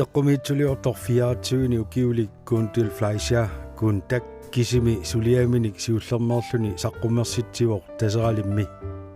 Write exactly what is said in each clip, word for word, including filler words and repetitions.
Eqqumiitsuliortoq fireogtyvenik ukiulik Gunhild Fleischer, Gundak, kisimi suliaminik siullermeerluni saqqummersitsivoq Taseralimmi.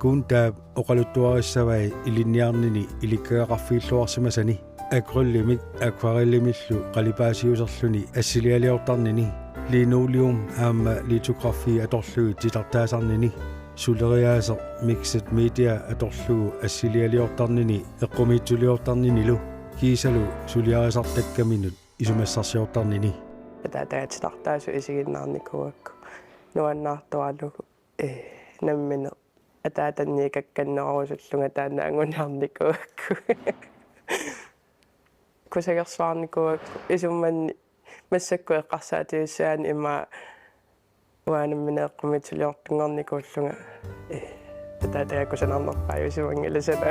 Gundaap oqaluttuarissavai ilinniarnini ilikkagaqarfigilluarsimasani. Akrylimik akvarellimillu qalipaasiuserluni assilialiortarnini, linoleum aamma litografi atorlugit titartaasarnini, suleriaaseq mixed media atorlugu assilialiortarnini eqqumiitsuliortarninilu kiisalu suliarisartakkaminut isumassarsiortarnini. Ataataga titartaasut isiginnaarnikuugakku nuannaartoralugu, ee, nammineq ataatanniikakkannerorusullunga taanna anguniarnikuugakku. Kusagersuarnikuugakku isummanni massakkut eqqarsaatigisassaanni ima uanga nammineq eqqumiitsuliortunngornikuullunga. Ee, ataataga kusanarnerpaajusimanngilaq sana.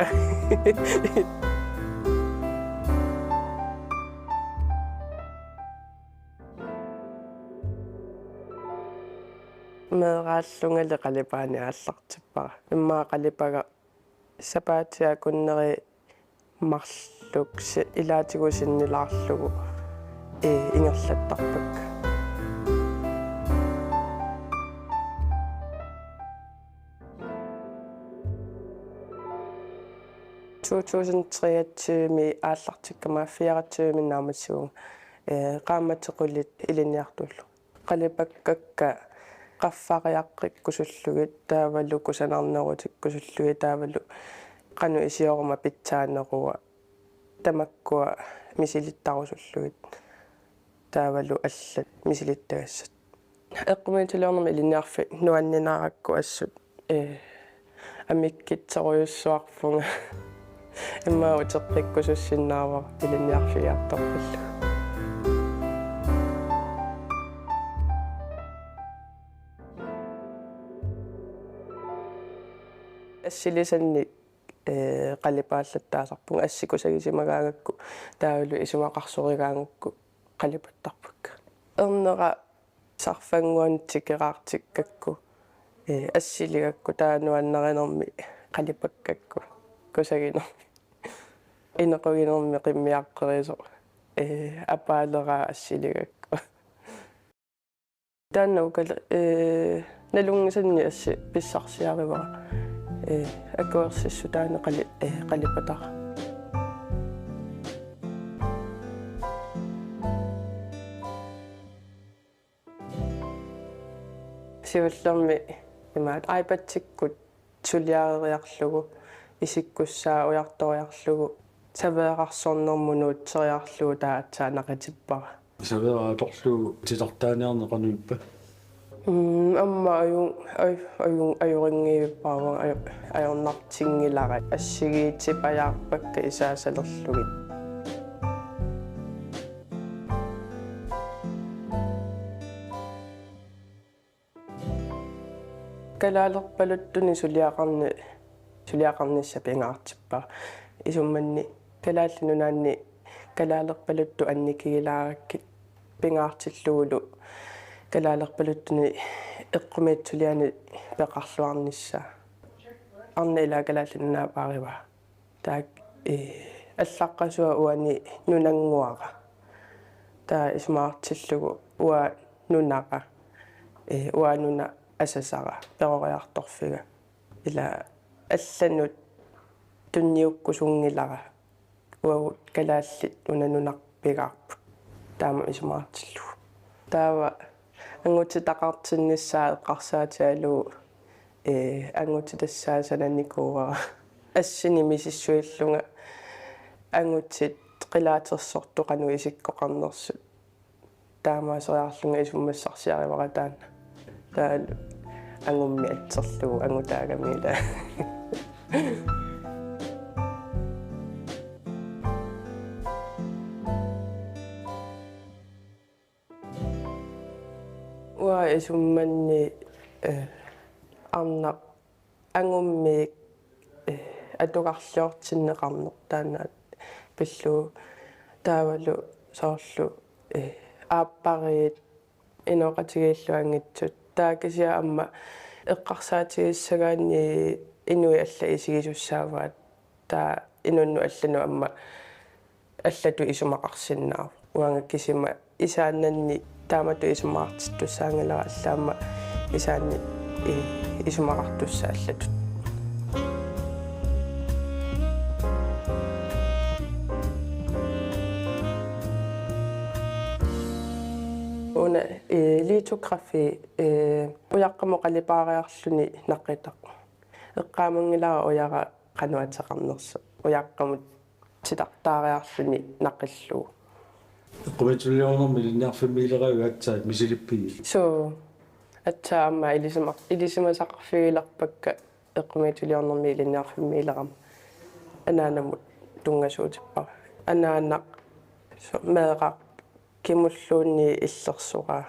Meeraallungali qalipaaneq aallartippara. Immaqa qalipagaq sapaatip akunneri marluk si-, ilaatigut sinnilaarlugu, ee, ingerlattarpakka. To tusind treogtyve aallartikkama fireogtyve naammassivunga, ee, qaammatit qulit ilinniartuullunga. Qalipakkakka qaffariaqqikkusullugit taavalu kusanarnerutikkusullugit taavalu qanoq isioruma pitsaanerua tamakkua misilittarusullugit taavalu allat misilittagassat. Eqqumiitsuliornermi ilinniarfik nuanninaarakku assut, ee, amikkitsorujussuarpunga. Immaqa uteqqikkusussinnaavara ilinniarfigiartorpallugu. Assilisannik, ee, qalipaallattaasarpunga, assit kusagisimagaangakku taavalu isumaqarsorigaangakku qalipattarpakka. Ernera sarfannguanut tikeraartikkakku, ee, assiligakku taava nuannarinermi qalipakkakku kusaginermi. Inequginermi qimmiaqqerisoq, ee, apaaleraa assiligakku. Taanna ukali-, ee, nalunngisannik assit pissarsiarivara. Ee, akuersissutaannik qali-, ee, qalipatara. Siullermik imaat iPadikkut suliareriarlugu, isikkussaa ujartoriarlugu, serverersornermut nuutseriarlugu taava aatsaat naqitippara. Serveri atorlugu titartaaniarneq qanoq ippa? Mm, aamma ajun-, aj-, ajun-, ajorinngivippara, uanga aj-, ajornartinngilara. Assigiitipajaarpakka isaasalerlugit. Kalaalerpaluttunik suliaqarni-, suliaqarnissaq pingaartippara. Isumanni Kalaallit Nunaanni kalaalerpaluttut annikigilaarakkit pingaartillugulu kalaalerpaluttunik eqqumiitsulianik peqarluarnissaa. Arnaq ilaa Kalaallit Nunaat paarivaa. Taakku, ee, allaqqasua uani nunannguara. Taava isumaqartillugu uanga nunara, ee, uanga nunap asasara, peroriartorfiga. Ila allanut tunniukkusunngilara. Uagut kalaallit una nunarpigaarput. Taama isumaqartillugu. Taava angutitaqartinnissaa eqqarsaatigalugu, ee, angutitassaa sananikuuara. Assinik misissuillunga angutit qilaatersortut qanoq isikkoqarnersut. taamaaseriarlunga isumassarsiarivara taanna. Taavalu angummik atserlugu angutaagami ila. Uanga isumanni, eh, arnaq angummiik, eh, atugarliortinneqarneq taanna pillugu taavalu soorlu, eh, aappariit inooqatigiilluanngitsut. Taava kisianni aamma eqqarsaatigissagaanni inuit allat isigisussaavaat. Taava inunnut allanut aamma allatut isumaqarsinnaavoq. Uanga kisima isaannanni taamatut isumaqartittussaanngilara, alla aamma isaanni i-, isumaqartussat allatut. Una, eh, litografi, eh, ujaqqamut qalipaariarluni naqitaq. Eqqaamanngilara ujara qanoq ateqarnersoq. Ujaqqamut titartaariarluni naqillugu. Eqqumiitsuliornermi ilinniarfimmiilerakkit aatsaat misilippiuk? Suu. Aatsaat aamma ilisima-, ilisimasaqarfigilerpakka eqqumiitsuliornermi ilinniarfimmiilerama. Anaanamut tunngasuutippara. Anaanaq, suu, meeraq kimulluunniit illersoraa.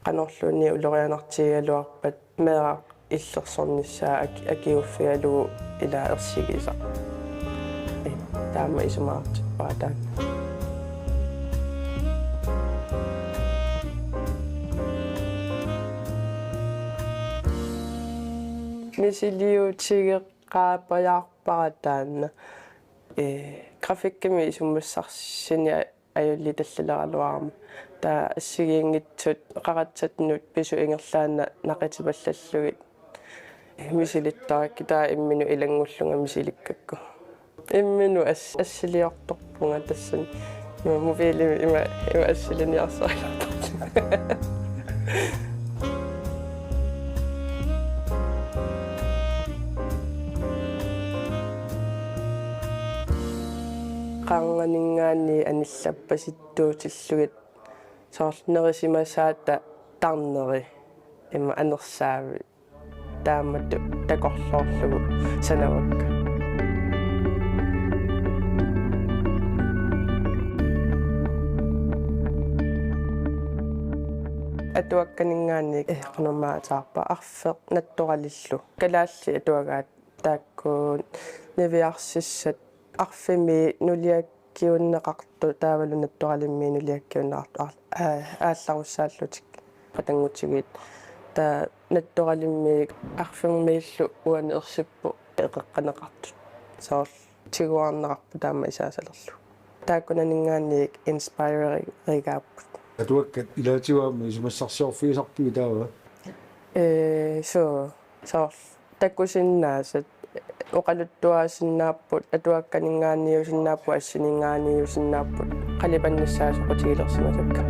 Qanorluunniit ulorianartigigaluarpat meeraq illersornissaa ak-, akiuffigalugu ila ersigisaq. Eh, taama isumaqartippara taanna. Misiliutigeqqaapajaarpara taanna. Eh, grafikkimi isumassarsini ajullitallaleraluarama. Taava assigiinngitsut qaratsatut pisut ingerlaannaq naqitipallallugit misilittarakkit, taava imminut ilanngullunga misilikkakku. Imminut as-, assiliortorpunga tassani. Ima mobiilimi ima, ima assiliniarsarilertorlunga. Qarnganinngaanniit anillappasittuutillugit soorlu nerisimasaata tarneri ima anersaavi taamatut takorloorlugu sanavakka. Atuakkaninngaanniit, eh, qanormaa ateqarpa, arfeq naturalillu. Kalaallit atuagaat taakku niviarsissat arfineq-mi nuliak- kiunneqartut taavalu naturalimiit nuliakkiunneqartut aal-, aa-, aallarussaallutik qatanngutigiit. Taava naturalimiit arfineq-miillu uani ersippoq eqeqqaneqartut. Soorlu tiguarneqarpoq taama isaasalerlugu. Taakkunaninngaanniit inspirerigaapput. Atuakkat ilaatigut aamma isumassarsiorfigisarpigit taava? Ee, suu, soorlu takusinnaasat oqaluttuaasinnaapput, atuakkaninngaanniusinnaapput, assininngaanniusinnaapput, qalipannissaa soqutigilersimasakka.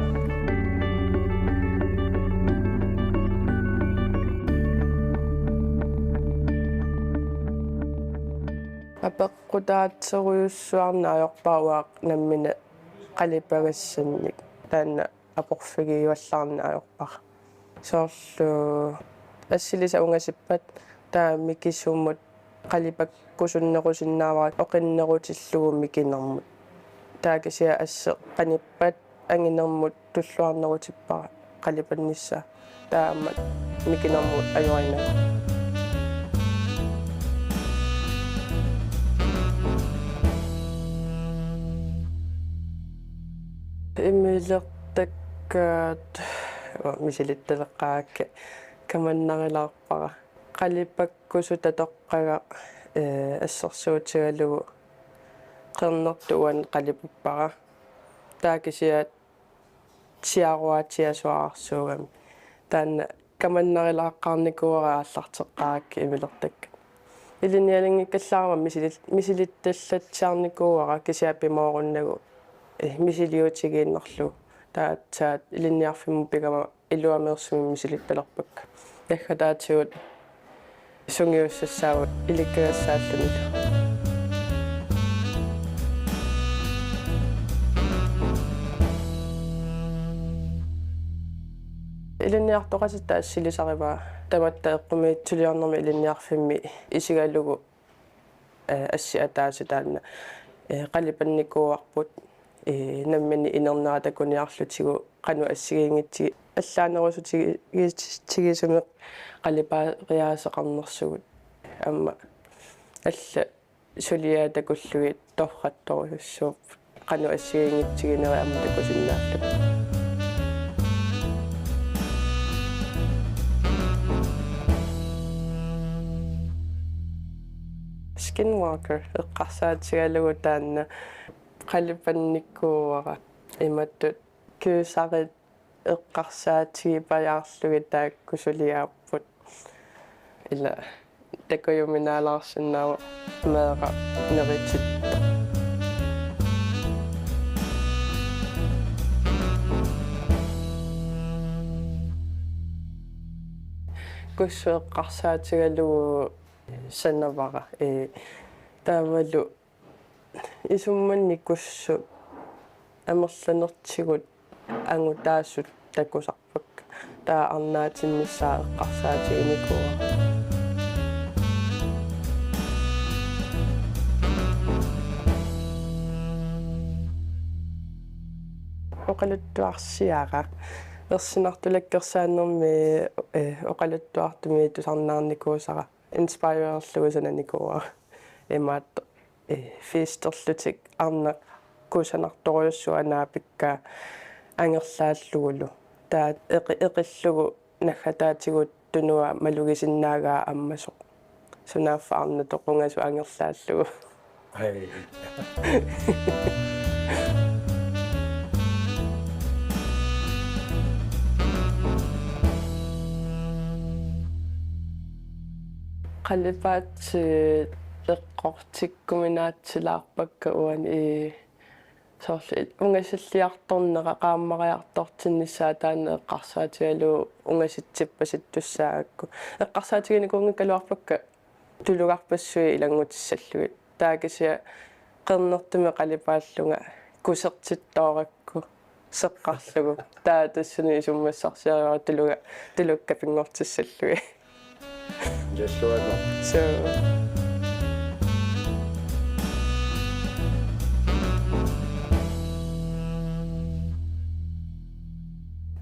Apeqqutaatsorujussuarneq ajorpara uanga nammineq qalipagassannik, taanna aporfigiuallaarneq ajorpara. Soorlu assilisat ungasippat taava mikisumut qalipakkusunnerusinnaavara oqinnerutillugu mikinermut. Taava kisianni asseq qanippat anginermut tulluarnerutippara qalipannissaa. Taava aamma mikinermut ajorinagu. Imilertakkaat, uanga misilittaleqqaarakkit, kamannarilaarpara. Qalipakkusutaq atoqqagaq, ee, assersuutigalugu qernertoq uani qalipappara. Taava kisianni siaruaatiasuararsuugami. Taanna kamannarilaarnikuuara aallarteqqaarakkit imilertakkat. Ilinnialinngikkallarama misilit-, misilittallatsiarnikuuara kisianni pimoorunnagu, eh, misiliutigiinnarlugu. Taava aatsaat ilinniarfimmut pigama iluameersumik misilittalerpakka. Naggataatigut sungiussassaagut ilikkagassaallutillu. Ilinniartoqatitta assilisarivaa tamatta eqqumiitsuliornermi ilinniarfimmi isigalugu, eh, assi ataaseq taanna, eh, qalipannikuuarput, eh, nammineq inernera takuniarlutigu qanoq assigiinngitsi-, allaanerusutigitsigisumik qalipaariaaseqarnersugut. Aamma alla suliaat takullugit torrattorujussuupput. Qanoq assigiinngitsiginerit aamma takusinnaallutik. Skinwalker eqqarsaatigalugu taanna qalipannikuuara imatut kyseri eqqarsaatigipajaarlugit taakku suliaapput. Ila takujuminaalaarsinnaavoq meeraq neritittoq. Kussut eqqarsaatigalugu sanavara, ee, taavalu isummanni kussut amerlanertigut angutaasut takusarpakka. Taava arnaatinnissaa eqqarsaatiginikuuara. Oqaluttuarsiara. Ersinartulakkersaanermi, eh, oqaluttuartumik tusarnaarnikuusara. Inspirerlugu sananikuuara. Imaattoq, eh, festerlutik arnaq kusanartorujussuaq naapikkaa angerlaallugulu. Taava eqi-, eqillugu naggataatigut tunua malugisinnaagaa ammasoq. Sunaaffa arnaq toqungasoq angerlaallugu. Hej. Qalipaatit eqqortikkuminaatsilaarpakka uani, ee, soorlu ungasilliartornera qaammariartortinnissaa taanna eqqarsaatigalugu ungasitsippasittussaagakku. Eqqarsaatiginikuunngikkaluarpakka tulugarpassuit ilanngutissallugit. Taava kisianni qernertumik qalipaallunga kusertittoorakku seqqarlugu. Taava tassani isummassarsiarivara tuluga, tulukka pinngortissallugit. Illuatungaa. So.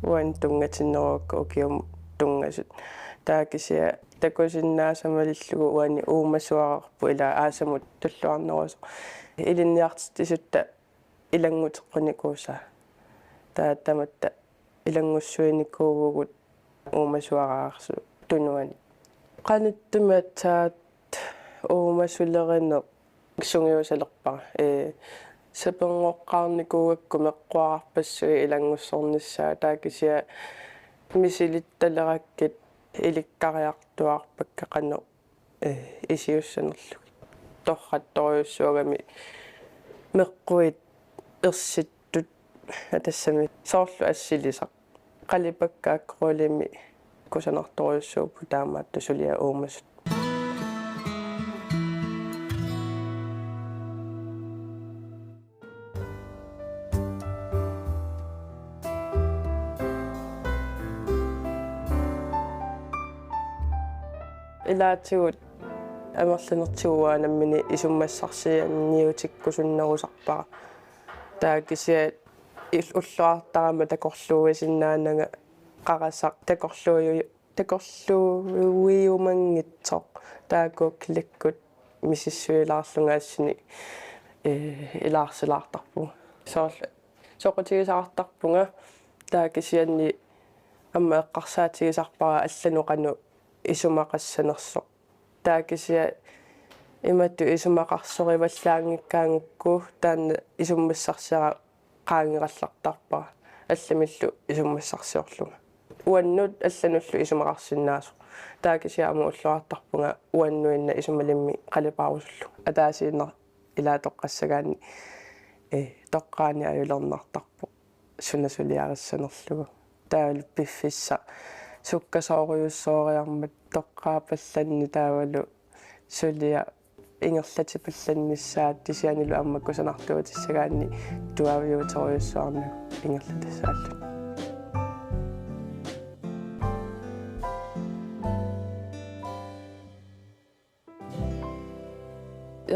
Uani tunngatinneruakka ukiumut tunngasut. Taava kisianni takusinnaasamalillugu uani uumasuararput ila aasamut tulluarnerusoq. Ilinniartitsisutta ilannguteqqunikuusaa. Taava tamatta ilanngussuinikuuvugut uumasuararsuup tunuani. Qanittumi aatsaat uumasulerineq sungiusalerpara. Ee, saperngoqqaarnikuugakku meqquararpassuit ilanngussornissaat, taava kisianni misilittalersukkit ilikkariartuaarpakka qanoq, ee, isiussanerlugit. Torrattorujussuugami meqquit ersittut, tassami soorlu assilisaq. Qalipakka akrylimi kusanartorujussuupput taamaattoq suliat uumasut. Ilaatigut amerlanertigut uanga nammineq isummassarsianiutikkusunnerusarpara. Taava kisianni il-, ulloqartarama takorluuisinnaananga qarasaq takorluui-, takorluuiumanngitsoq, taava Google-ikkut misissuilaarlunga assinik, ee, ilaarsilaartarpunga. Soorlu soqutigisaqartarpunga, taava kisianni aamma eqqarsaatigisarpara allanut qanoq isumaqassanersoq. Taava kisianni imatut isumaqarsorivallaanngikkaangukku taanna isummassarsiara qaangerallartarpara allamillu isummassarsiorlunga. Uannut allanullu isumaqarsinnaasoq. Taava kisianni aamma ulloqartarpunga uannuinnaq isumalimmik qalipaarusullunga. Ataasiinnaq ilaatoqqassagaanni, ee, toqqaani ajulernartarpoq suna suliarissanerlugu. Taavalu piffissaq sukkasoorujussooriarmat toqqaapallanni taavalu suliaq ingerlatipallannissaat kisiannilu aamma kusanartuutissagaanni tuaviuuterujussuarnagu ingerlatassaalluni.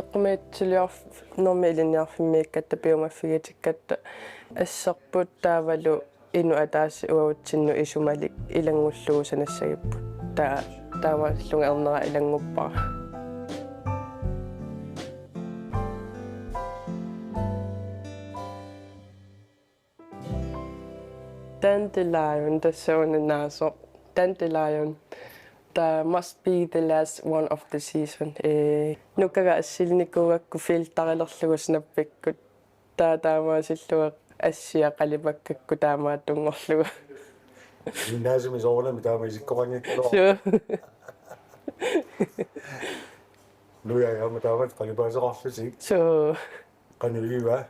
Eqqumiitsuliornermi ilinniarfimmiikkatta piumaffigitikkatta asserput taavalu inuk ataaseq uatsinnut isumalik ilanngullugu sanassagipput. Taa-, taamaalillunga ernera ilannguppara. Dandelion, tassa una naasoq. Dandelion. That must be the last one of the season. Eh, nukaga assilinikuugakku filterilerlugu snappikkut. Taa taamaasillunga assia qalipakkakkut taamaattunngorlugu. Gymnasiumi soorunami taama isikkoqanngikkaluarpoq. Suu. Nujai aamma taamatut qalipaaseqarlutik. Suu. Qanoq iliva?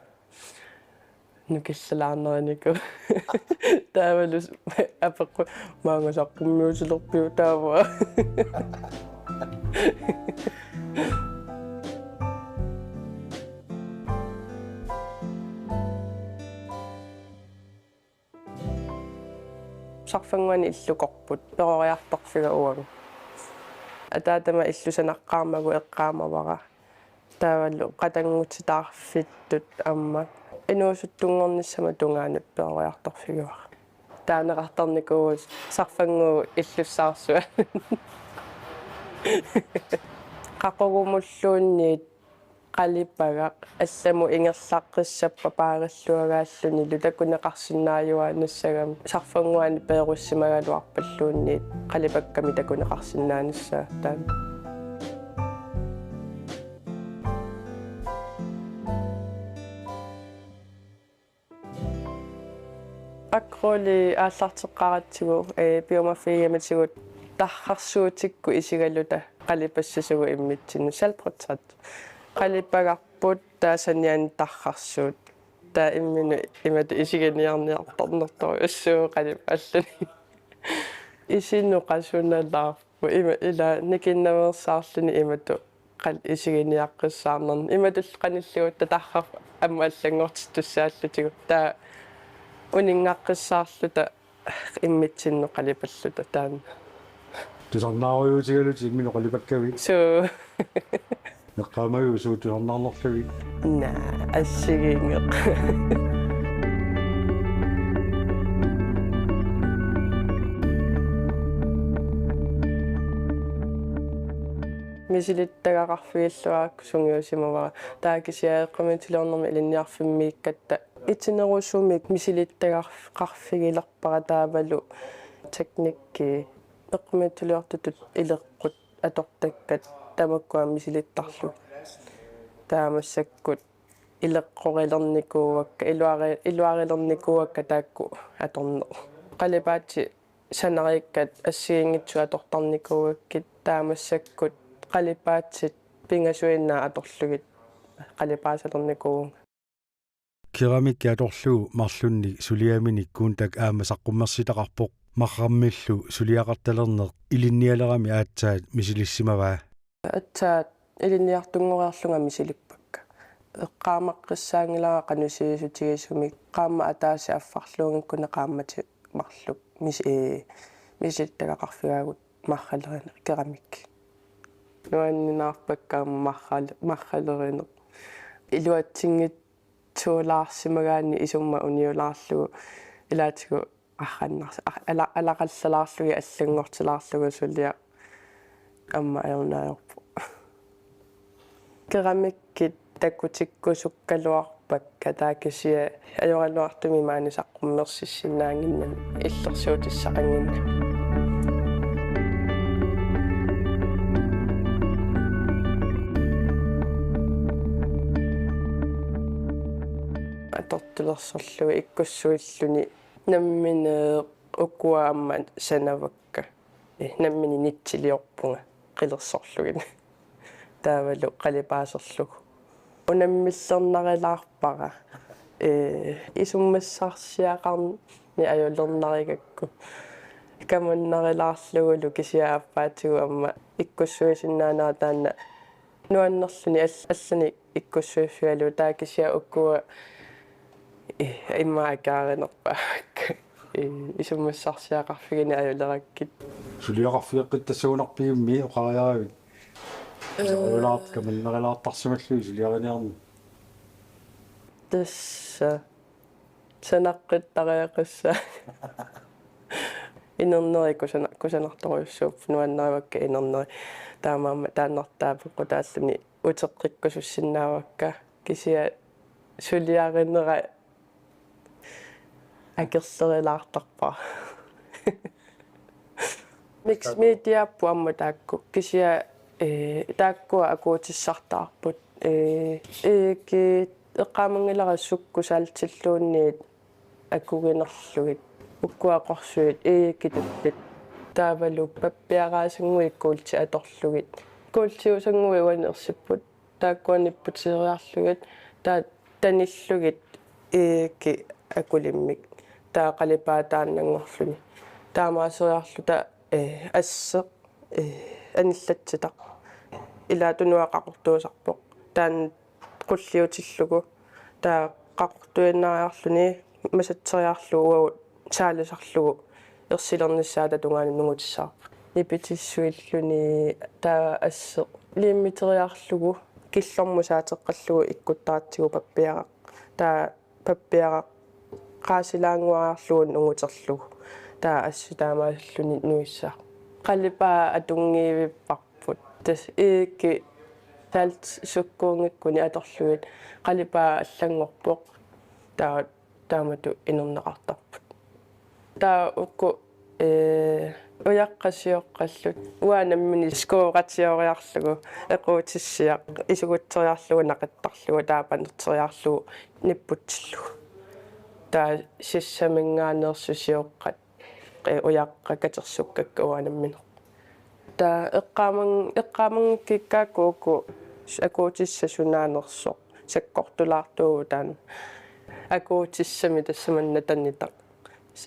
Nukillalaarneraniku. Taavalu apeqqut maanga saqqummiutilerpiuk taava. Sarfannguani illukorput, peroriartorfiga uagut. Ataatama illut sanaqqaarmagu eqqaamavara. Taavalu qatanngutitaarfittut aamma inuusuttunngornissamut tungaanut peroriartorfigivara. Taaneqartarnikuuvoq sarfannguup illussaarsuanut. Qaqugumulluunniit qalipagaq allamut ingerlaqqissappat paarilluagaallunilu takuneqarsinnaajuaannassagami sarfannguani peerussimagaluarpalluunniit qalipakkamik takuneqarsinnaanissaq taanna. Akryli aallarteqqaaratsigu, eh, piumaffigigamitigut tarrarsuutikkut isigaluta qalipassasugut immitsinnut, selvportræt. Qalipagarput taava saniani tarrarsuut. Taava imminut imatut isiginiarniartarnertorujussuuvoq qalipaalluni. Isinut qasunalaarpoq ima ila nikinnaveersaarluni imatut qal-, isiginiaqqissaarnerni. Imatut qanillugutta tarrarput aamma allanngortittussaallutigu. Taava uninngaqqissaarluta immitsinnut qalipalluta taanna. Tusarnaarujuutigalutit imminut qalipakkavit. Suu. Eqqaamaviuk suut tusarnaarnerlugit? Naa, assigiinngeq. Misilittagaqarfigilluarakku sungiusimavara. Taava kisianni eqqumiitsuliornermi ilinniarfimmiikkatta itinerusumik misilittagarf-, qarfigilerpara taavalu teknikki eqqumiitsuliortutut ileqqut atortakkat tamakkua misilittarlugit. Taava massakkut ileqqurilernikuuakka, iluari-, iluarilernikuuakka taakku atorneq. Qalipaatit sanariikkat assigiinngitsut atortarnikuuakkit taava massakkut qalipaatit pingasuinnaat atorlugit qalipaasalernikuuvunga. Keramikki atorlugu marlunnik suliaminik Kuuntak aamma saqqummersitaqarpoq. Marrammillu suliaqartalerneq ilinnialerami aatsaat misilissimavaa. Aatsaat ilinniartunngoreerlunga misilippakka. Eqqaamaqqissaanngilara qanoq sivisutigisumik, qaammat ataaseq affarluunngikkunik qaammatit marluk mis-, ee, misilittagaqarfigaagut marralerineq keramikki. Nuanninaarpakka aamma marral-, marralerineq. Iluatsinngitsoorsimagaanni isummat uniulaarlugu ilaatigut arrannars-, a-, ala-, alaqallalaarlugit allanngortilaarlugu suliaq aamma ajornaavorpoq. Keramikkit takutikkusukkaluarpakka taava kisianni ajoraluartumik maani saqqummersissinnaannginnami illersuutissaqannginnami. Atortulersorlugit ikkussuilluni nammineq ukua aamma sanavakka. Eh, nammineq nitsiliorpunga qilersorlugit. Taavalu qalipaaserlugu. Unammillernarilaarpara. Eh, isummassarsiaqarneq ajulernarigakku. Kamannarilaarlugulu kisianni aappaatigut aamma ikkussuisinnaanera taanna nuannerluni all-, allanik ikkussuiffigalugu taava kisianni ukua, eh, immaqa akaarinerpaavakka. Eh, isummassarsiaqarfigineq ajulerakkit. Suliaqarfigeqqittassagunarpigimmi oqariaravit? Ulaart kaminnerulaartarsimallugit suliariniarneq. Tassa sanaqqittariaqassaanga. Inerneri kusana-, kusanartorujussuupput, nuannarivakka inerneri. Taamaammat taannartaa peqqutaalluni uteqqikkusussinnaavakka, kisianni suliarinera akerlerilaartarpara. Mixed mediapput aamma taakku. Kisianni, ee, taakkua akuutissartaarput. Ee, ee, ki-, eqqaamanngilara sukkut saltilluunniit akuginerlugit. Ukkua qorsuit ee kituttit. Taavalu pappiaraasannguit kuulti atorlugit. Kuultiusannguit uani ersipput. Taakkua nipputeriarlugit, taava tanillugit ee ki akulimmik. Taava qalipaataannanngorluni. Taamaaseriarluta, ee, asseq, ee, anillatsitaq. Ilaa tunua qaqortuusarpoq. Taanna qulliutillugu. Taava qaqortuinnariarluni masatseriarlugu uagut saalisarlugu ersilernissaata tungaanut nungutissavarput. Nipitissuilluni taava asseq liimmiteriarlugu killormut saateqqallugu ikkuttaratsigu pappiaraq. Taava pappiaraq qaasilaannguariarlugu nunguterlugu. Taava assi taamaasilluni nuissaaq. Qalipaat atunngiivipparput. Tassa ee ki salt sukkuunngikkuni atorlugit qalipaat allanngorpoq. Taava taamatut inerneqartarput. Taava uku, ee, ujaqqat sioqqallu. Uanga nammineq skooqatioriarlugu, equutissiaq, isugutseriarlugu naqittarlugu, taava panerteriarlugu nipputsillugu. Taava sissaminngaanneersut sioqqat, ee, ujaqqat katersukkakka uanga nammineq. Taava eqqaaman-, eqqaamanngikkikkaakku uku akuutissat sunaanersoq sakkortulaartuuvoq taanna. Akuutissami tassa manna tanitaq.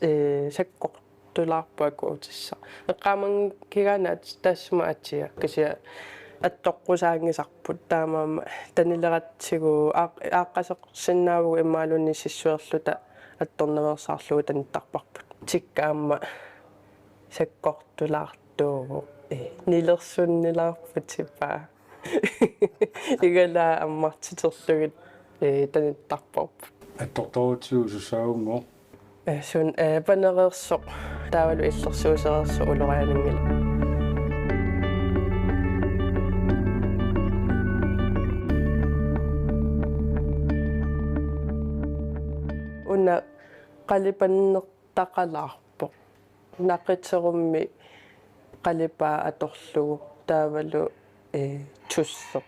Ee, sakkortulaarpoq akuutissaq. Eqqaamanngikkikkaanni taassuma atia. Kisianni attoqqusaanngisarput taamaammat tanileratsigu aaq-, aaqqasoqarsinnaavugut imaluunniit sissuerluta attornaveersaarlugu tanittarparput. Tikka aamma sakkortulaartuuvoq. Ee, nilersunnilaarpoq tipaa. Igalaa ammartiterlugit, ee, tanittarparput. Attortorutigu susaavunngooq? Ee, sun, ee, panereersoq taavalu illersuusereersoq uloriananngilaq. Una qalipannertaqalaarpoq. Naqiterummi qalipaat atorlugu taavalu, ee, tussoq.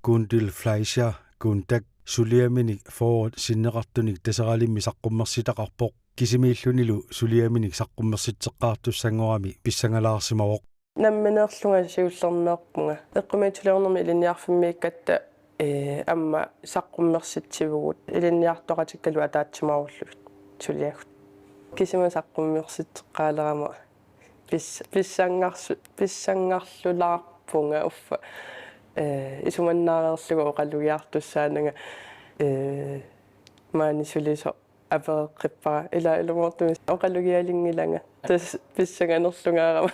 Gundil Fleischer, Gundak, suliaminik fyrre sinneqartunik Taseralimmi saqqummersitaqarpoq. Kisimiillunilu suliaminik saqqummersitseqqaartussanngorami pissangalaarsimavoq. Nammineerlunga siullermeerpunga. Eqqumiitsuliornermi ilinniarfimmiikkatta, ee, aamma saqqummersitsivugut. Ilinniartoqatikkalu ataatsimaarullutik suliagut. Kisima saqqummersitseqqaalerama pis-, pissanngarsu-, pissanngarlulaarpunga uffa. Ee, isumannaareerlugu oqalugiartussaananga, ee, maani sulisoq apereqqippara. Ila ilumoortumik oqalugialinngilanga. Tassa pissanganerlungaarama.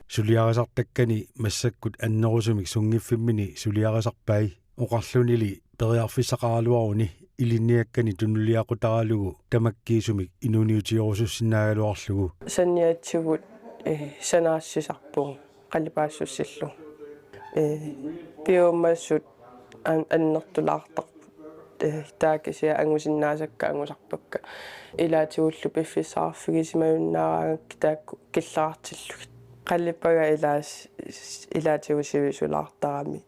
Suliarisartakkani massakkut annerusumik sunngiffimmini suliarisarpai. Oqarlunili periarfissaqaraluaruni ilinniakkani tunuliaqutaralugu tamakkiisumik inuuniutiorusussinnaagaluarlugu. Saniatigut, ee, sanaassisarpugut qalipaassussillugu. Ee, piumasut an-, annertulaartarput. Ee, taava kisianni angusinnaasakka angusarpakka. Ilaatigullu piffissaqarfigisimajunnaaraangakkit taakku killeqartillugit. Qalipaat ilaas-, ilaatigut sivisulaartarami.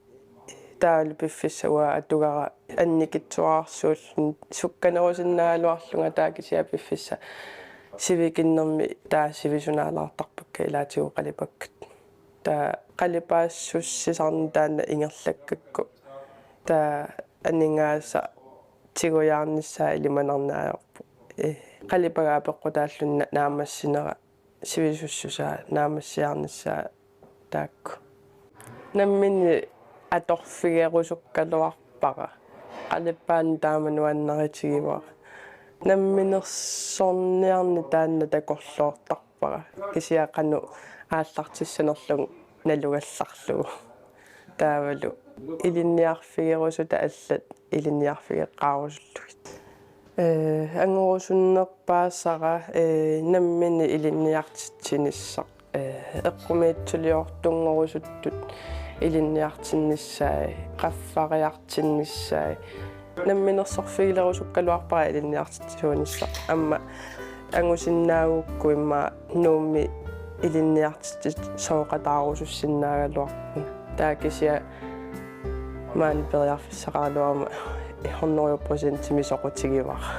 Taavalu piffissap uanga atugara annikitsuararsuulluni sukkanerusinnaagaluarlunga, taava kisianni piffissap sivikinnermi taava sivisunaalaartarpakka ilaatigut qalipakkat. Taava qalipaassussisarneq taanna ingerlakkakku. Taava aningaasaq tigujaarnissaa ilimanarneq ajorpoq. Ee, qalipaat peqqutaalluni na-, naammassinera sivisussusaa naammassiarnissaa taakku. Nammineq atorfigerusukkaluarpara. Qalipaaneq taama nuannaritigivara. Namminersorniarneq taanna takorloortarpara. Kisianni qanoq aallartissanerlugu nalugallarlugu. Taavalu ilinniarfigerusutat allat ilinniarfigeqqaarusullugit. Ee, angorusunnerpaasara, ee, nammineq ilinniartitsinissaq. Ee, eqqumiitsuliortunngorusuttut ilinniartinnissaat, qaffariartinnissaat. Namminersorfigilerusukkaluarpara ilinniartitsisuunissaq. Aamma angusinnaagukku immaqa Nuummi ilinniartitsisooqataarusussinnaagaluarpunga. Taava kisianni maani periarfissaqaraluarama hundrede procentimik soqutigivara.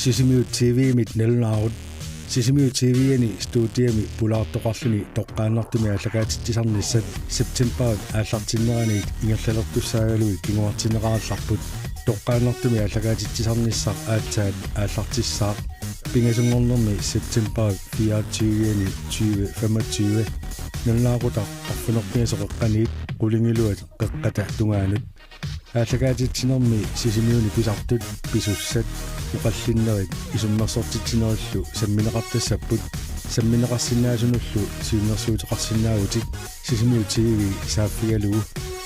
Sisimiut T V-mit nalunaarut. Sisimiut T V-ani studiami pulaartoqarluni toqqaannartumik aallakaatitsisarnissat septembarip aallartinneraniit ingerlalertussaagaluit kinguartinneqarallarput. Toqqaannartumik aallakaatitsisarnissaq aatsaat aallartissaaq. Pingasunngornermi septembarip fireogtyve-ani tyve femogtyve. Nalunaaqutaq arfineq-pingasoq qeqqaniit qulingiluat qeqqata tungaanut. Aallakaatitsinermi Sisimiuni pisartut, pisussat, oqallinnerit isummersortitsinerillu sammineqartassapput. Sammineqarsinnaasunullu siunnersuuteqarsinnaavutit Sisimiut T V saaffigalugu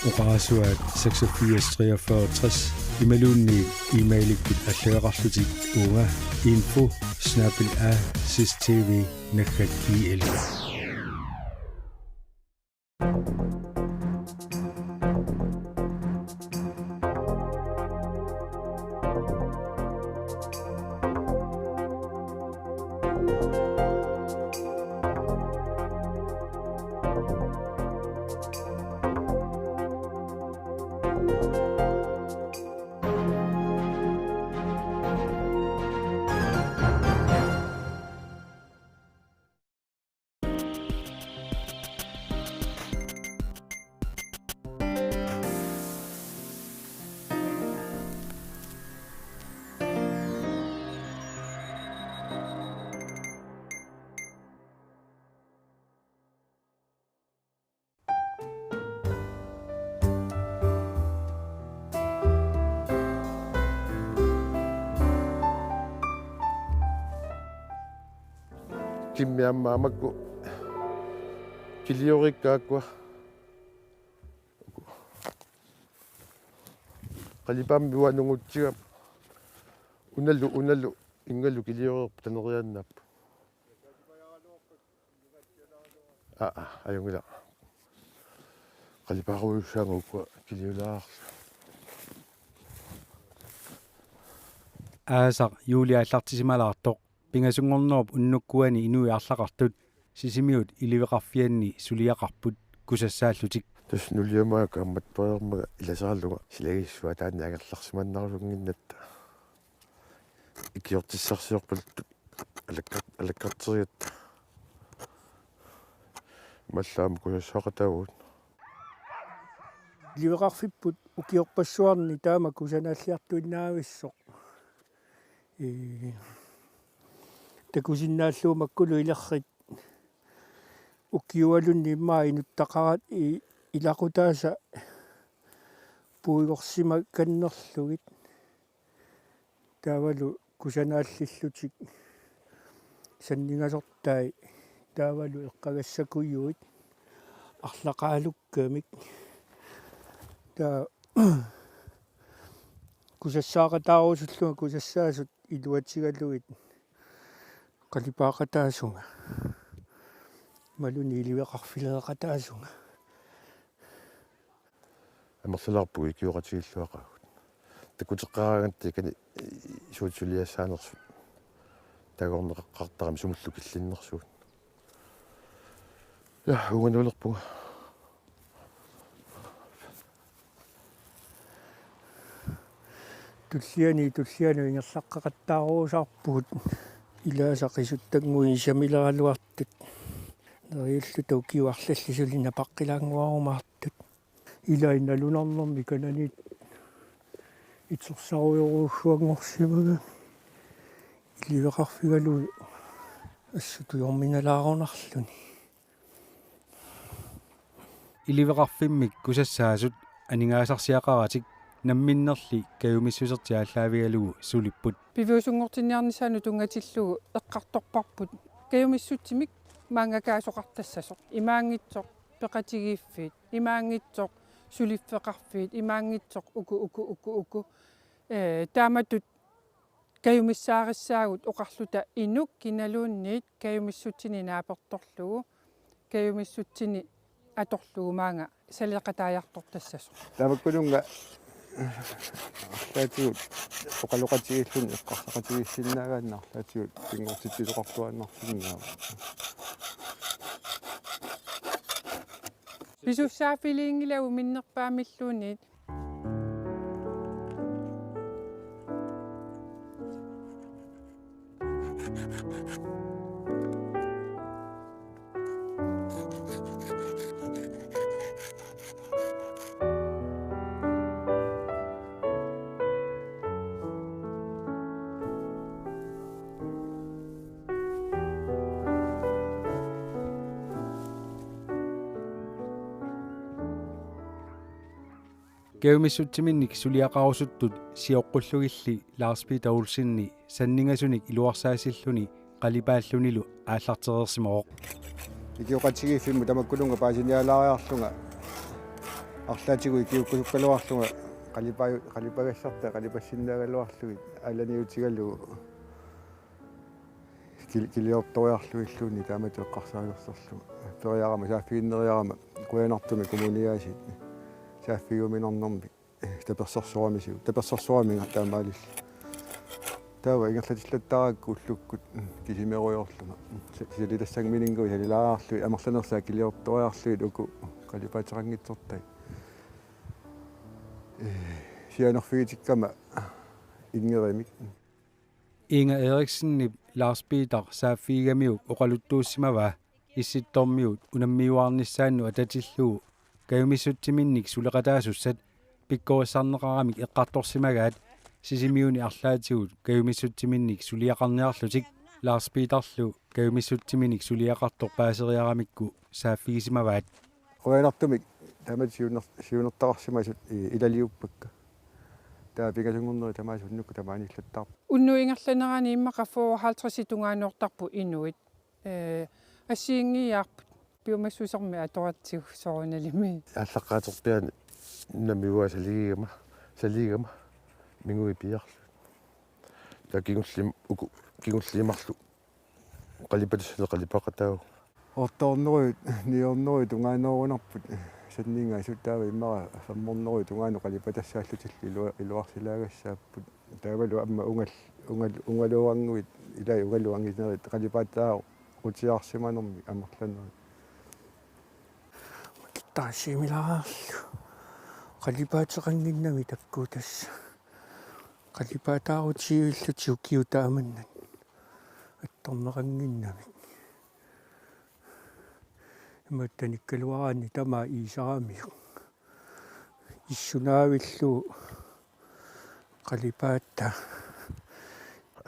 oqarasuaat seksogfirs treogfyrre tres imaluunniit e-mailikkut allagaqarlutit uunga info snabel-a sisttv naggat I L. Timmi aamma makku kiliorikka aakkua. Qalipaammik uanga nungutsigama. Unalu, unalu, inngalu kiliorerput taneriaannaapput. Aa, ajunngilaq. Qalipaarujussuanngooq uku kiliulaarlugit. Aasaq juuli aallartisimalaartoq pingasunngornerup unnukkuani inuit arlaqartut Sisimiut iliveqarfianni suliaqarput kusassaallutik. Tassa nuliama kaammattuarmaga ilasaarlunga silagissuaq taanna angerlarsimannarusunnginnatta. Ikiortissarsiorpaluttu alakkar-, alakkarteriatta. Imaallaat aamma kusassaaqataavugut. Iliveqarfipput ukiorpassuarni taama kusanaalliartuinnavissoq. Ee, takusinnaallugu makkulu ilerrit ukiualunni immaqa inuttaqarat i-, ilaqutaasa puigorsimakannerlugit. Taavalu kusanaallillutik sanningasortai taavalu eqqagassakujuit arlaqaalukkamik. Taava kusassaaqataarusullunga kusassaasut iluatigalugit qalipaaqataasunga. Imaluunniit iliveqarfileeqataasunga. Amerlalaarpugut ikioqatigiilluaqaagut. Takuteqqaaraangatta ikani suut suliassaanersut. Taagorneqaqqaartarami sumullu killinnersugut. Ja, uanganuulerpunga. Tulliani, tullianut ingerlaqqaqattaaruusaarpugut. Ilaasa qisuttannguit isamileraluartut. Neriulluta ukiut arlallit suli napaqqilaannguarumaartut. Ilai nalunarnermi kananiit itsersarujorujussuanngorsimagami. Iliveqarfigalugu assut tujorminalaarunarluni. Iliveqarfimmik kusassaasut aningaasarsiaqaratik namminnerli kajumissusertik aallaavigalugu sulipput. Piviusunngortinniarnissaanut tunngatillugu eqqartorparput kajumissutsimik maanngakaasoqartassasoq. Imaanngitsoq peqatigiiffiit, imaanngitsoq suliffeqarfiit, imaanngitsoq uku, uku, uku, uku. Ee, taamatut kajumissaarissaagut oqarluta inuk kinaluunniit kajumissutsini naapertorlugu, kajumissutsini atorlugu maanga saleqataajartortassasoq. Tamakkununnga arlaatigut oqaloqatigiilluni eqqarsaqatigiissinnaagaanni arlaatigut pinngortitsisoqartuaannarsinnaavoq. Pisussaaffiliinngilagut minnerpaamilluunniit. Kajumissutsiminnik suliaqarusuttut sioqqullugilli Lars Peter Olsenip sanningasunik iluarsaasilluni qalipaallunilu aallartereersimavoq. Ikioqatigiiffimmut tamakkununnga paasinialaariarlunga arlaatigut ikiukkusukkaluarlunga qalipaa-, qalipagassartaa qalipassinnaagaluarlugit aalaniutigalugu kil-, kiliortoriarlugilluunniit taamatut eqqarsaalersorlugu. Periarama saaffiginneriarama qujanartumik kommuniaasiit saaffigiuminarnermik tapersersoramisigut. Tapersersoraminnga taamaalilluta. Taava ingerlatillattaarakkit ullukkut kisimerujoorlunga. Sa-, salitassannginnakku salilaariarlugit amerlanersaat kiliortoriarlugit uku qalipaateqanngitsortai. Ee, sianerfigitikkama inngerimik. Inga Eriksenip Lars Peter saaffigigamiuk oqaluttuussimavaa Issittormiut unammiuaarnissaannut atatillugu kajumissutsiminnik suleqataasussat pikkorissarneqaramik eqqartorsimagaat Sisimiuni arlaatigut kajumissutsiminnik suliaqarniarlutik. Lars Peterlu kajumissutsiminnik suliaqartoq paaseriaramikku saaffigisimavaat. Qujanartumik taamatut siuner-, siunertaqarsimasut i-, ilaliuppakka. Taava pingasunngornerit tamaasa unnukkut tamaaniillattaarput. Unnuk ingerlanerani immaqa fyrre halvtreds tungaanoortarput inuit. Ee, assigiinngiiaarput piumassusermik atoratsigu soorunalimi. Aallaqqaaterpiaani nammiua saligigama, saligigama mingui piarlu. Taava kingullim-, uku, kingulliit marluk qalipatassanik qalipaqataavoq. Otteogtyve, niogtyve tungaanoorunarput sanningasut, taava immaqa femogtyve tungaanut qalipatassallutillu ilu-, iluarsilaagassaapput. Taavalu aamma ungal-, ungal-, ungaluannguit, ilai ungaluannginerit qalipaataarutsiarsimanermik amerlanerit. Taasimilaarlu. Qalipaateqannginnami takkua tassa. Qalipaataarutigivillutik ukiut taamannat. Attorneqannginnamik. Imaattunik kaluaraanni tamaat iisaramiuk. Issunaavillugu qalipaataa.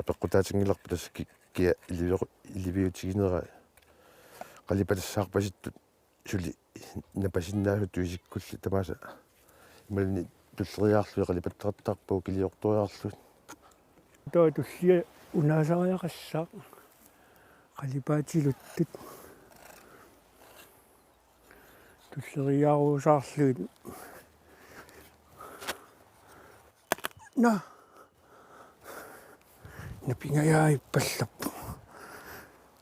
Apeqqutaatinngilarput tassa ki-, kia ilivioq-, iliviutiginera qalipatassaarpasittut suli napasinnaasutut isikkullit tamaasa imaluunniit tulleriiaarlugit qalipataqattaarpagut kiliortoriarlugit. Taava tullia unaasariaqassaaq qalipaatilluttut. Tulleriiaarusaarlugit. Naa. Napingajaavippallappoq.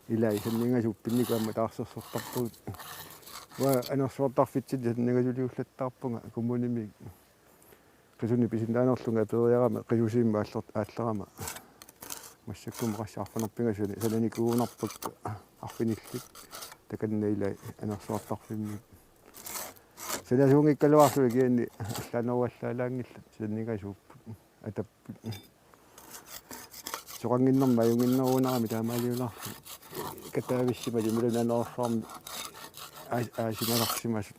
Ilai sanningasuuppinnik aamma taarsersortarpugut. Uanga anersuartarfitsinni sanningasuliullattaarpunga kommunimi. Qisunik pisinnaanerlunga aperiarama qisusiimmi aallert-, aallarama. Massakkut qassit arfineq-pingasut sani-, sananikuugunarpakka arfinillit. Takanna ilai anersuartarfimmi. Sanasuunngikkaluarlugit kisianni allaaneruallaalaanngillat sanningasuupput. Atapput. Soqannginnermik ajunnginnerugunarami taamaaliunaarluni. Kataavissimali imaluunniit anersuarmi aa-, aasimalersimasut.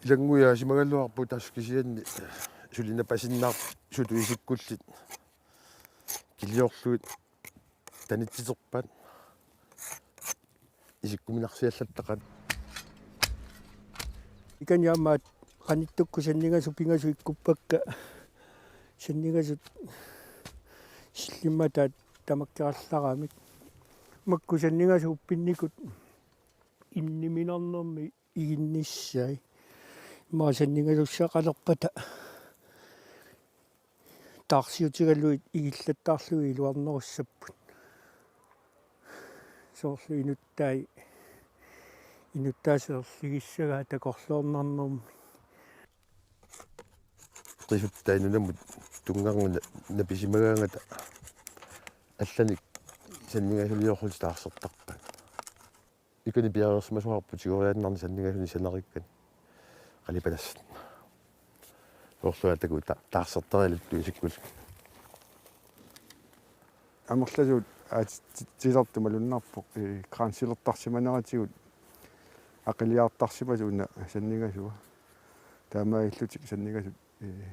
Ilannguit aasimagaluarput tassa kisianni suli napasinnaasutut isikkullit kiliorlugit tanitsiterpaat isikkuminarsiallattaqaat. Ikani aamma qanittukkut sanningasut pingasut ikkuppakka, sanningasut sillimmata tamakkerallaraamik. Makku sanningasut uppinnikut inniminarnermi iginnissai. Immaqa sanningasussaqalerpata taarsiutigalugit igillattarlugit iluarnerussapput. Soorlu inuttai, inuttaasut erligissagai takorloornarnermi. Qisuttai nunamut tunngarnguit napisimagaangata allanik sanningasuliorlutik taarsertarpaat. Ikani piareersimasoqarpoq tigoriaannarnik sanningasunik sanarikkani qalipalassat. Soorlu aatagu ta-, taarsertarialuttut isikkulik. Amerlasuut aatsitilertut malunnarpoq, ee, kransilertarsimaneratigut aqiliartarsimasoq una sanningasua. Taamaalillutik sanningasut, ee,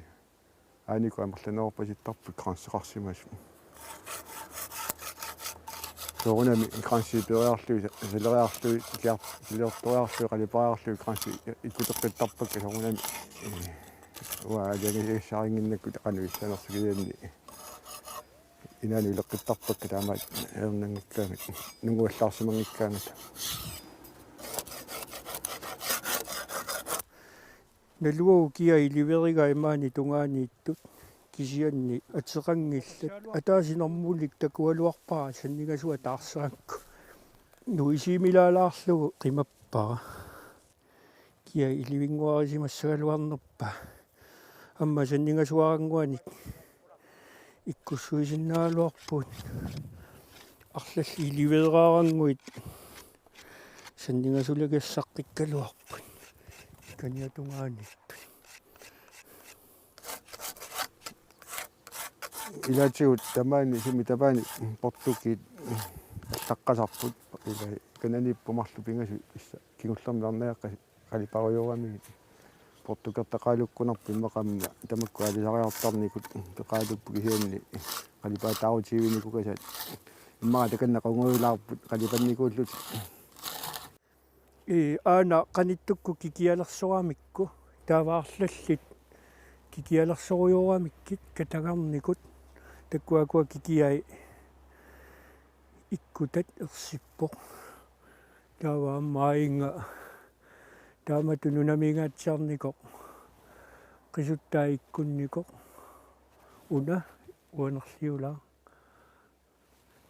aanikkut amerlanerorpasittarput kranseqarsimasut. Soorunami kransi peeriarlugit, saleriarlugit, kiliar-, kiliortoriarlugit, qalipariarlugit kransi ikkuteqqittarpakka soorunami. Ee, uanga aalajangigassarinnginnakkit qanoq issanersugianni. Inaanut ileqqittarpakka taamaat ajornanngikkaangat, nunguallaarsimanngikkaangat. Naluara kia iliverigai maani tungaaniittut kisianni ateqanngillat. Ataaseq inermulli takugaluarpara sanningasua taarserakku. Nuisiimilaalaarlugu qimappara. Kia ilivinnguarisimassagaluarnerpaa. Aamma sanningasuarannguanik ikkussuisinnaagaluarpugut. Arlallit iliveeraarannguit sanningasuligassaqqikkaluarput. Ikani tungaaniittut. Ilaatigut tamaani sumi tamaani portukiit allaqqasarput. Ila kananiippoq marluk pingasut issa kingullermi arnaaqqasi qaliparujoramigit. Portukertaqalukkunarput immaqa aamma tamakku aalisariartarnikut peqalupput kisianni qalipaataarutigivinnikuugassat immaqa takanna qungujulaarput qalipannikuullutik. Ee, aana qanittukkut kikialersoramikku, taava arlallit kikialersorujoramikkit katagarnikut, takuakua kikiai ikkutat ersippoq. Taava aamma aajunga taamatut nunamingaatsiarnikoq, qisuttai ikkunnikoq, una uanerliulaaq.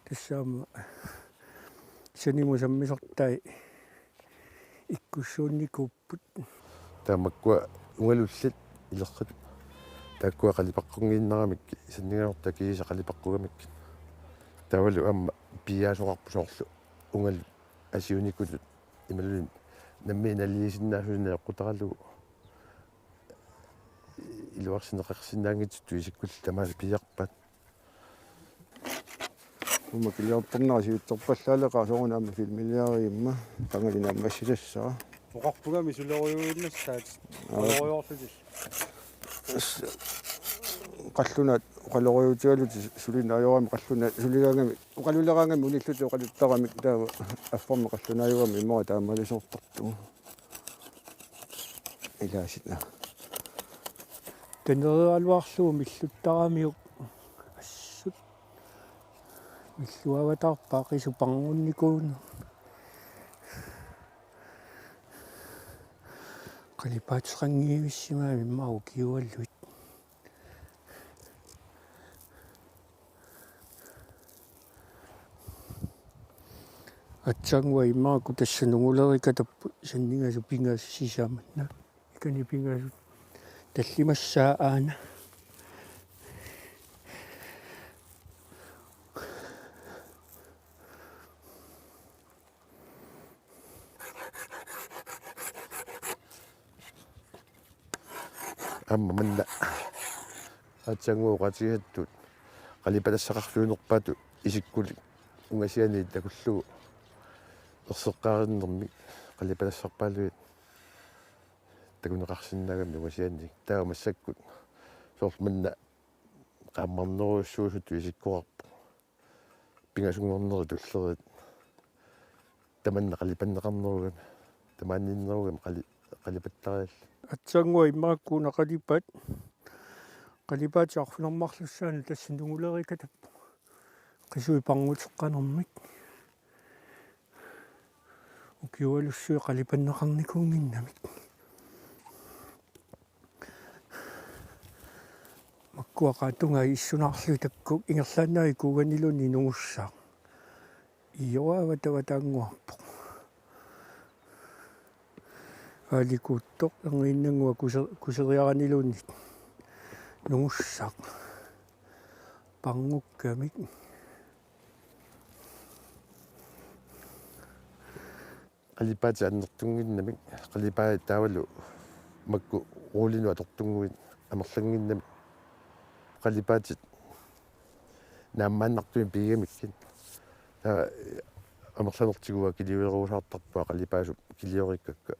Tassa aamma sanimut sammisartai ikkussuunnikuupput. Taamakkua ungalullit ilerrit taakkua qalipaqqunngiinnaramikkit, sanningasortaa kiisa qalipaqqugamikkit. Taavalu aamma piiaasoqarpoq soorlu ungalut asiunikutut imaluunniit nammineq naligisinnaasunik najoqqutaralugu. Iluarsineqarsinnaanngitsutut isikkullit tamaasa piiarpaat. Uuma kiliortornera siutserpallaaleqaaq soorunami filmiliarigimma qangali naammassitassara. Oqarpugami sulerujuinnassaat. Aa. Sulerujuarlutik. Qallunaat oqalorujuutigalutik sulineq ajorami qallunaat suligaangami oqaluleraangami unillutik oqaluttaramik taava affarmi qallunaajugami immaqa taamaalisoortartugut. Ilaasitna. Tanereeraluarlugu milluttaramiuk assut. Milluavatarpaa qisup parngunnikuuneq. Qalipaateqanngivissimagami immaqa ukiualuit. Aatsaannguaq immaqa tassa nungulerikatapput sanningasut pingasut sisamat. Naa, ikani pingasut tallimassaat aana. Aamma manna aatsaannguaq oqaatigisattut qalipalassaqarluinerpaatut isikkulik ungasianiit takullugu erseqqaarinnermik qalipalassarpaalugit takuneqarsinnaagami ungasianiit. Taava massakkut soorlu manna qaammarnerujussuusutut isikkoqarpoq. Pingasunngornerit tulleriit. Tamanna qalipanneqarnerugami. Tamaaniinnerugami qali-, qalipattariallu. Aatsaannguaq immaqa una qalipaat. Qalipaatit arfineq-marlussuanut tassa nungulerikatappoq. Qisui panguteqqanermik. Ukiualussuit qalipanneqarnikuunnginnamik. Makkua qaatungaa issunaarlugit takkua ingerlaannaq kuuganiluunniit nungussaaq. Ioraavata avataannguarpoq. Aalikuuttoq erniinnannguaq kuse-, kuseriaraniluunniit nungussaaq. Pangukkamik. Qalipaatit annertunnginnamik, qalipaatit taavalu makku ruulinut atortunnguit amerlannginnamik. Qalipaatit naammaannartumik pigigamikkit. Taava amerlanertigut kiliulerusaartarpunga qalipaasup kiliorikkakka,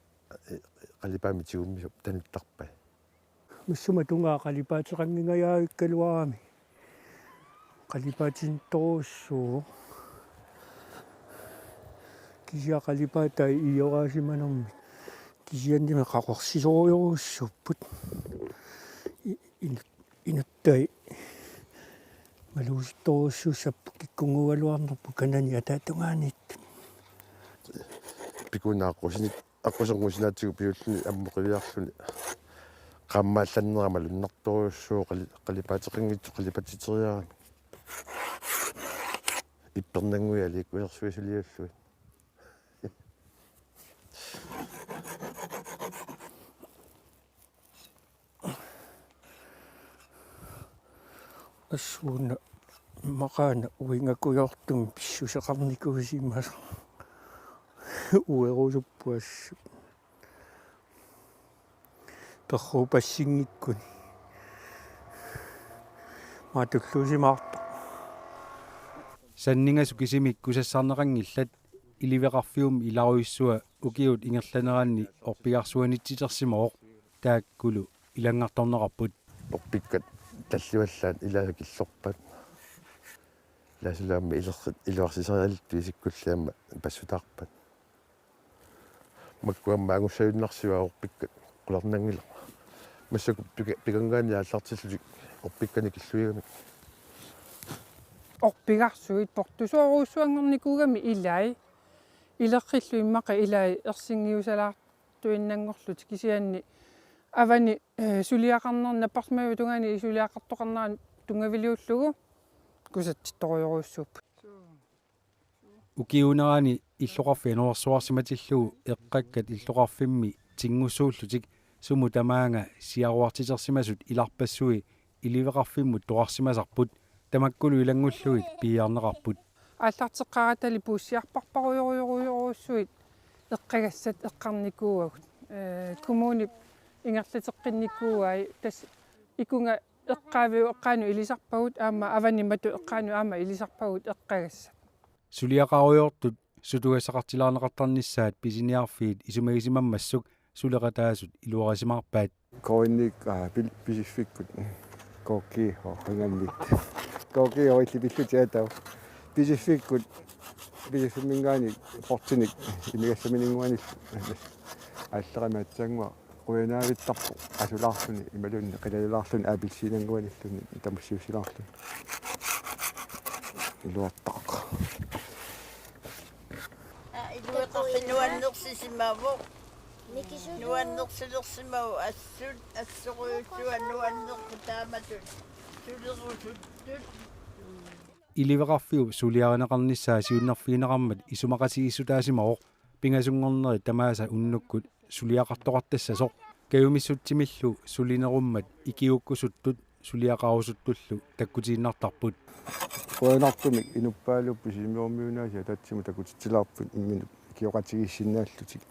qalipaammik tigummisut tanittarpai. Massuma tungaa qalipaateqanngingajavikkaluarami. Qalipaatinittorujussuuvoq. Kisianni qalipaatai ioraasimanermik. Kisiannimi qaqorsisorujorujussuupput. I-, inut-, inuttai maluusittorujussuussapput kikkunnguugaluarnerput kanani ataatungaaniittut. Pikunaaqqusinik Aqquserngusinaatigut piulluni ammut qiviarluni. Qaammaallannera malunnartorujussuuvoq qali-, qalipaateqanngitsoq qalipatsiteriarami. Ippernannguit aliikkusersuisuliullugit. Assuuna maqaana uingakujoortumik pissuseqarnikuusimasoq. Uerusuppoq assut. Perruupassinngikkuni. Maatulluusimaartoq. Sanningasut kisimik kusassarneqanngillat, Iliveqarfiup ilarujussuaq ukiut ingerlaneranni orpigarsuanitsitersimavoq, taakkulu ilanngartorneqarput. Orpikkat tallivallaat ilaasa killorpaat. Ilaasulaammi ilerrit iluarsisariallutik isikkulli aamma passutaarpat. Makku aamma angussajunnarsivaat orpikkat qularnanngilaq. Massakkut pika-, pikanngaanniit aallartillutik orpikkanik killuigamik. Orpigarsuit portusoorujussuanngornikuugamik ilai. Ilerrillu immaqa ilai ersinngiusalaartuinnanngorlutik kisianni avani, eh, suliaqarnerani napparsimajuit tungaanut suliaqartoqarnerani tunngaviliullugu kusatsittorujorujussuupput. Ukiuunerani illoqarfik anorersuarsimatillugu eqqakkat illoqarfimmi tinngussuullutik sumut tamaanga siaruartitersimasut ilarpassui Iliveqarfimmut toqarsimasarput, tamakkulu ilanngullugit piiarneqarput. Aallarteqqaaratali puussiarparparujorujorujorujussuit eqqagassat eqqarnikuuagut. Eh, kommunip ingerlateqqinnikuuai tassa ikunga eqqaaviup eqqaanut ilisarpagut aamma avani matut eqqaanut aamma ilisarpagut eqqagassat. Suliaqarujoortut sutugassaqartilaarneqartarnissaat pisiniarfiit isumagisimammassuk suleqataasut iluarisimaarpaat. Korinnik, aa, pil-, Pisiffikkut. Koki, ho, hangannik. Koki, ho, illi pilluti atau. Pisiffikkut. Pisiffimingaanniit portinik imigassamininnguanillu. Aallarami aatsaannguaq. Qujanaavittarpoq asulaarluni imaluunniit qilalaarluni appelsiinannguanilluni tamussiussilaarluni. Iluartaq. Aa, iluaqarfik nuannersisimavoq. Nuannersilersimavoq assut assorujussuaq nuannerput taamatut sulerusuttut. Iliveqarfiup suliarineqarnissaa siunnerfigineqarmat isumaqatigiissutaasimavoq pingasunngornerit tamaasa unnukkut suliaqartoqartassasoq. Kajumissutsimillu sulinerummat ikiuukkusuttut suliaqarusuttullu takkutiinnartarput. Qujanartumik inuppaaluupput Sisimiormiunaasiit ataatsimut takutitsilaarput imminut ikioqatigiissinnaallutik.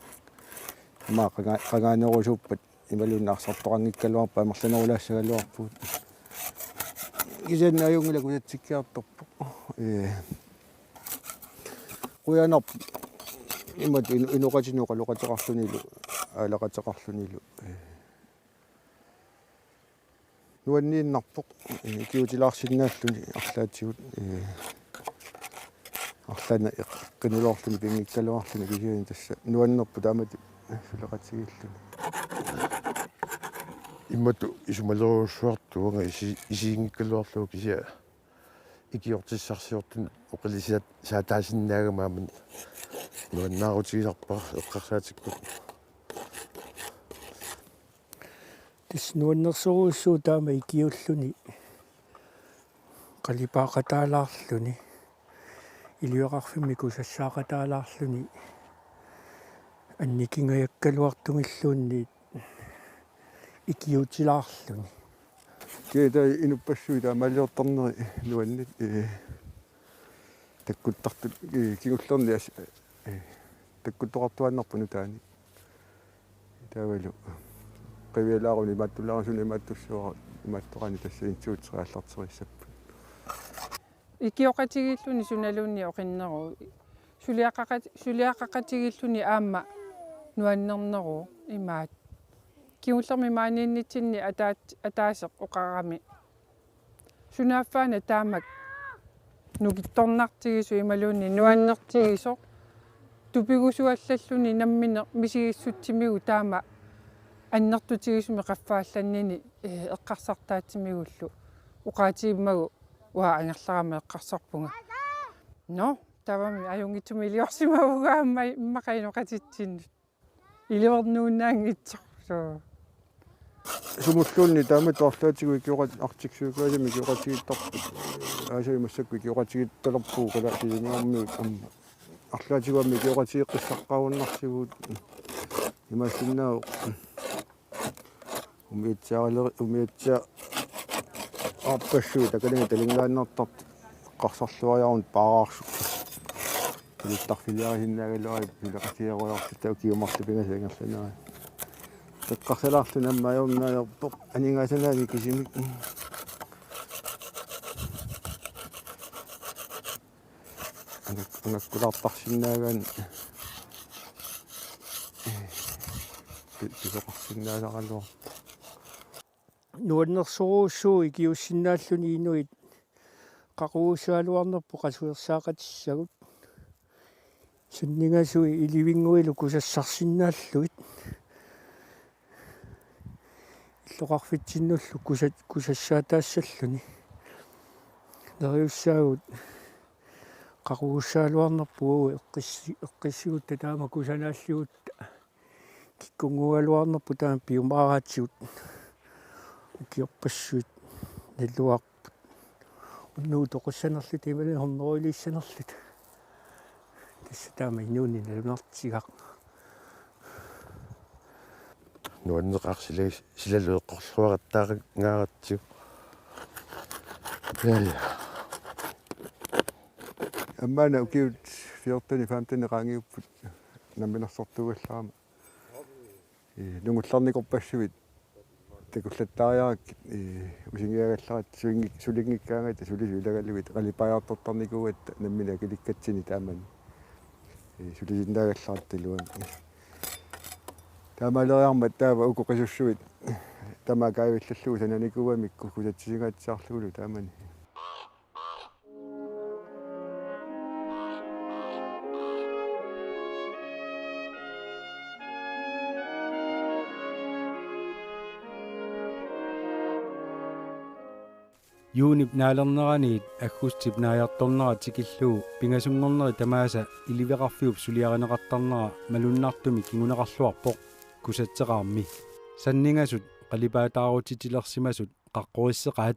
Ima qanga-, qangaanerusuuppat imaluunniit arsartoqanngikkaluarpat amerlanerulaassagaluarpugut. Kisianni ajunngilaq kusatsikkiartorpoq. Ee. Qujanarpoq. Imatut ino-, inoqatinik oqaloqateqarlunilu, aalaqqateqarlunilu. Ee. Nuanniinnarpoq. Ee, ikiutilaarsinnaalluni arlaatigut. Ee. Arlaannik eqqinuloorluni pinngikkaluarluni kisianni tassa nuannerpoq taamatut suleqatigiilluni. Imatut isumalerujussuartut uanga isi-, isiginngikkaluarlugu kisianni ikiortissarsiortunut oqilisaat saataasinnaagama aamma nuannaarutigisarpara eqqarsaatikkukku. Tassa nuannersorujussuuvoq taama ikiulluni qalipaaqataalaarluni, iliveqarfimmi kusassaaqataalaarluni, annikingajakkaluartumilluunniit ikiutilaarluni. Kiita inuppassuit taamaaliortarneri nuanneq, ee, takkuttartut, ee, kingullerni as-, ee, takkuttoqartuaannarput nutaanik. Taavalu qivialaaruni imaattulaaruni suna imaattussuara imaattoqarani tassa insuut aallarterissapput. Ikioqatigiilluni sunaluunniit oqinneruvoq. Suliaqaqat-, suliaqaqatigiilluni aamma nuannerneruvoq imaat. Kingullermi maaniinnitsinni ataat-, ataaseq oqarami. Sunaaffaana taamak nukittornartigisoq imaluunniit nuannertigisoq. Tupigusuallalluni nammineq misigissutsimigut taama annertutigisumik qaffaallannini, ee, eqqarsartaatsimigullu. Oqaatigimmagu uanga angerlarama eqqarsarpunga: Nå, taavami ajunngitsumik iliorsimavunga aamma immaqa inoqatitsinnut. Iliornuunnaanngitsoq. Suu. Sumulluunniit taamatut arlaatigut ikioqat-, Arctic Circle Asia-mi ikioqatigiittarput. Aasiaat massakkut ikioqatigiittalerpugut kalaallit sisimiormiut aamma. Arlaatigut aamma ikioqatigeeqqissaqqaarunarsivugut. Imaassinnaavoq umiatsiaaler-, umiatsiaarpassuit takanani talingaannartartut eqqarsarluariarluni paaraarsuk. Piluttarfiliarisinnaagaluarit pileqatigeerujoorluta ukiut marluk pingasut ingerlanerai. Eqqarsalaarluni aamma ajornaalerpoq aningaasanaanik kisimik. Angak-, angakkulaartarsinnaagaanni pi-, pisoqarsinnaasaraluarpoq. Nuannersorujussuuvoq ikiuussinnaalluni inuit qaqugussagaluarnerput qasuersaaqatissagut. Sanningasuit ilivinnguilu kusassarsinnaallugit. Illoqarfitsinnullu kusa-, kusassaataassalluni. Neriussaagut qaqugussagaluarnerput uagut eqqissi-, eqqissigutta taama kusanaallugutta. Kikkunnguugaluarnerput taama piumaaraatigut. Ukiorpassuit naluarput. Unnugu toqussanerluta imaluunniit hundredeiliissanerluta. Tassa taama inuuneq nalunartigaq. Nuanneqaaq sila-, silalu eqqorluaqattaarangaatsigu. Ja, ja. Aamma una ukiut fjorten femten qaangiupput namminersortuugallarama. Ee, nungullarnikorpassuit takullattaariarakkit, ee, usingiagallaratta sulinngik-, sulinngikkaangatta sulisut ilagalugit qalipaajartortarnikuugatta nammineq akilikkatsinnik taamani. Ee, sulisinnaagallaratta iluamik. Taamaaleriarmat taava uku qisussuit tamaat kaavillallugu sananikuugamikku kusatsisingaatsiarlugulu taamani. Juunip naalerneraniit aggustip naajartornera tikillugu pingasunngorneri tamaasa iliveqarfiup suliarineqartarnera malunnartumik kinguneqarluarpoq kusatseqarmi. Sanningasut qalipaataarutitilersimasut qaqqorisseqaat,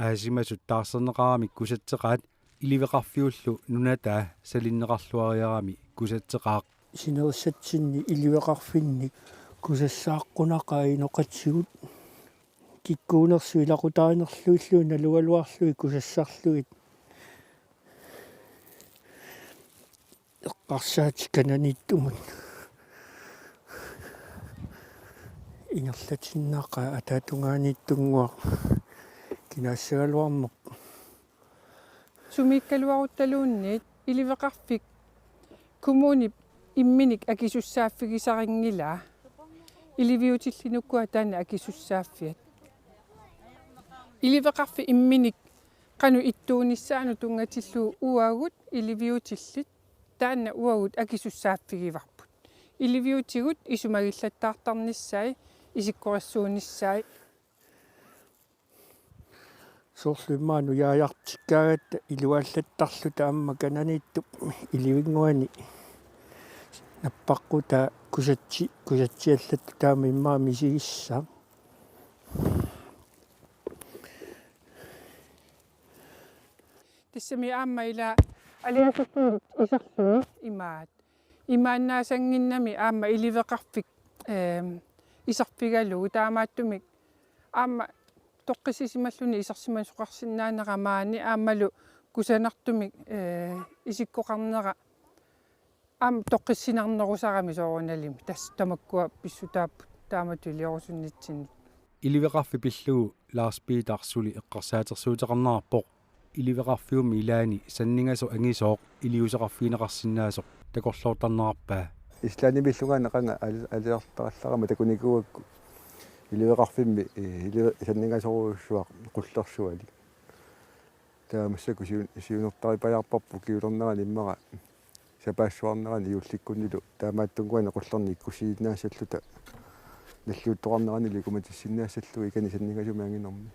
aasimasut taarserneqaramik kusatseqaat, iliveqarfiullu nunataa salinneqarluariarami kusatseqaaq. Sinerissatsinni iliveqarfinni kusassaaqqunaqa inoqatigut. Kikkuunersut ilaqutarinerlugillu nalugaluarlugit kusassarlugit. Eqqarsaatit kananiittumut ingerlatinneqaat ataatungaaniittunnguaq kinaassagaluarnerpoq. Sumiikkaluaruttaluunniit iliveqarfik kommunip imminik akisussaaffigisarinngilaa. Iliviutillit ukua taanna akisussaaffiat. Iliveqarfik imminik qanoq ittuunissaanut tunngatillugu uagut iliviutillit taanna uagut akisussaaffigivarput. Iliviutigut isumagillattaartarnissaat isikkorissuunissaat. Soorlu immaqa nujaajartikkaangatta iluallattarluta aamma kananiittup ilivinnguani nappaqqutaa kusatsi-, kusatsiallattoq taama immaqa misigissaaq. Tassami aamma ila aliasutut iserlugit imaat. Imaannaasannginnami aamma iliveqarfik, eem, iserfigalugu taamaattumik aamma toqqissisimalluni isersimasoqarsinnaanera maani aammalu kusanartumik, ee, isikkoqarnera aamma toqqissinarnerusarami soorunalimi tassa tamakkua pissutaapput taamatut iliorusunnitsinni. Iliveqarfik pillugu Lars Peter suli eqqarsaatersuuteqarnerarpoq. Iliveqarfiummi ilaani sanningasoq angisooq iliuuseqarfigineqarsinnaasoq takorloortarnerarpaa. Islandimiillungaanni qanga al-, aliartarallarama takunikuuakku iliveqarfimmi, eh, ilive-, sanningasorujussuaq qullersualik. Taava massakkut siun-, siunertaripajaarparput ukiulernerani immaqa sapaassuarnerani juullikkunnilu taamaattunnguani qullernik ikkussiinnaassalluta nalliuttoqarnerani ilikumatissiinnaassallugu ikani sanningasumik anginermi.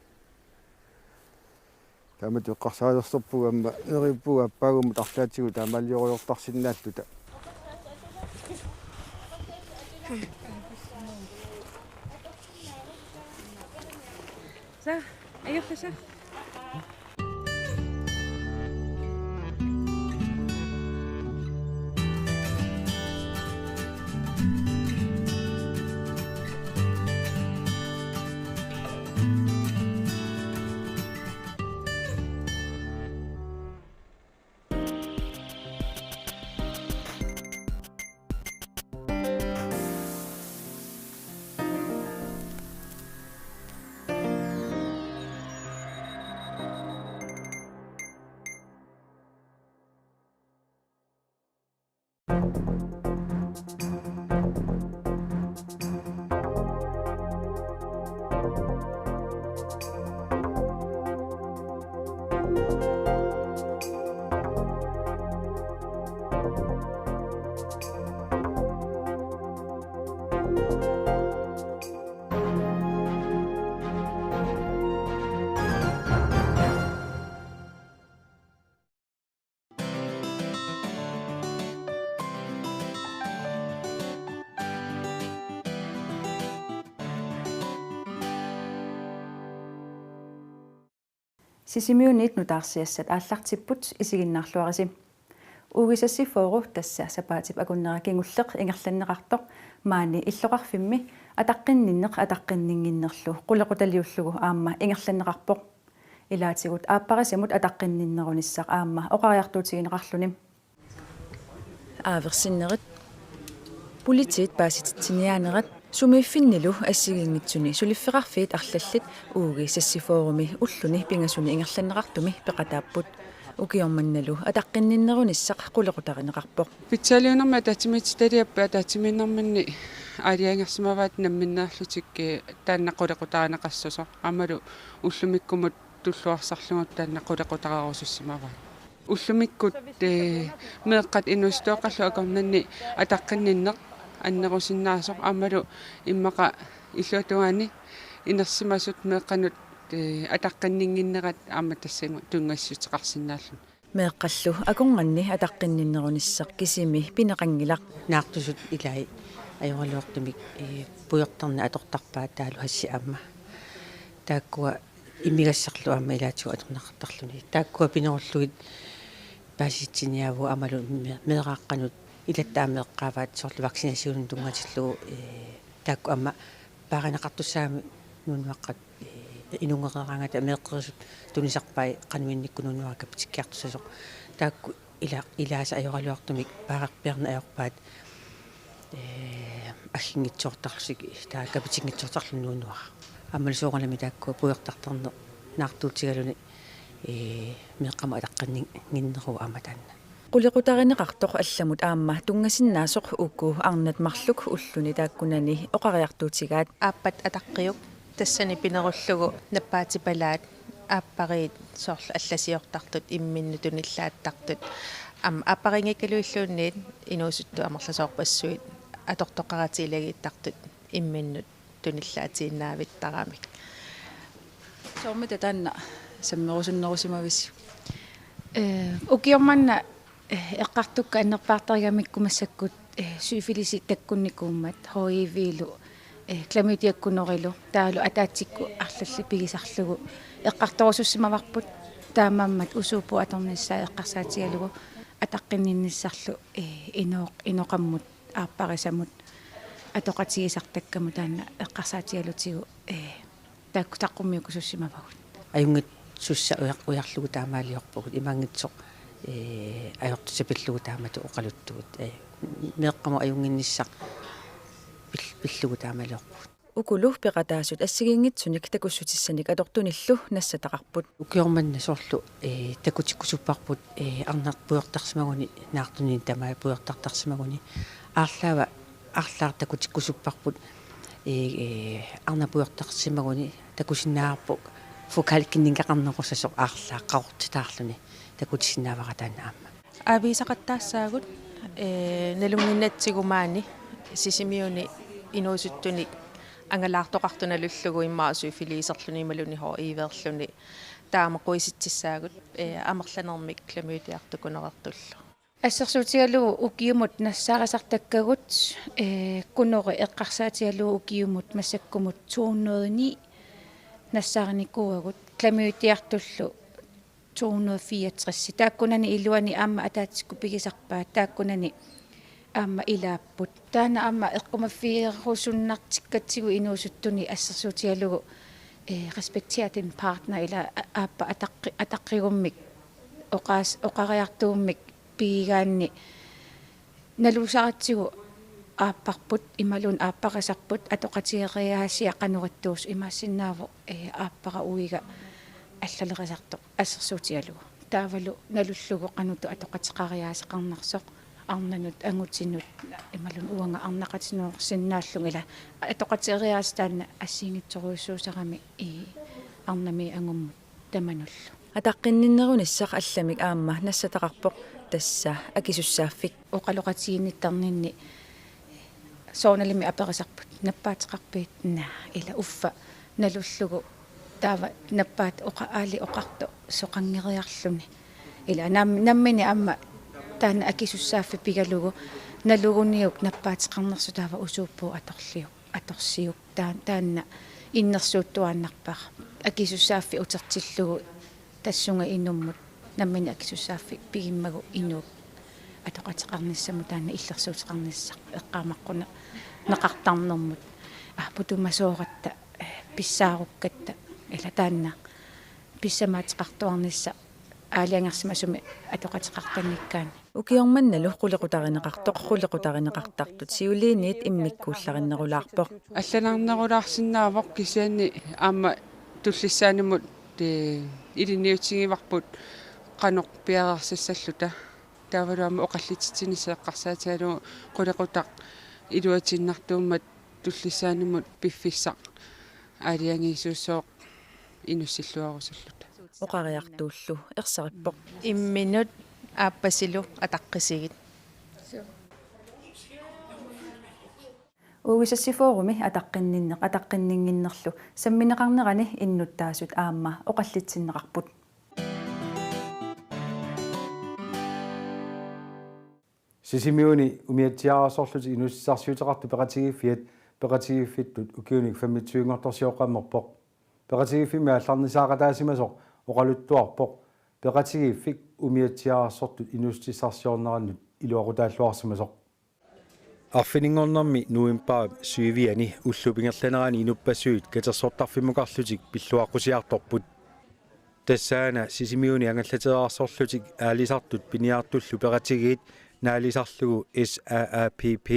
Taamatut eqqarsaalersorpugut aamma neriuppugut aappaagummut arlaatigut taamaaliorujortarsinnaalluta. Sa, ajoqqa sa. Sisimiuniit nutaarsiassat aallartipput, isiginnaarluarisi. Uge seksogfyrre, tassa sapaatip akunnera kingulleq ingerlanneqartoq, maani illoqarfimmi ataqqinninneq ataqqinninnginnerlu qulequtaliullugu aamma ingerlanneqarpoq. Ilaatigut aapparisamut ataqqinninnerunissaq aamma oqariartuutigineqarluni. Aaversinnerit, politiit paasititsiniaanerat sumiiffinnilu assigiinngitsuni suliffeqarfiit arlallit uge seksogfyrremi ulluni pingasuni ingerlanneqartumi peqataapput. Ukioq mannalu ataqqinninnerunissaq qulequtarineqarpoq. Pitsaalluinnarmi ataatsimiititaliapput ataatsimiinnerminni aalajangersimavaat namminneerlutik, eh, taanna qulequtarineqassasoq. Aammalu ullumikkumut tulluarsarlugu taanna qulequtariarussimavaat. Ullumikkut, eh, meeqqat inuusuttuaqqallu akornanni ataqqinninneq annerusinnaasoq aammalu immaqa illuatungaani inersimasut meeqqanut, eh, ataqqinninnginnerat aamma tassunga tunngassuteqarsinnaalluni. Meeqqallu akornanni ataqqinninnerunissaq kisimi pineqanngilaq. Naartusut ilai ajoraluartumik, eh, pujortarneq atortarpaat taavalu hassi aamma. Taakkua imigassarlu aamma ilaatigut atorneqartarluni. Taakkua pinerullugit paasititsiniaavugut aammalu me-, meeraaqqanut ilatta aamma eqqaavaat soorlu vaccinationimut tunngatillugu, eh, taakku aamma paarineqartussaammat nuunnuaqqat, eh, inunngoreeraangata meeqqerisut tunisarpai qanoq innikkut nuunnuara kapitikkiartussasoq. Taakku ila-, ilaasa ajoraluartumik paarerpiarneq ajorpaat, eh, agginngitsoortarlutik, taava kapitinngitsoortarluni nuunnuara. Aammalu soorunami taakku pujortartarneq naartuutigaluni, eh, meeqqamut ataqqinninnginneruvoq aamma taanna. Qulequtarineqartoq allamut aamma tunngasinnaasoq uku arnat marluk ulluni taakkunani oqariartuutigaat. Aappat ataqqiuk tassani pinerullugu nappaatipalaat aappariit soorlu allasiortartut imminnut tunillaattartut. Aamma aappariinngikkaluilluunniit inuusuttut amerlasoorpassuit atortoqaratik ilagiittartut imminnut tunillaatiinnaavittaramik. Soormita taanna sammerusunnerusimavisi? Eh, ukioq manna, eh, eqqartukkat annerpaartarigamikku massakkut, eh, syfilis takkunnikuummat, H I V-lu, eh, klamydiakkunorilu, taavalu ataatsikkut arlallit pigisarlugu eqqartorusussimavarput, taamaammat usuupput atornissaa eqqarsaatigalugu ataqqinninnissarlu, eh, inooq-, inoqammut, aapparisamut, atoqatigisartakkamut taanna eqqarsaatigalutigu, eh, taakku saqqummiukkusussimavagut. Ajunngitsussaq ujar-, ujarlugu taamaaliorpugut, imaanngitsoq, ee, ajortussat pillugu taamatut oqaluttugut. Ee, meeqqamut ajunnginnissaq pil-, pillugu taamaaliorpugut. Ukulu peqataasut assigiinngitsunik takussutissanik atortunillu nassataqarput. Ukioq manna soorlu, ee, takutikkusupparput, ee, arnaq pujortarsimaguni, naartunik tamaat pujortartarsimaguni. Aarlaava, arlaaq takutikkusupparput, ee, ee, arnaq pujortarsimaguni takusinnaavarput fokalikkit ninngeqarnerusasoq aarlaaq qaqortitaarluni takutisinnaavara taanna aamma. Aaviisaqattaassaagut, ee, nalunnginnatsigu maani Sisimiuni inuusuttunik angalaartoqartoq nalullugu immaqa syfiliserluni imaluunniit H I V-erluni taama quisitsissaagut, ee, amerlanermik klamydiartukunerertullu. Assersuutigalugu ukiumut nassaarisartakkagut, ee, kunori eqqarsaatigalugu ukiumut massakkumut to hundrede ni nassaarinikuuagut, klamydiartullu to hundrede fireogtres. Taakkunani iluani aamma ataatsikkut pigisarpaat, taakkunani aamma ilaapput. Taanna aamma eqqumaffigerusunnartikkatsigu inuusuttunik assersuutigalugu, ee, respekter din partner ila a-, aappa ataqqi-, ataqqigummik oqaas-, oqariartuummik pigigaanni nalusaratsigu aapparput imaluunniit aapparisarput atoqatigeriaasia qanoq ittuusoq, imaassinnaavoq, ee, aappara uiga allalerisartoq assersuutigalugu. Taavalu nalullugu qanoq ittoq atoqateqariaaseqarnersoq, arnanut angutinut imaluunniit uanga arnaqatigoorsinnaallunga ila atoqatigeriaaseq taanna assigiinngitsorujussuusarami, ee, arnamit angummut tamanullu. Ataqqinninnerunissaq allamik aamma nassataqarpoq, tassa akisussaaffik. Oqaloqatigiinnittarninni soorunalimi aperisarput: Nappaateqarpit? Naa, ila uffa nalullugu taava nappaat oqa-, aali oqartoq soqanngeriarluni. Ila nam-, nammineq aamma taanna akisussaaffik pigalugu naluguniuk nappaateqarnersoq taava usuupput atorliuk. Atorsiuk taa-, taanna innersuuttuaannarpara. Akisussaaffik utertillugu tassunga inummut nammineq akisussaaffik pigimmagu inuup atoqateqarnissamut taanna illersuuteqarnissaq eqqaamaqquneqartarnermut. Aapputumasooratta, eh, pissaarukkatta ila taanna pissamaateqartuarnissaq aalajangersimasumik atoqateqartanngikkaanni. Ukioq mannalu qulequtarineqartoq, qulequtarineqartartut siuliiniit immikkuullarinnerulaarpoq. Allanarnerulaarsinnaavoq kisianni aamma tullissaanimut, ee, ilinniutigivarput qanoq piareersassalluta. Taavalu aamma oqallitsitsinissaq eqqarsaatigalugu qulequtaq iluatiinnartuummat tullissaanimut piffissaq aalajangiisussooq inussilluarusulluta. Oqariartuullu ersarippoq: Imminut aappasilu ataqqisigit. Uagusassifoorumi ataqqinninneq ataqqinninnginnerlu sammineqarnerani innuttaasut aamma oqallitsinneqarput. Sisimiuni umiatsiaararsorlutik inuussutissarsiuteqartut peqatigiiffiat peqatigiiffittut ukiunik femogtyve-nngortorsioqqammerpoq. Peqatigiiffimmi aallarnisaaqataasimasoq oqaluttuarpoq peqatigiiffik umiatsiaararsortut inuussutissarsiornerannut iluaqutaalluarsimasoq. Arfininngornermi novembarip syviani ullup ingerlanerani inuppassuit katersortarfimmukarlutik pilluaqqusiartorput. Tassaana Sisimiuni angallateerarsorlutik aalisartut piniartullu peqatigiit naalisarlugu S A A P P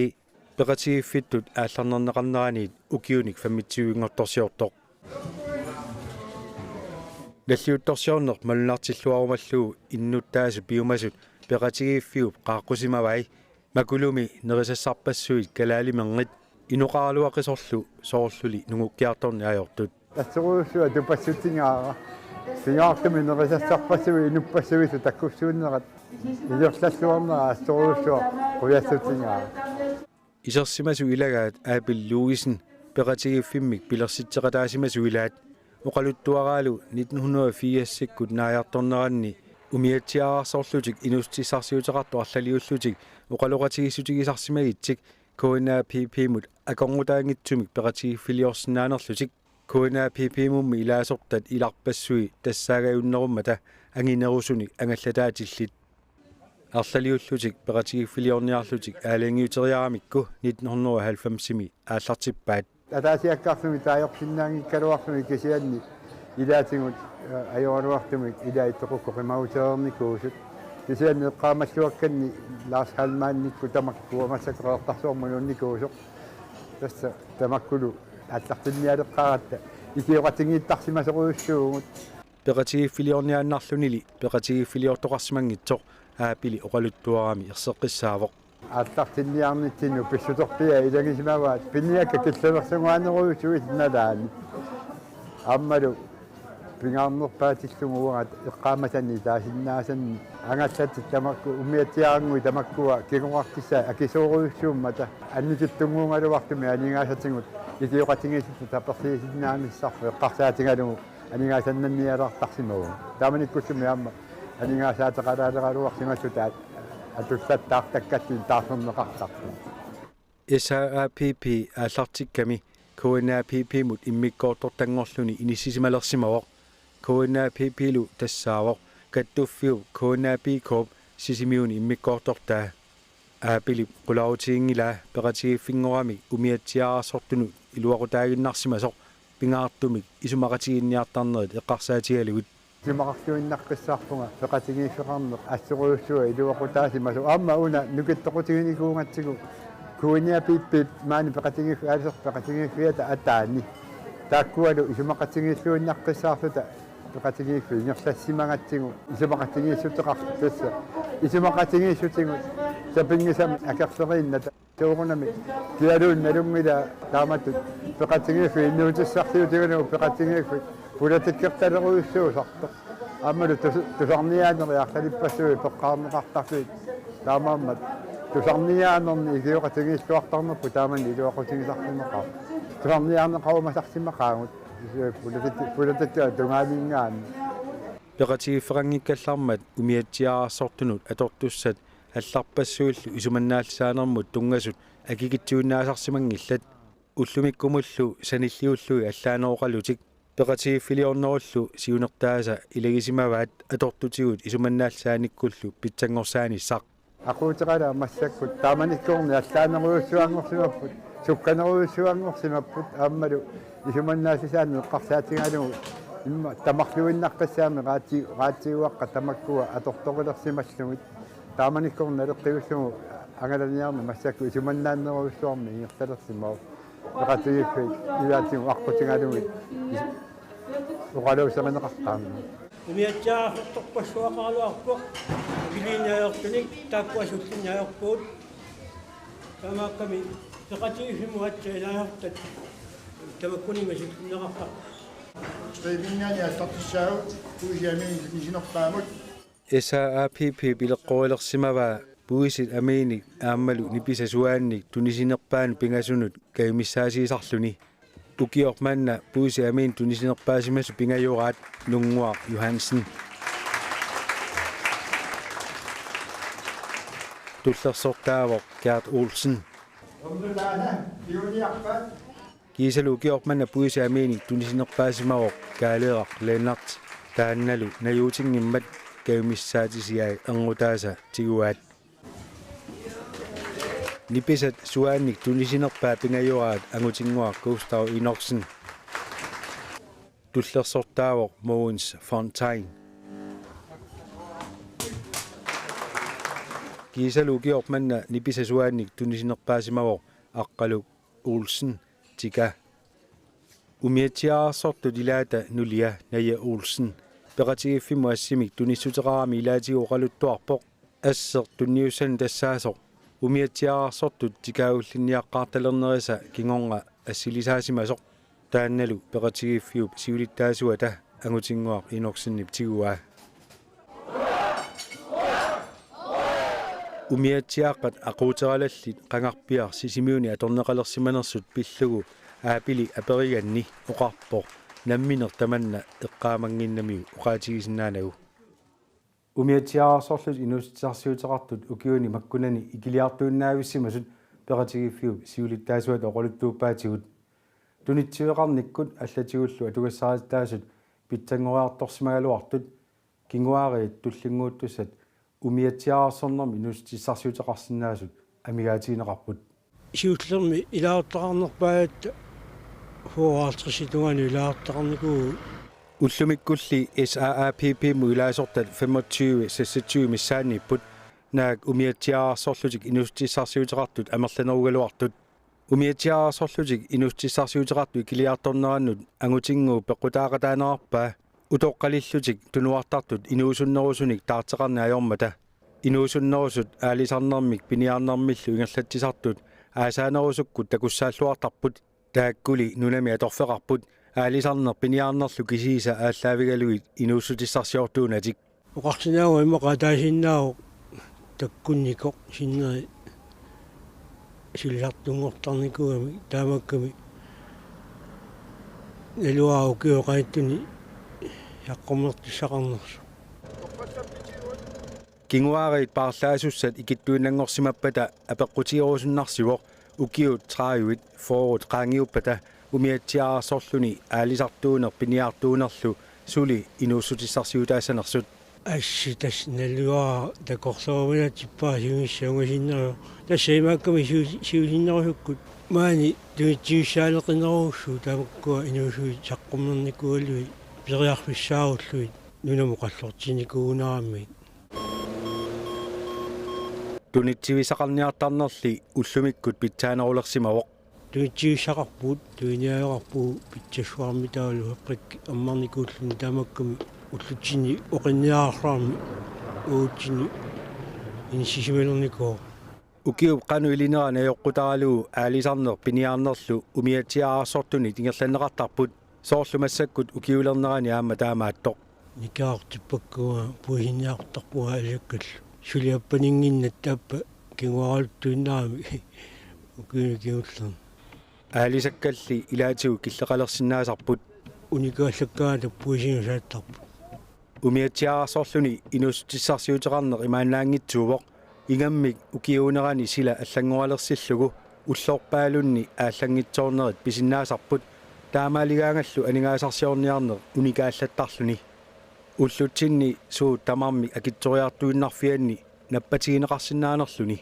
peqatigiiffittut aallarnerneqarneraniit ukiunik femogtyve-nngortorsiortoq. Nalliuttorsiorneq malunnartilluarumallugu innuttaasut piumasut peqatigiiffiup qaaqqusimavai. Makulumi nerisassarpassuit kalaalimernit inoqaraluaqisorlu soorluli nungukkiartorneq ajortut. Assorujussuaq tupassutigaara. Pingaartumik nerisassarpassuit inuppassuisut takussuunnerat ingerlalluarnera assorujussuaq qujassutigaara. Isersimasut ilagaat Abel Louisen peqatigiiffimmik pilersitseqataasimasut ilaat. Oqaluttuaraalu nitten hundrede og firsikkut naajartorneranni umiatsiaararsorlutik inuussutissarsiuteqartut arlaliullutik oqaloqatigiissutigisarsimagitsik K N A P P-mut akornutaanngitsumik peqatigiiffiliorsinnaanerlutik. K N A P P-mummi ilaasortat ilarpassui tassaagajunnerummata anginerusunik angallataatillit. Arlaliullutik peqatigiiffiliorniarlutik aalajangiuteriaramikku nitten hundrede og halvfemsimi aallartippaat. Ataasiakkaarlugit taajorsinnaanngikkaluarlugit kisianni ilaatigut, eh, ajoraluartumik ilaat toqukku qimagutereernikuusut. Kisianni eqqaamalluakkanni Lars Heilmannikkut tamakku massakkut Qeqertarsuarmut nuunnikuusoq. Tassa tamakkulu aallartinnialeqqaaratta ikioqatigiittarsimasorujussuugut. Peqatigiiffiliorniaannarlunili peqatigiiffiliortoqarsimanngitsoq Aapili oqaluttuarami erseqqissaavoq. Aallartinniarnitsinnut pissutorpiaq ilagisimavaat piniakkat killilersunnguanerujussuit nalaani. Aammalu pingaarnerpaatillugu uanga eqqaamasani taasinnaasanni angallatit tamakku umiatsiaranngui tamakkua kingoqartissaat akisoorujussuummata annikitsunnguugaluartumik aningaasatigut ikioqatigiissutut tapersiisinnaanissarput eqqarsaatigalugu aningaasannannialertarsimavugut. Taamanikkullumi aamma aningaasaateqalaaleraluarsimasutaat atullattaartakkatsinnik taarserneqartarput. S A A P P aallartikkami K N A P P-mut immikkoortortanngorluni inissisimalersimavoq. K N A P P-lu tassaavoq kattuffiup K N A P K-p Sisimiuni immikkoortortaa. Aapilip qularutiginngilaa peqatigiiffinngoramik umiatsiaararsortunut iluaqutaaginnarsimasoq pingaartumik isumaqatigiinniartarnerit eqqarsaatigalugit. Isumaqarluinnaqqissaarpunga peqatigiiffeqarneq assorujussuaq iluaqutaasimasoq. Aamma una nukittoqutiginikuugatsigu K N A P P-p maani peqatigiiffi-, aalisartut peqatigiiffiata ataani. Taakkualu isumaqatigiilluinnaqqissaarluta peqatigiiffik ingerlassimagatsigu isumaqatigiissuteqartut tassa. Isumaqatigiissutigut sapinngisamik akerleriinnata. Soorunami kialuunniit nalunngilaa taamatut peqatigiiffik inuutissarsiutigalugu peqatigiiffik politikkertalerujussuusartoq. Aammalu tus-, tusarniaanerit arlalippassuit peqqaarneqartarlugit taamaammat tusarniaanerni ikioqatigiilluartarnerput taamani iluaqutigisarsinnaqaaq. Tusarniaaneqarumasarsinnaqaagut politi-, politikki tungaaninngaanniit. Peqatigiiffeqanngikkallarmat umiatsiaararsortunut atortussat allarpassuillu isumannaallisaanermut tunngasut akikitsuinnaasarsimanngillat. Ullumikkumullu sanilliullugit allaaneroqalutik peqatigiiffiliornerullu siunertaasa ilagisimavaat atortutigut isumannaallisaanikkullu pitsanngorsaanissaat. Aquuteqalaaq massakkut taamanikkoorni allaanerujussuanngorsimapput, sukkanerujussuanngorsimapput aammalu isumannaallisaanik eqqarsaatigalugu immaqa tamarluinnaqqissaammi raati-, raatiuaqqat tamakkua atortorilersimallugit. Taamanikkoorni naleqqiullugu angalaniarneq massakkut isumannaannerujussuarmik ingerlalersimavoq. Peqatigiiffik ilaatigut aqqutigalugit oqaluuserineqartarami. Umiatsiaararsortorpassuaqaraluarpoq. Akiliinniartunik taakkua sullinniarpugut. Taamaakkami peqatigiiffimmut aatsaat ilaasortat tamakkununnga sullinneqartarput. Striipinngaanniit aallartissaagut puisit amiinik tunisinerpaamut. S A A P P pileqqorilersimavaa puisit amiinik aammalu nipisat suaannik tunisinerpaanut pingasunut kajumissaatigisarluni. Ukioq manna puisit amiinik tunisinerpaasimasut pingajoraat Nunnguaq Johansen. Tullersortaavoq Gert Olsen. Kiisalu ukioq manna puisit amiinik tunisinerpaasimavoq Kaaleeraq Lennert, taannalu najuutinngimmat kajumissaatisiai erngutaasa tiguaat. Nipisat suaannik tunisinerpaat pingajoraat Angutinnguaq Gustav Enoksen. Tullersortaavoq Mogens Fontaine. Kiisalu ukioq manna nipisat suaannik tunisinerpaasimavoq Aqqaluk Olsen Tika. Umiatsiaararsortut ilaata nulia Naja Olsen peqatigiiffimmut assimik tunissuteqarami ilaatigut oqaluttuarpoq. Asseq tunniussani tassaasoq umiatsiaararsortut tikaagullinniaqqaartalernerisa kingorna assilisaasimasoq, taannalu peqatigiiffiup siulittaasuata Angutinnguaq Enoksenip tiguaa. Umiatsiaaqqat aquuteralallit qangarpiaq Sisimiuni atorneqalersimanersut pillugu Aapili aperiganni oqarpoq nammineq tamanna eqqaamannginnamiuk oqaatigisinnaanagu. Umiatsiaararsorlutik inuussutissarsiuteqartut ukiuni makkunani ikiliartuinnaavissimasut peqatigiiffiup siulittaasuata oqaluttuuppaatigut. Tunitsiveqarnikkut allatigullu atugassarititaasut pitsanngoriartorsimagaluartut kinguaariit tullinnguuttussat umiatsiaararsornermi inuussutissarsiuteqarsinnaasut amigaatigineqarput. Siullermik ilaasortaqarnerpaat fyrre halvtreds tungaanut ilaasortaqarnikuuvugut. Ullumikkulli S A A P P-mut ilaasortat femogtyve seksogtyve missaanniipput, naak umiatsiaararsorlutik inuussutissarsiuteqartut amerlanerugaluartut. Umiatsiaararsorlutik inuussutissarsiuteqartut ikiliartornerannut angutinnguup peqqutaaqataanerarpaa utoqqalillutik tunuartartut inuusunnerusunik taarteqarneq ajormata. Inuusunnerusut aalisarnermik piniarnermillu ingerlatsisartut aasaanerusukkut takussaalluartarput, taakkuli nunami atorfeqarput, aalisarneq piniarnerlu kisiisa aallaavigalugit inuussutissarsiortuunatik. Oqarsinnaavoq immaqa ataasiinnaavoq takkunnikoq sinneri sulisartunngortarnikuugami, taamaakkami naluara ukiup qanittuni saqqummertussaqarnersoq. Kinguaariit paarlaasussat ikittuinnanngorsimappata apeqqutigerusunnarsivoq ukiut tredive fyrre qaangiuppata umiatsiaararsorluni aalisartuuneq piniartuunerlu suli inuussutissarsiutaassanersut. Assi, tassa naluara takorloorumanatsippara siunissaq ungasinnaasoq. Tassa imaakkami siu-, siusinnerusukkut maani tunitsivissaaneqinerusut tamakkua inuusuit saqqummernikuugalugit periarfissaarullugit nunamut qallortinnikuugunarami. Tunitsivissaqarniartarnerli ullumikkut pitsaanerulersimavoq. Tunitsivissaqarpugut, tuniniaasoqarpugut pitsassuarmik taavalu fabrikkit ammarnikuulluni, taamaakkami ullutsinni oqinniararsuarmi uagutsinnut inissisimalernikuuvoq. Ukiup qanoq ilinera najoqqutaralugu aalisarneq piniarnerlu umiatsiaararsortunit ingerlanneqartarput, soorlu massakkut ukiulernerani aamma taamaattoq. Nikaartippakkua puisinniartarpunga aalisakkallu. Suli appaninnginnatta appa kinguaraluttuinnarami ukiuni kingullerni. Aalisakkalli ilaatigut killeqalersinnaasarput. Unikaallakkaatta puisinut saattarput. Umiatsiaararsorluni inuussutissarsiuteqarneq imaannaanngitsuuvoq, ingammik ukiuunerani sila allanngorarlersillugu ullorpaalunni aallanngitsoornerit pisinnaasarput, taamaaligaangallu aningaasarsiorniarneq unikaallattarluni. Ullutsinni suut tamarmik akitsoriartuinnarfianni nappatigineqarsinnaanerluni.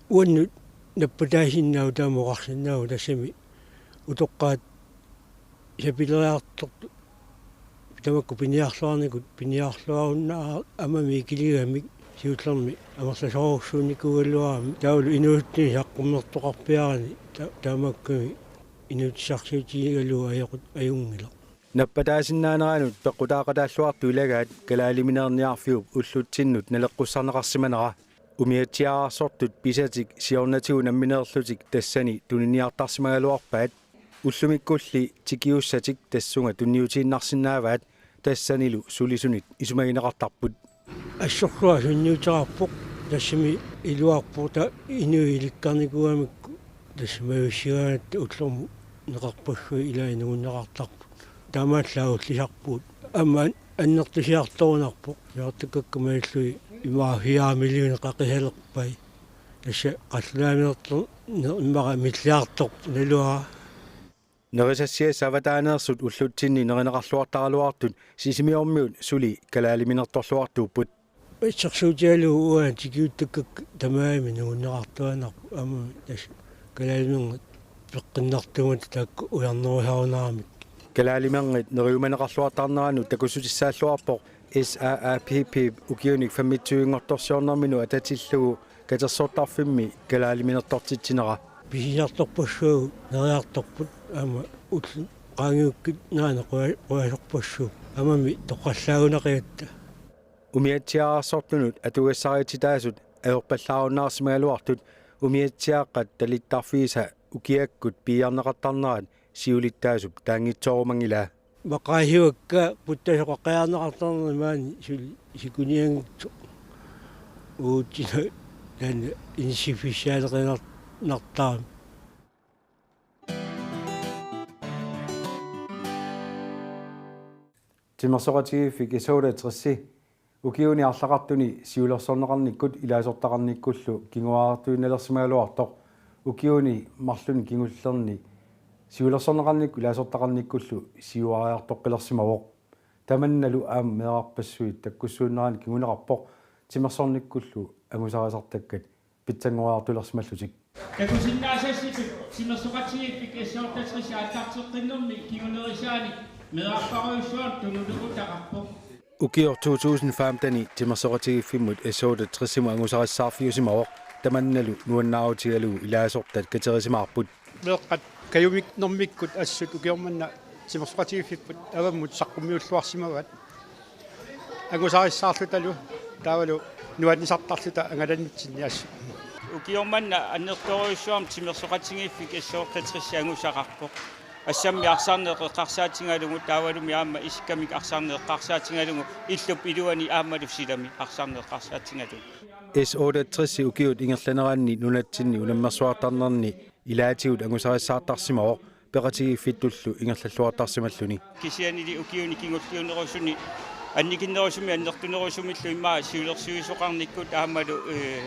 Uannut nappataasinnaavoq taama oqarsinnaavoq, tassami utoqqaat sapileriartortut tamakku piniarluarnikut piniarluarunnaarami ikiligamik, siullermik amerlasoorujussuunnikuugaluarami, taavalu inuusuttunit saqqummertoqarpiarani ta-, taamaakkami inuussutissarsiutigalugu ajoqut-, ajunngilaq. Nappataasinnaaneranut peqqutaaqataalluartut ilagaat kalaalimineerniarfiup ullutsinnut naleqqussarneqarsimanera. Umiatsiaararsortut pisatik siornatigut nammineerlutik tassani tuniniartarsimagaluarpaat. Ullumikkulli tikiussatik tassunga tunniutiinnarsinnaavaat, tassanilu sulisunit isumagineqartarput. Assorsuaq sunniuteqarpoq, tassami iluarpoq ta-, inuit ilikkarnikuugamikku, tassami majussigaangatta ullormut neqarpassuit ilaat nungunneqartarput. Taamaallaat ullisarpugut. Aamma annertusiartorunarpoq. Siortakkakka malillugit immaqa fire millionit qaqisalerpai. Tassa qallunaaminertorneq immaqa milliarderpoq naluara. Nerisassiassat avataaneersut ullutsinni nerineqarluartaraluartut Sisimiormiut suli kalaaliminertorluartuupput. Assersuutigalugu uanga tikiuttakkakka tamarmik nungunneqartuaannarput, aamma tassa kalaalimerngit peqqinnartuummata taakku ujarnerusarunaramik. Kalaalimerngit neriumaneqarluartarnerannut takussutissaalluarpoq S A A P P ukiunik femogtyvenngortorsiornerminut atatillugu katersortarfimmi kalaaliminertortitsinera. Pisiniartorpassuit neriartorput aamma ullut qaangiukkinnaanni quja-, qujasorpassuupput. Aammami torrallaagunaqigatta. Umiatsiaararsortunut atugassarititaasut ajorpallaarunnaarsimagaluartut umiatsiaaqqat talittarfiisa ukiakkut piiarneqartarnerat siulittaasup taanngitsoorumanngilaat. Maqaasivakka puttasoq qaqiarneqartarneq maani suli sikunianngitsoq. Uagutsinnut taanna inissiffissaaleqinar-, nartarami. Timersoqatigiiffik S otteogtres ukiuni arlaqartuni siulersorneqarnikkut ilaasortaqarnikkullu kinguaartuinnalersimagaluartoq ukiuni marlunni kingullerni siulersorneqarnikkut ilaasortaqarnikkullu siuariartoqqilersimavoq. Tamannalu aamma meerarpassuit takkussuunneranni kinguneqarpoq timersornikkullu angusarisartakkat pitsanngoriartulersimallutik. Takusinnaasassitut timersoqatigiiffik S otteogtres aallarteqqinnermi kingunerisaanik meerarparujussuarnik tunuliaqutaqarpoq. Ukioq to tusind femten timersoqatigiiffimmut S otteogtres angusarissaarfiusimavoq, tamannalu nuannaarutigalugu ilaasortat katerisimaarput. Meeqqat kajuminnermikkut assut ukioq manna timersoqatigiiffipput avammut saqqummiulluarsimavaat. Angusarissaarlutalu taavalu nuannisartarluta angalannitsinni assut. Ukioq manna annertoorujussuarmik timersoqatigiiffik S otteogtres angusaqarpoq. Assammik arsarneq eqqarsaatigalugu taavalu aamma isikkamik arsarneq eqqarsaatigalugu illup iluani aammalu silami arsarneq eqqarsaatigalugu. S otteogtres ukiut ingerlaneranni nunatsinni unammersuartarnerni ilaatigut angusarissaartarsimavoq peqatigiiffittullu ingerlalluartarsimalluni. Kisiannili ukiuni kingulliunerusuni annikinnerusumik annertunerusumillu immaqa siulersuisoqarnikkut aammalu, eh,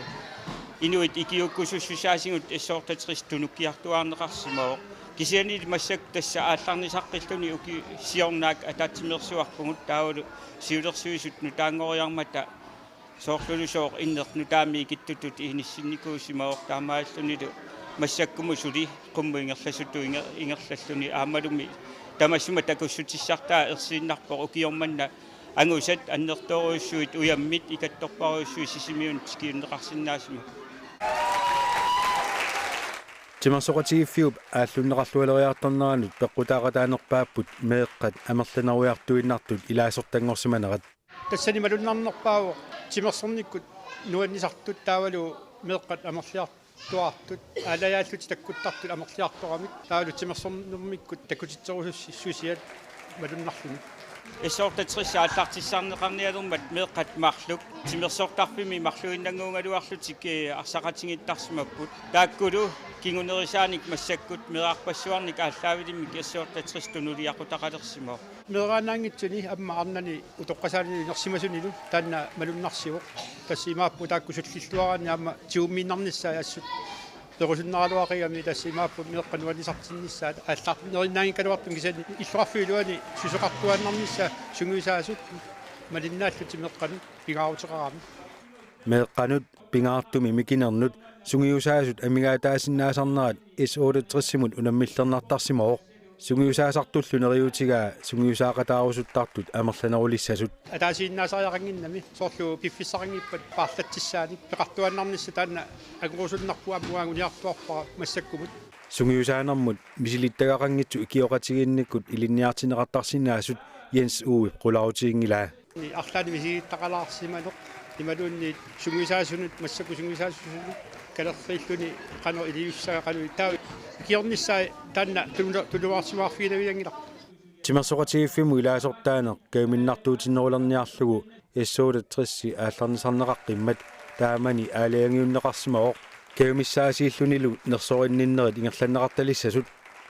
inuit ikiuukkusussusaasigut S otteogtres tunukkiartuaarneqarsimavoq. Kisiannili massakkut tassa aallarnisaqqilluni uki siornaak ataatsimeersuarpugut taavalu siulersuisut nutaanngoriarmata soorlulusooq inneq nutaamik ikittutut inissinnikuusimavoq taamaalillunilu massakkumut suli qummut ingerlasutut inger-, ingerlalluni aammalumi tamassuma takussutissartaa ersiinnarpoq ukioq manna angusat annertoorujussuit ujammit ikattorparujussuit Sisimiunut tikiunneqarsinnaasuma. Timersoqatigiiffiup aallunneqarlualeriartorneranut peqqutaaqataanerpaapput meeqqat amerlaneruiartuinnartut ilaasortanngorsimanerat. Tassani malunnarnerpaavoq timersornikkut nuannisartut taavalu meeqqat amerliartuaartut, aalajaallutik takkuttartut amerliartoramik, taavalu timersornermikkut takutitserusussi-, susiat malunnarluni. S otteogtres aallartissarneqarnialermat meeqqat marluk timersortarfimmi marluinnannguugaluarlutik, eh, arsaqatigiittarsimapput. Taakkulu kingunerisaanik massakkut meerarpassuarnik aallaavilimmik S otteogtres tunuliaqutaqalersimavoq. Meeraannaanngitsuni aamma arnani utoqqasaani inersimasunilu taanna malunnarsivoq. Tassa imaappoq taakku sullilluaraanni aamma tigummiinnarnissaat assut perusunnaraluaqigami, tassa imaappoq meeqqat nuannisartinnissaat aallartinniinnaanngikkaluartumik kisianni illoqarfiup iluani susoqartuaannarnissaat sungiusaasut malinnaallutik meeqqanut pingaaruteqarami. Meeqqanut, pingaartumik mikinernut sungiusaasut amigaataasinnaasarnerat S otteogtres-imut unammillernartarsimavoq. Sungiusaasartullu neriuutigaa sungiusaaqataarusuttartut amerlanerulissasut. Ataasiinnaasariaqannginnami soorlu piffissaqanngippat paarlatsissaanik peqartuaannarnissaq taanna angorusunnarpoq aamma anguniartuarpara massakkumut. Sungiusaanermut misilittagaqanngitsut ikioqatigiinnikkut ilinniartinneqartarsinnaasut Jens Uip qularutiginngilaa. Arlaannik misigittaqalaarsimanoq imaluunniit sungiusaasunut, massakkut sungiusaasunut kalerriilluni qanoq iliussagaqaluit taava ikiornissaa taanna tunu-, tunuarsimaarfiginavianngilarput. Timersoqatigiiffimmut ilaasortaaneq kajuminnartuutinnerulerniarlugu S otteogtres aallarnisarneqaqqimmat taamani aalajangiunneqarsimavoq, kajumissaasiillunilu nersorinninnerit ingerlanneqartalissasut.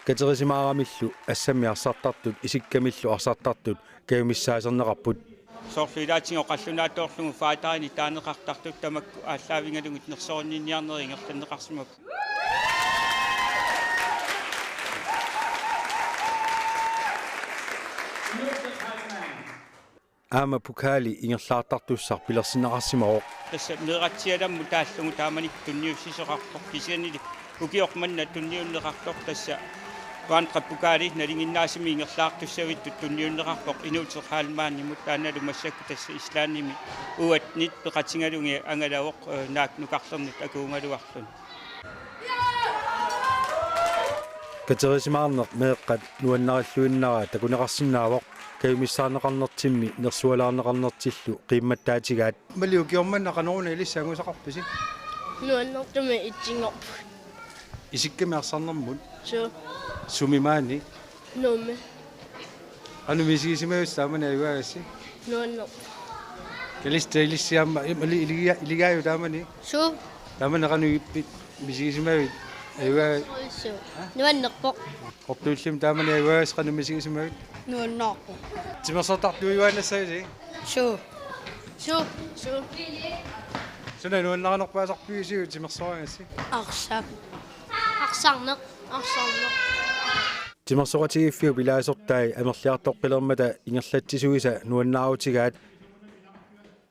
Katerisimaramillu assammik arsartartut isikkamillu arsartartut kajumissaaserneqarput. Soorlu ilaatigut qallunaatoorlugu faataarini taaneqartartut tamakku aallaavigalugit nersorinninniarnerit ingerlanneqarsimapput. Aamma pokali ingerlaartartussaq pilersinneqarsimavoq. Tassa meeratsialammut taallugu taamanikkut tunniussisoqarpoq kisiannili ukioq manna tunniunneqartoq tassa Vandrepokali nalinginnaasumik ingerlaartussavittut tunniunneqarpoq Inuuteq Heilmannimut taannalu massakkut tassa Islandimi U attenit peqatigalugit angalavoq, eh, naak nukarlernut akuugaluarluni. Katerisimaarneq meeqqat nuannarilluinnaraa takuneqarsinnaavoq, kajumissaarneqarnertimmi nersualaarneqarnertillu qiimmattaatigaat. Mali ukioq manna qanoruna ilissi angusaqarpisi? Nuannertumik itsinngorpugut. Isikkamik arsarnermut? Suu. Sumi maani? Nuummi. Qanoq misigisimavisi taamani ajugaagassi? Nuannerpoq. Kalista ilissi aamma, im-, ili-, iliga-, iligaajuk taamani? Suu. Taamani qanoq ippit misigisimavit? Ajugaa. Suu. Nuannerpoq. Qortuillimmik taamani ajugaagassaq qanoq misigisimavit? Nuannaarpoq. Timersortartut ajugaannassagisi? Suu. Suu. Suu. Suna nuannarinerpaasarpigisiuk timersoraangassi? Arsaq. Arsarneq. Arsarneq. Timersoqatigiiffiup ilaasortai amerliartoqqilermata ingerlatsisuisa nuannaarutigaat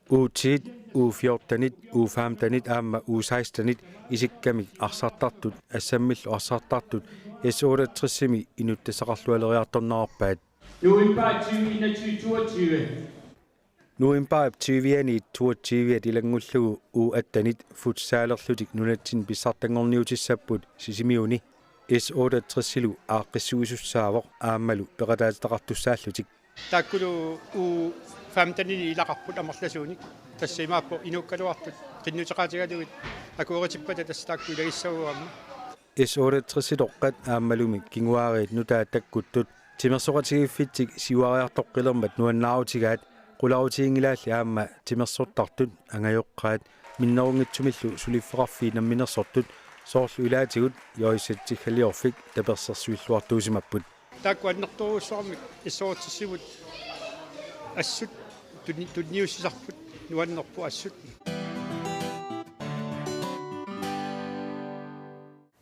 U ti-t, U fjorten-it, U femten-it aamma U seksten-it isikkamik arsartartut, assammillu arsartartut S otteogtres-imi inuttassaqarlualeriartornerarpaat. November tyve enogtyve toogtyve. November tyve toogtyve ilanngullugu U atten-it futsalerlutik nunatsinni pissartanngorniutissapput Sisimiuni. S otteogtres-ilu aaqqissuisussaavoq aammalu peqataatitaqartussaallutik. Taakkulu U femten-ini ilaqarput amerlasuunik. Tassa imaappoq inuukkaluartut qinnuteqaatigalugit akueritippata tassa taakku ilagissavagut aamma. S otteogtres-itoqqat aammalumi kinguaariit nutaat takkuttut timersoqatigiiffitsik siuariartoqqilermat nuannaarutigaat qularutiginngilaalli aamma timersortartut angajoqqaat minnerunngitsumillu suliffeqarfiit namminersortut soorlu ilaatigut J Z Tiggaliorfik tapersersuilluartuusimapput. Taakku annertoorujussuarmik S otteogtres-imut assut tunni-, tunniussisarput nuannerpoq assut.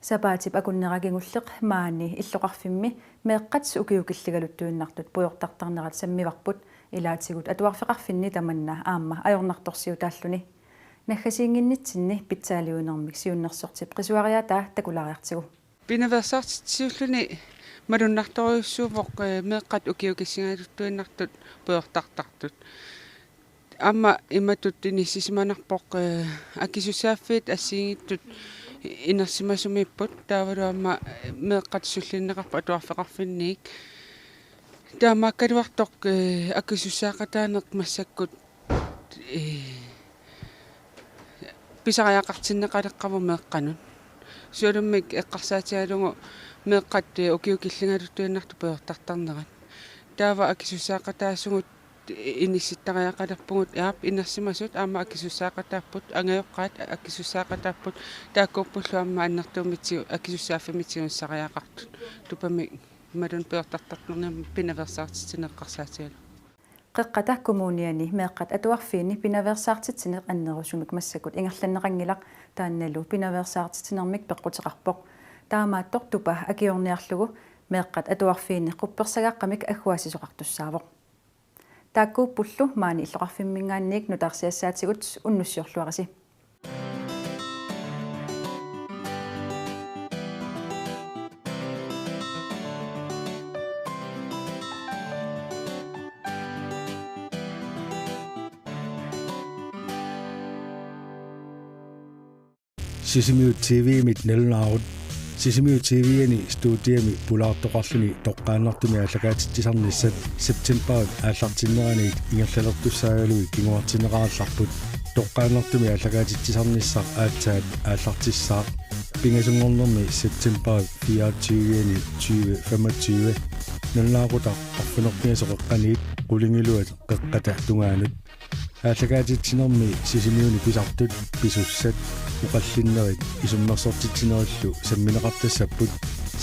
Sapaatip akunnera kingulleq maani illoqarfimmi meeqqat ukiukilligaluttuinnartut pujortartarnerat sammivarput, ilaatigut atuarfeqarfinni tamanna aamma ajornartorsiutaalluni. Naggasiinnginnitsinni pitsaaliuinermik siunnersortip qisuariaataa takulaariartigu. Pinaveersaartitsisuulluni malunnartorujussuuvoq, eh, meeqqat ukiukilligaluttuinnartut pujortartartut. Aamma imatut inissisimanarpoq, eh, akisussaaffiit assigiinngitsut inersimasumiipput, taavalu aamma meeqqat sullinneqarput atuarfeqarfinniit. Taamaakkaluartoq, eh, akisussaaqataaneq massakkut, eh, pisariaqartinneqaleqqavoq meeqqanut. Sualummik eqqarsaatigalugu meeqqat, eh, ukiukilligaluttuinnartut pujortartarnerat. Taava akisussaaqataasugut inissittariaqalerpugut, aap, inersimasut aamma akisussaaqataapput, angajoqqaat akisussaaqataapput, taakkuuppullu aamma annertuumik tigu-, akisussaaffimmi tigusariaqartut. Tupamik imaluunniit pujortartartarnermik pinaveersaartitsineq eqqarsaatigalugu. Qeqqata Kommuniani meeqqat atuarfiini pinaveersaartitsineq annerusumik massakkut ingerlanneqanngilaq, taannalu pinaveersaartitsinermik peqquteqarpoq. Taamaattoq tupa akiorniarlugu meeqqat atuarfiini quppersagaqqamik agguaassisoqartussaavoq. Taakkuuppullu maani illoqarfimminngaanniit nutaarsiassaatigut, unnussiorluarisi. Sisimiut T V-mit nalunaarut. Sisimiut T V-ani studiami pulaartoqarluni toqqaannartumik aallakaatitsisarnissat septembarip aallartinneraniit ingerlalertussaagaluit kinguartinneqarallarput. Toqqaannartumik aallakaatitsisarnissaq aatsaat aallartissaaq pingasunngornermi septembarip fireogtyve-ani tyve femogtyve. Nalunaaqutaq arfineq-pingasoq qeqqaniit qulingiluat qeqqata tungaanut. Aallakaatitsinermi Sisimiuni pisartut, pisussat, oqallinnerit isummersortitsinerillu sammineqartassapput.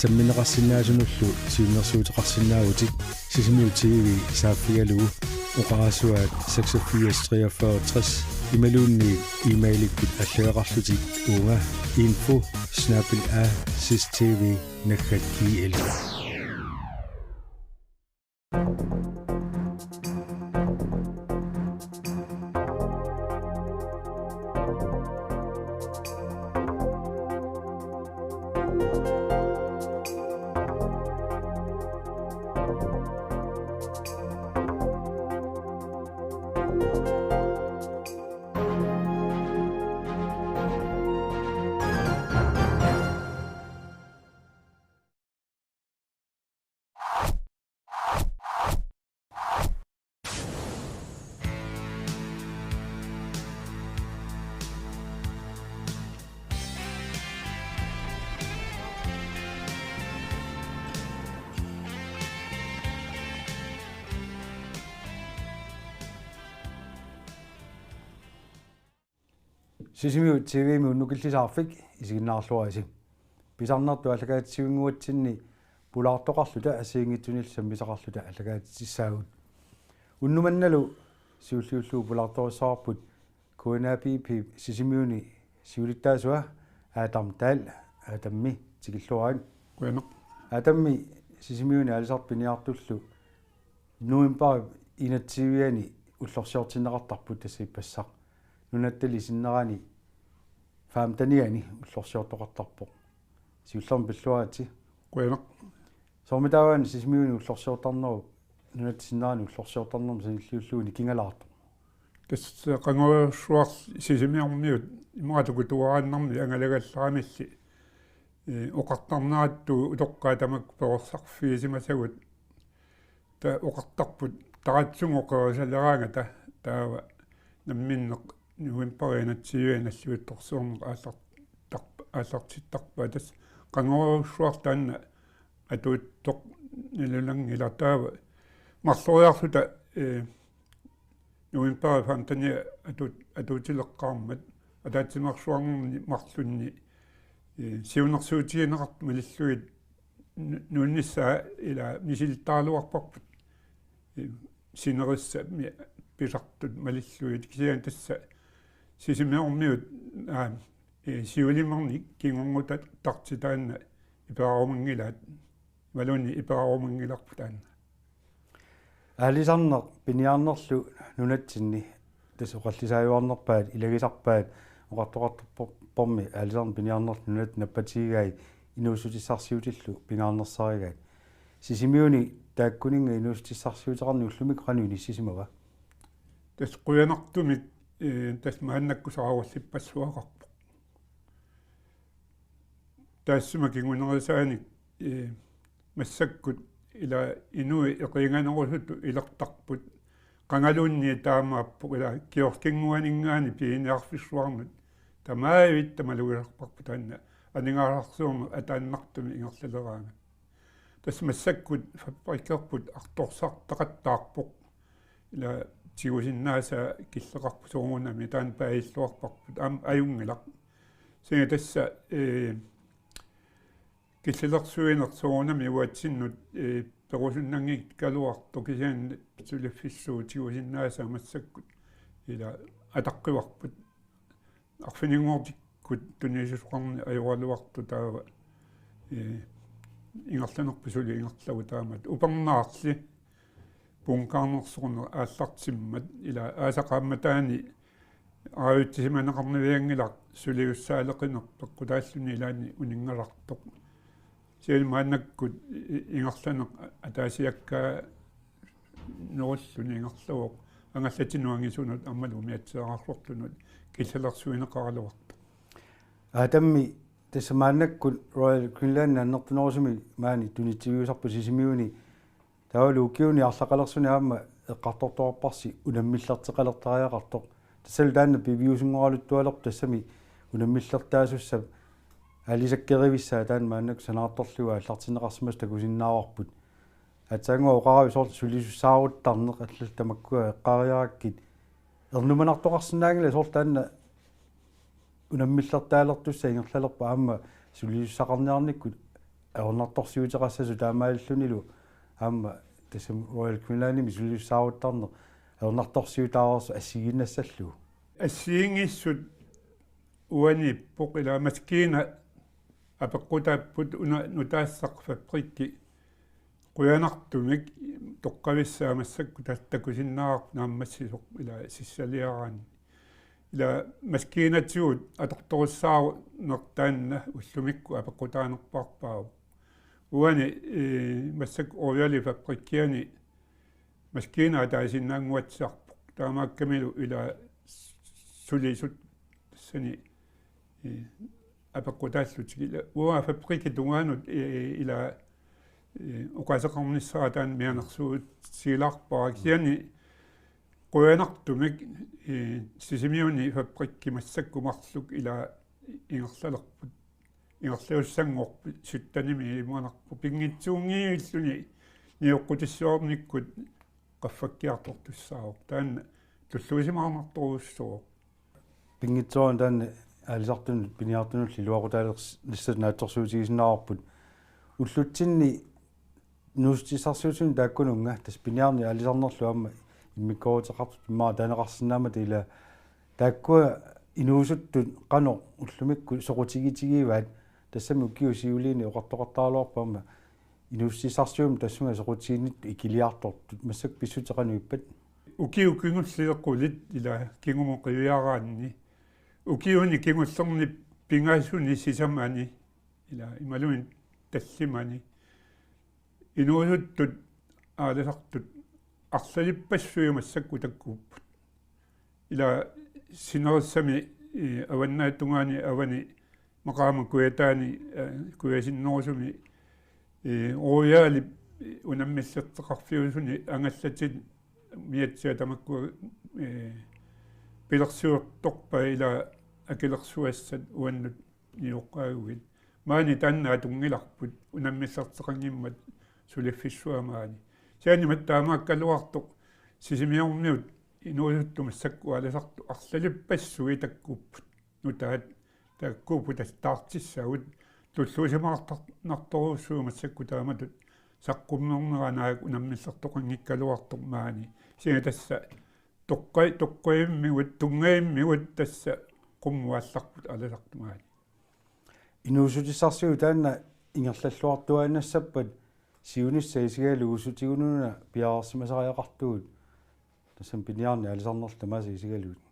Sammineqarsinnaasunullu siunnersuuteqarsinnaavutit Sisimiut T V saaffigalugu oqarasuaat seksogfirs treogfyrre tres imaluunniit e-mailikkut allagaqarlutit uunga info snabel-a sistv naggat I L. Sisimiut T V-mi unnukillisaarfik isiginnaarluarisi. Pisarnertut aallakaatitsivinnguatsinni pulaartoqarluta assigiinngitsunillu sammisaqarluta aallakaatitsissaagut. Unnumannalu siulliullugu pulaartorissavarput K N A P P Sisimiuni siulittaasua Adam Dahl. Adammi tikilluarit. Qujanaq. Adammi Sisimiuni aalisartut piniartullu novembarip enogtyve-ani ullorsiortinneqartarput, tassa ippassaq nunattali sinnerani femteniani ullorsiortoqartarpoq. Siullermik pilluaritsi. Qujanaq. Soormitaava Sisimiuni ullorsiortarnerup, nunatta sinnerani ullorsiortarnermut sanilliullugu nikingalaartoq? Tassa qangoruujussuarli Sisimiormiut imaattukutuaraannarmi angalagallaramilli, ee, oqartarneratut utoqqaat tamakku perorsarfigisimasagut, ta-, oqartarput taratsunnguaq qerisaleraangata, taava namminneq novembarip enogtyve-ani nalliuttorsiorneq aallartarp-, aallartittarpaa. Tassa qangoruujussuarli taanna atuuttoq nalunanngilaq. Taava marloriarluta, ee, novembarip femteniani atu-, atuutileqqaarmat ataatsimeersuarnerni marlunni, ee, siunnersuutigineqartut malillugit nu-, nuunnissaa ila misilittaraluarparput, ee, sinerissami pisartut malillugit, kisianni tassa Sisimiormiut, aa, ee, siulimernik kingornutartut taanna iperarumanngilaat, imaluunniit iperarumanngilarput taanna. Aalisarneq piniarnerlu nunatsinni, tassa oqallisaajuarnerpaat, ilagisarpaat, oqartoqartarpormi aalisarneq piniarnerlu nunatta nappatigigai inuussutissarsiutillu pingaarnersarigaat. Sisimiuni taakkuninnga inuussutissarsiuteqarneq ullumikkut qanoq inissisimava? Tassa qujanartumik, ee, tassa maannakkut saarullippassuaqarpoq. Taassuma kingunerisaanik, ee, massakkut ila inuit eqiinganerusutut ilertarput, qangaluunniit taamaappoq, ila kioskinnguaninngaanniit piiniarfissuarnut tamaavitta malugisarparput taanna aningaasarsiorneq ataannartumik ingerlaleraangat. Tassa massakkut fabrikkerput artorsartaqattaarpoq. Ila tigusinnaasaa killeqarpoq soorunami, taanna paajilluarparput, aamma ajunngilaq. Kisianni tassa, ee, killilersuineq soorunami uatsinnut, ee, perusunnanngikkaluartoq, kisianni suliffissuup tigusinnaasaa massakkut ila ataqqivarput. Arfininngortikkut tunisisoqarneq ajoraluartoq taava, ee, ingerlanerput suli ingerlavoq taamatut. Upernaarli bunkernersorneq aallartimmat, ila aasaq qaammataani aajutisimaneqarnavianngilaq suliussaaleqineq peqqutaalluni ilaanni uninngasartoq. Kisianni maannakkut i-, ingerlaneq ataasiakkaa nerulluni ingerlavoq, angallatinut angisunut aammalu umiatsiaararsortunut killilersuineqaraluartoq. Adammi, tassa maannakkut Royal Greenland annertunerusumik maani tunitsiviusarput Sisimiuni, taavalu ukiuni arlaqalersuni aamma eqqartortoqarparsi unammillerteqalertariaqartoq. Tassalu taanna piviusunngoraluttualerpoq, tassami unammillertaasussap aalisakkerivissaa taanna maannakkut sanaartorlugu aallartinneqarsimasoq takusinnaavarput. Aatsaannguaq oqaravit soorlu sulisussaaruttarneq, allallu tamakkua eqqaariarakkit, ernumanartoqarsinnaanngilaq soorlu taanna unammillertaalertussaq ingerlalerpoq aamma sulisussaqarniarnikkut ajornartorsiuteqassasut, taamaalillunilu aamma tassami Royal Greenlandimi sulisussaaruttarneq ajornartorsiutaareersoq assigiinnassallugu. Assigiinngissut uaniippoq, ila maskiina apeqqutaapput, una nutaassaq fabrikki qujanartumik toqqavissaa massakkut, tassa takusinnaavarput naammassisoq ila sissaliaraanni. Ila maskiinatigut atortorissaaruneq taanna ullumikkut apeqqutaanerpaarpaavoq. Uani, ee, massakkut Royalip fabrikkiani maskiina ataasinnaannguatsiarpoq. Taamaakkamilu ila sulisut tassani, ee, apeqqutaallutik. Ila uanga fabrikkip tungaanut, ee, ila, ee, oqaaseqarnissara taanna mianersuutigilaarpara. Kisianni qujanartumik, ee, Sisimiuni fabrikki massakkut marluk ila ingerlalerput. Ingerlasussanngorput, syttenimi ilimanarpoq, pinngitsuunngivilluni nioqqutissiornikkut qaffakkiartortussaavoq. Taanna tulluusimaarnartorujussuuvoq. Pinngitsoorani taanna aalisartunut piniartunullu iluaqutaalissatut naatsorsuutigisinnaavarput. Ullutsinni inuussutissarsiutinut taakkununnga, tassa piniarneq aalisarnerlu aamma immikkooruteqartut immaqa taaneqarsinnaammata, ila taakkua inuusuttut qanoq ullumikkut soqutigitigivaat, tassami ukiut siuliini oqartoqartaraluarpoq aamma inuussutissarsiummik tassunga soqutiginnittut ikiliartortut. Massakkut pissutsit qanoq ippat? Ukiut kingulliit qulit ila kingumut qiviaraanni, ukiuni kingullerni pingasuni sisamani ila imaluunniit tallimani inuusuttut aalisartut arlalippassuit massakkut takkuupput. Ila sinerissami, eh, avannaata tungaani avani maqaama kujataani, eh, kujasinnerusumi, eh, Royalip unammillerteqarfiusuni angallatit miatsiat tamakku, eh, pilersuertorpaat ila akilersugassat uannut nioqqaaguit. Maani taanna atunngilarput unammillerteqanngimmat suliffissuaq maani. Kisianni imatut taamaakkaluartoq Sisimiormiut inuusuttut massakkut aalisartut arlalippassuit takkuupput. Nutaat takkuupput, tassa taartissagut, tulluusimaartarnartorujussuuvoq massakkut taamatut saqqummernerat naak unammillertoqanngikkaluartoq maani. Kisianni tassa toqqai-, toqqaimmigut, tunngavimmigut tassa qummut aallarput aalisartut maani. Inuussutissarsiutit taanna ingerlalluartuaannassappat siunissaq isigalugu sutigununa piareersimasariaqartugut, tassami piniarneq aalisarnerlu tamaasa isigalugit?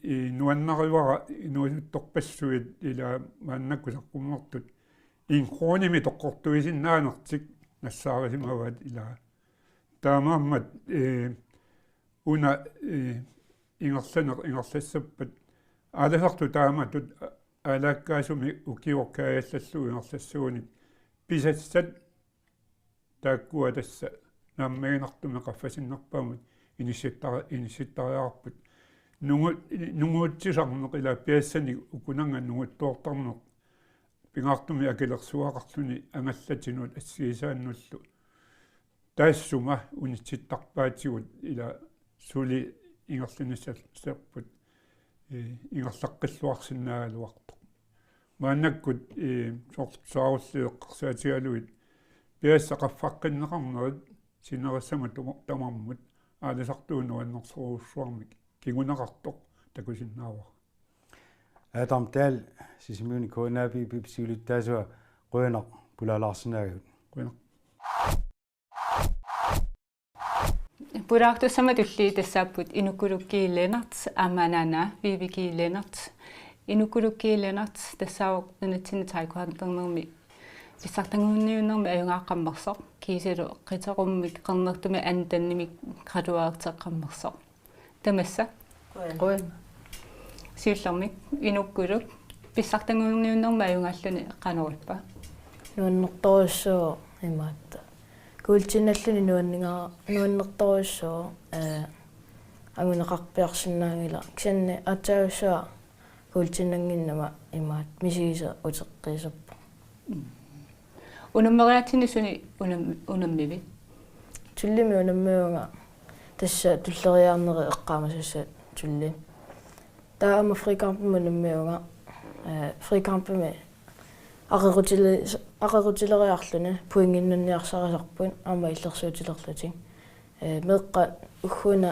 Ii, nuannarivara inuusuttorpassuit ila maannakkut saqqummertut en kronimik toqqortuisinnaanertik nassaarisimavaat ila. Taamaammat, eh, una, eh, ingerlaneq ingerlassappat aalisartut taamatut a-, aalaakkaasumik ukioq kaajallallugu ingerlassagunik pisassat taakkua tassa naammaginartumik qaffasinnerpaamik inissittari-, inissittariaqarput. Nungu-, nunguutsisarneq ila piassanik ukunannga nunguttoortarneq pingaartumik akilersuaqarluni angallatinut assigisaannullu. Taassuma unitsittarpaatigut ila suli ingerlanissarput, eh, ingerlaqqilluarsinnaagaluartoq. Maannakkut, eh, soorlu tusarnaarlugit eqqarsaatigalugit piassat qaffaqqinneqarnerit sinerissami tuma-, tamarmut aalisartuut nuannersorujussuarmik kinguneqartoq takusinnaavara. Adam Dahl, Sisimiuni K N A P P-p siulittaasua, qujanaq pulaalaarsinnaagavit. Qujanaq. Pulaartussammata tulliani tassaapput Inukkulu G. Lennert aamma anaanaa Vivi G. Lennert. Inukkulu G. Lennert tassaavoq nunatsinni taekwondoornermi pissartanngorniunnermi ajugaaqqammersoq, kiisalu qiterummik qernertumik andenimik graduereqqammersoq. Tamassa. Qujan. Qujan. Siullermik Inukkulu, pissartanngorniunnermi ajugaalluni qanoq ippa? Nuannertorujussuuvoq imaattoq. Kuultinnalluni nuanninga-, nuannertorujussuuvoq, eh, anguneqarpiarsinnaanngilaq. Kisianni aatsaat kuultinnannginnama imaattoq misigisaq uteqqiisarpoq. Unammeriaatsinni suni unam-, unammivit? Tullimi unammivunga, tassa tulleriiaarneri eqqaamasassat tullini. Taava aamma frikampimut unammivunga, eh, frikampimi aqequtili-, aqequtileriarluni pointinnunniarsarisarput aamma illersuutilerlutik. Eh, meeqqat ugguuna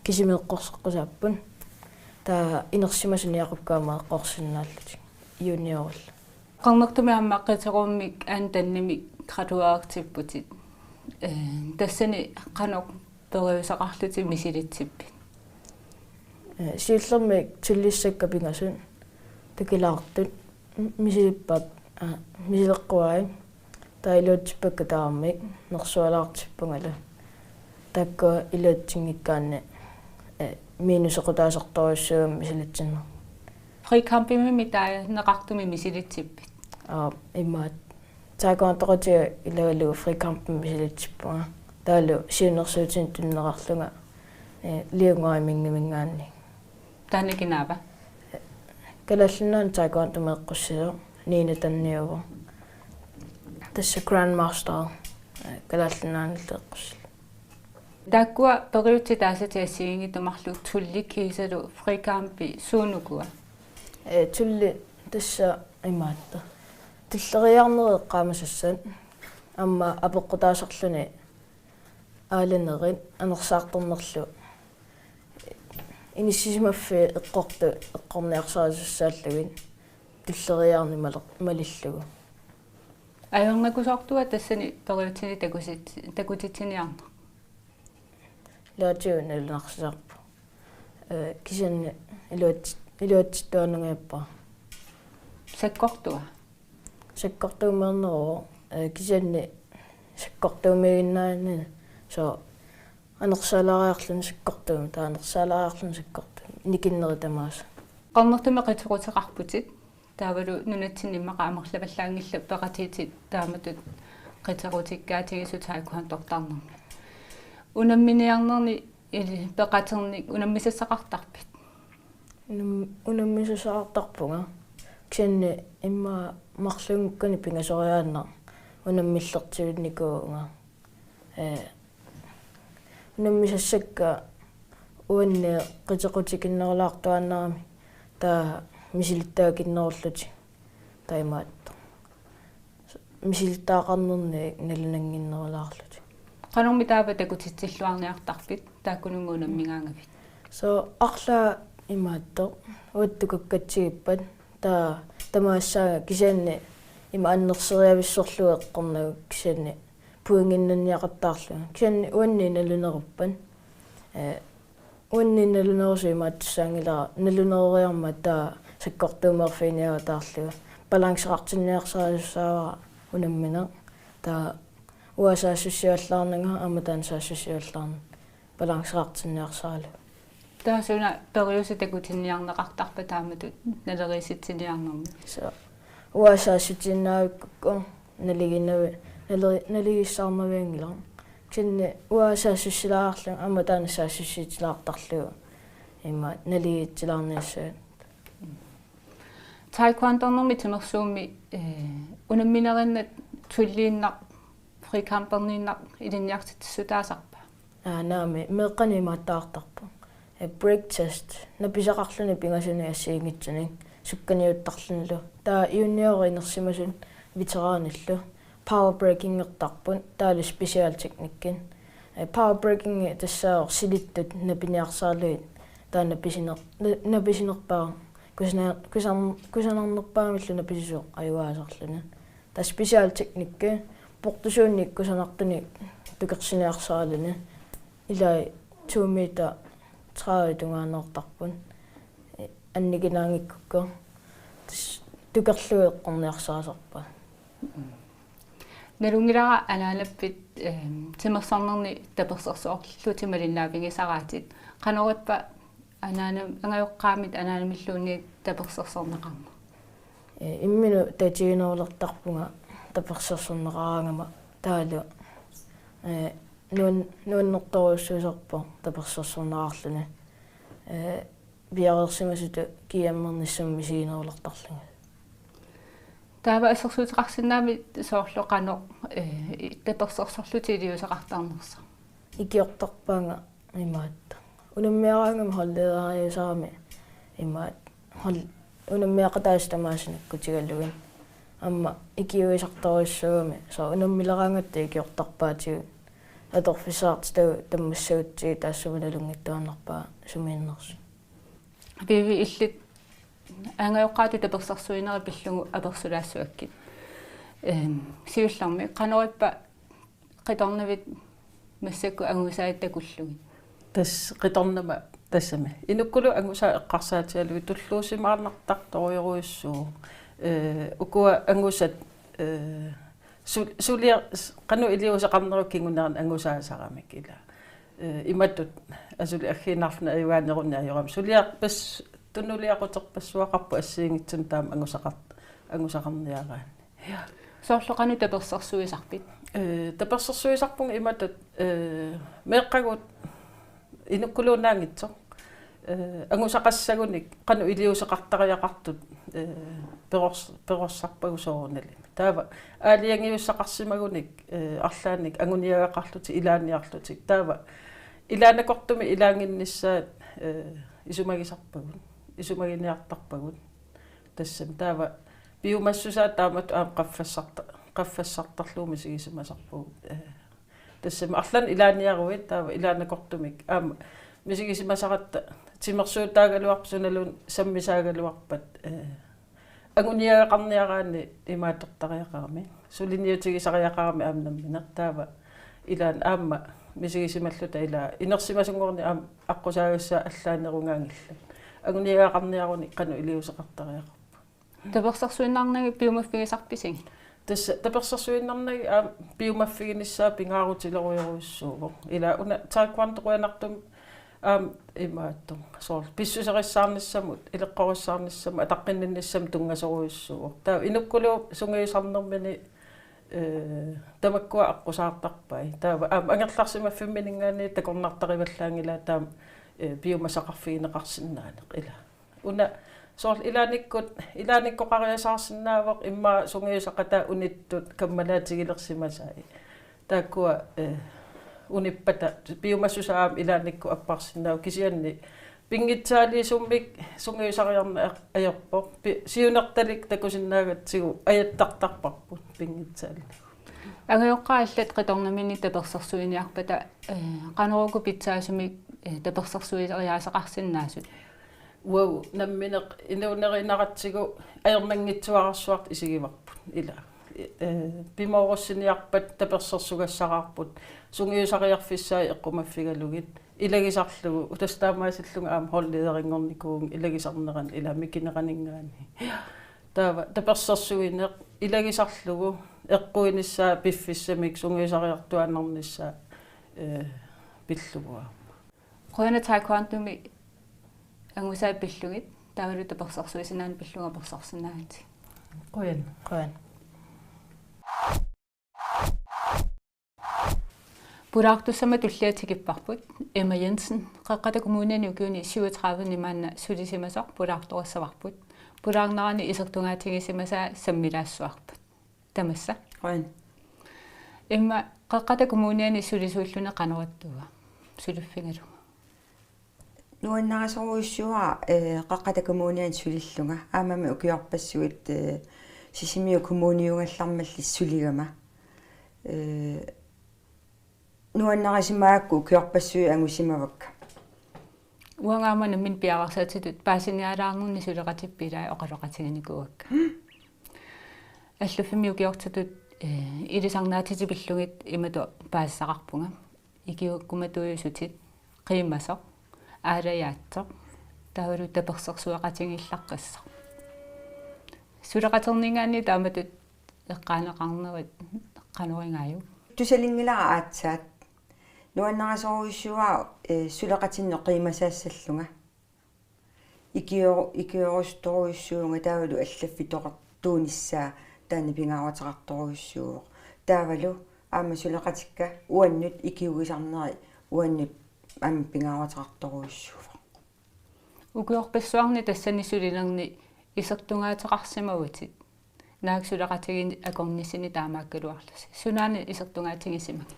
kisimi eqqorseqqusaapput. Taava inersimasuni Jakob Kama eqqorsinnaallutik juniorillu. Qernertumik aamma qiterummik andenimik graduereqartipputit. Eh, tassani qanoq periuseqarlutit misilitsippit? Eh, siullermik tullissakka pingasut takilaartut misilippaat, aa, misileqquaat. Taava iluatsippakka tamarmik nersualaartippungalu. Taakku iluatsinngikkaanni, eh, minusequtaasartorujussuugamik misilitsinnera. Frikampimimi taava neqartumi misilitsippit? Aa, imaattoq. Taekwondoqatiga ilagalugu frikampimi misilitsippunga. Taavalu siunnersuutinik tunineqarlunga, eh, Liunnguaq Iminngiminngaanniit. Taanna kinaava? Kalaallit Nunaanni taekwondomik eqqussisoq Nina Tanniuvoq. Tassa Grandmaster, eh, Kalaallit Nunaannillu eqqussillugu. Taakkua periutsit taasatit assigiinngitsut marluk tullit kiisalu frikampi suut ukua? Ee, tulli tassa imaattoq. Tulleriiaarnerit eqqaamasassat aamma apeqqutaasarluni aalanerit anersaartornerlu. Inissisimaffiit eqqortut eqqorniarsarisussaallugit tulleriiaarneq male-, malillugu. Ajornakusoortua tassani periutini takutit-, takutitsiniarneq? Ilaatigut nalunarsisarpoq. Ee, kisianni iluat-, iluatsittuaannangajappara. Sakkortua? Sakkortuummeerneruvoq, ee, kisianni sakkortuummiiginnaanani, soorlu anersaalaariarluni sakkortuumik, taava anersaalaariarluni sakkortuumik, nikinnerit tamaasa. Qernertumik qitequteqarputit, taavalu nunatsinni immaqa amerlavallaanngillat peqatigitit taamatut qitequtikkaatigisut taekwondortarnermi. Unamminiarnerni ili peqaternik unammisassaqartarpit? Unam-, unammisassaqartarpunga. Kisianni immaqa marlunngukkani pingasoriaannaq unammillertivinnikuuvunga. Ee, unammisassakka uanni qitequtikinnerulaartuaannarami, taava misilittaakinnerullutik, taava imaattoq. Misilittagaqarnernik nalunannginnerulaarlutik. Qanormi taava takutitsilluarniartarpit, taakkununnga unammigaangavit? Soorlu arlaat imaattoq, uattut kakkatsigippat, taava tamaassaanga kisianni ima annerseriavissorlugu eqqornagu kisianni pointinnanniaqattaarlugu. Kisianni uanni naluneruppat. Ee, uanni nalunerusoq imaattussaanngilara, nalunereriarmat taava sakkortuummeerfiginiagataarlugu. Balanceqartinniarsarisussaavara unammineq. Taava uanga saassussivallaarnanga aamma taanna saassussivallaarnanga. Balanceqartinniarsaralugu. Taava suna periuseq takutinniarneqartarpa taamatut naleriisitsiniarnermi? Soorlu uanga saassussinnaavikkukku naligiinnavi-, naleri-, naligiissaarnavianngilaq. Kisianni uanga saassussilaarlunga aamma taanna saassussilaartarlugu ima naligiitsilaarniassavat. Taekwondonermi timersuummi, ee, unamminerinnat tulliinnaq, frikamperniinnaq ilinniartitsissutaasarpa? Aa, naamik, meeqqanik imaattaartarpoq. Ee, break test, napisaqarluni pingasunik assigiinngitsunik, sukkaniuttarlunilu. Taava juniorinersimasut veteranillu. Power breakingertarput, taavalu specialteknikkit. Ee, power breakingi tassaavoq silittut napiniarsaralugit. Taava napisineq-, na-, napisinerpaaq. Kusana-, kusan-, kusanarnerpaamillu napisisoq ajugaasarluni. Taava specialteknikki portusuunnik kusanartunik tukersiniarsaraluni. Ilai to meter tredive tungaannaartarput. Annikinaanngikkukku. Tassa tukerlugu eqqorniarsarisarpaat. Nalunngilara anaanappit, ehm, timersornerni tapersersorlutit malinnaavigisaraatit. Qanorippa anaana-, angajoqqaamit anaanamilluunniit tapersersorneqarneq? Ee, imminut tatiginerulertarpunga tapersersorneqaraangama taavalu, ee, nuan-, nuannertorujussuusarpoq tapersersorneqarluni. Ee, piareersimasutut kiammernissamut misiginerulertarlunga. Taava assersuuteqarsinnaammat soorlu qanoq, ee, tapersersorlutit iliuuseqartarnersoq? Ikiortarpaanga imaattoq. Unammiaraangama holdlederiusarami imaattoq. Hold-, unammeqataasut tamaasa nakkutigalugit. Aamma ikiuisartorujussuugami. Soorlu unammileraangatta ikiortarpaatigut. Atorfissaqartitagut tammassagutsigit taassuma nalunngittuaannarpaa sumiinnersut. Vivi, illit angajoqqaatut tapersersuinerit pillugu apersulaassavakkit. Ehm, siullermik qanorippa qitornavit massakkut angusai takullugit? Tassa qitornama tassami. Inukkulu angusat eqqarsaatigalugit tulluusimaarnartartorujorujussuuvoq. Ee, ukua angusat, ee, su-, suliaq s-, qanoq iliuuseqarnerup kingunerani angusaasaramik ila. Ee, imatut asuli aggiinnarluni ajugaanerunni ajorami. Suliaq pas-, tunuliaqutserpassuaqarpoq assigiinngitsunik taama angusaqart-, angusaqarniaraanni. Ja. Soorlu qanoq tapersersuisarpit? Ee, tapersersuisarpunga imatut, ee, meeqqagut inukkuluunnaanngitsoq. Ee, angusaqassagunik qanoq iliuuseqartariaqartut, ee, perors-, perorsarpagut soorunalimi. Taava aalajangiussaqarsimagunik, ee, arlaannik anguniagaqarlutik ilaanniarlutik. Taava ilaannakortumik ilaannginnissaat, ee, isumagisarpagut, isumaginiartarpagut. Tassami taava piumassusaa taamatut aamma qaffassarta-, qaffassartarlugu misigisimasarpugut. Ee, tassami arlaannik ilaaniaruit taava ilaannakortumik aamma misigisimasaratta timersuutaagaluarpat sunaluunniit sammisaagaluarpat, ee, anguniagaqarniaraanni imaattortariaqarami. Suliniutigisariaqarami aamma nammineq taava ilaanni aamma misigisimalluta ilaa inersimasunngornermi aamma aqqusaagassaat allaanerugaanngillat. Anguniagaqarniarunik qanoq iliuuseqartariaqarpa. Tapersersuinnarnagit piumaffigisarpisigit? Tassa tapersersuinnarnagit aamma piumaffiginissaa pingaarutilerujorujussuuvoq. Ilaa una taekwondo qujanartumik aamma imaattoq soorlu pissuserissaarnissamut, ileqqorissaarnissamut, ataqqinninnissamut tunngasorujussuuvoq. Taava inukkuluup sungiusarnermini, ee, tamakkua aqqusaartarpai. Taava aamma angerlarsimaffimmininngaanniit takornartarivallaanngilaat taama, ee, piumasaqarfigineqarsinnaaneq ilaa. Una soorlu ilaannikkut, ilaannikkoqariasaarsinnaavoq immaqa sungiusaqataat unittut kammalaatigilersimasai. Taakkua, ee, unippata piumassusaa aamma ilaannikkut apparsinnaavoq kisianni pinngitsaaliisumik sungiusariarneq ajorpoq. Pi-, siunertalik takusinnaagatsigu ajattartarparput pinngitsaalimmik. Angajoqqaat allat qitornamini tapersersuiniarpata, ee, qanoruku pitsaasumik, ee, tapersersuiariaaseqarsinnaasut? Uagut nammineq inuunerinaratsigu ajornanngitsuararsuartut isigivarput ilaa. Ee, pimoorussiniarpat tapersersugassaraarput sungiusariarfissaat eqqumaffigalugit ilagisarlugu, tassa taamaasillunga aamma holdlederinngornikuuvunga ilagisarnerani ilaa mikineraninngaanniit. Taava tapersersuineq ilagisarlugu eqquinissaa piffissamik sungiusariartuaannarnissaa, ee, pillugu aamma. Qujanaq taekwondomi angusai pillugit, taavalu tapersersuisinnaaneq pillugit apersorsinnaagatsigit. Qujan. Qujan. Pulaartussammat tulliat tikipparput. Emma Jensen, Qeqqata Kommuniani ukiuni syvogtredive-ni maanna sulisimasoq pulaartorissavarput. Pulaarnerani isertungaatigisimasaa sammilaassuarput. Tamassa. Qujan. Emma, Qeqqata Kommuniani sulisuulluni qanoq ittuua? Suliffigalugu. Nuannarisorujussuuara, ee, Qeqqata Kommuniani sulillunga. Aammami ukiorpassuit, ee, Sisimiut kommuniugallarmalli suligama. Ee, nuannarisimagakku ukiorpassuit angusimavakka. Uanga aamma nammineq piareersaatsitut paasinialaarnerni suleqatipput ilai oqaloqatiginikuuakka. Allaffimmi ukiortutut, ee, ilisarnaatitut pillugit imatut paasisaqarpunga. Ikiuukkumatuujusutit, qiimasoq, aalajaatsoq, taavalu tapersersueqatigiillaqqissoq. Suleqaterninngaanniit taamatut eqqaaneqarnerit qanoq igaajuk? Tusalinngilara aatsaat. Nuannarisorujussuuara, ee, suleqatinnut qiimasaassallunga. Ikio-, ikiorusuttorujussuuvunga taavalu allaffitoqartuunissaa taanna pingaaruteqartorujussuuvoq. Taavalu aamma suleqatikka uannut ikiuisarneri uannut aamma pingaaruteqartorujussuuvoq. Ukiorpassuarni tassani sulinerni isertungaateqarsimavutit. Naak suleqatigiit akornissini taamaakkaluarlusi? Sunaana isertungaatigisimagit?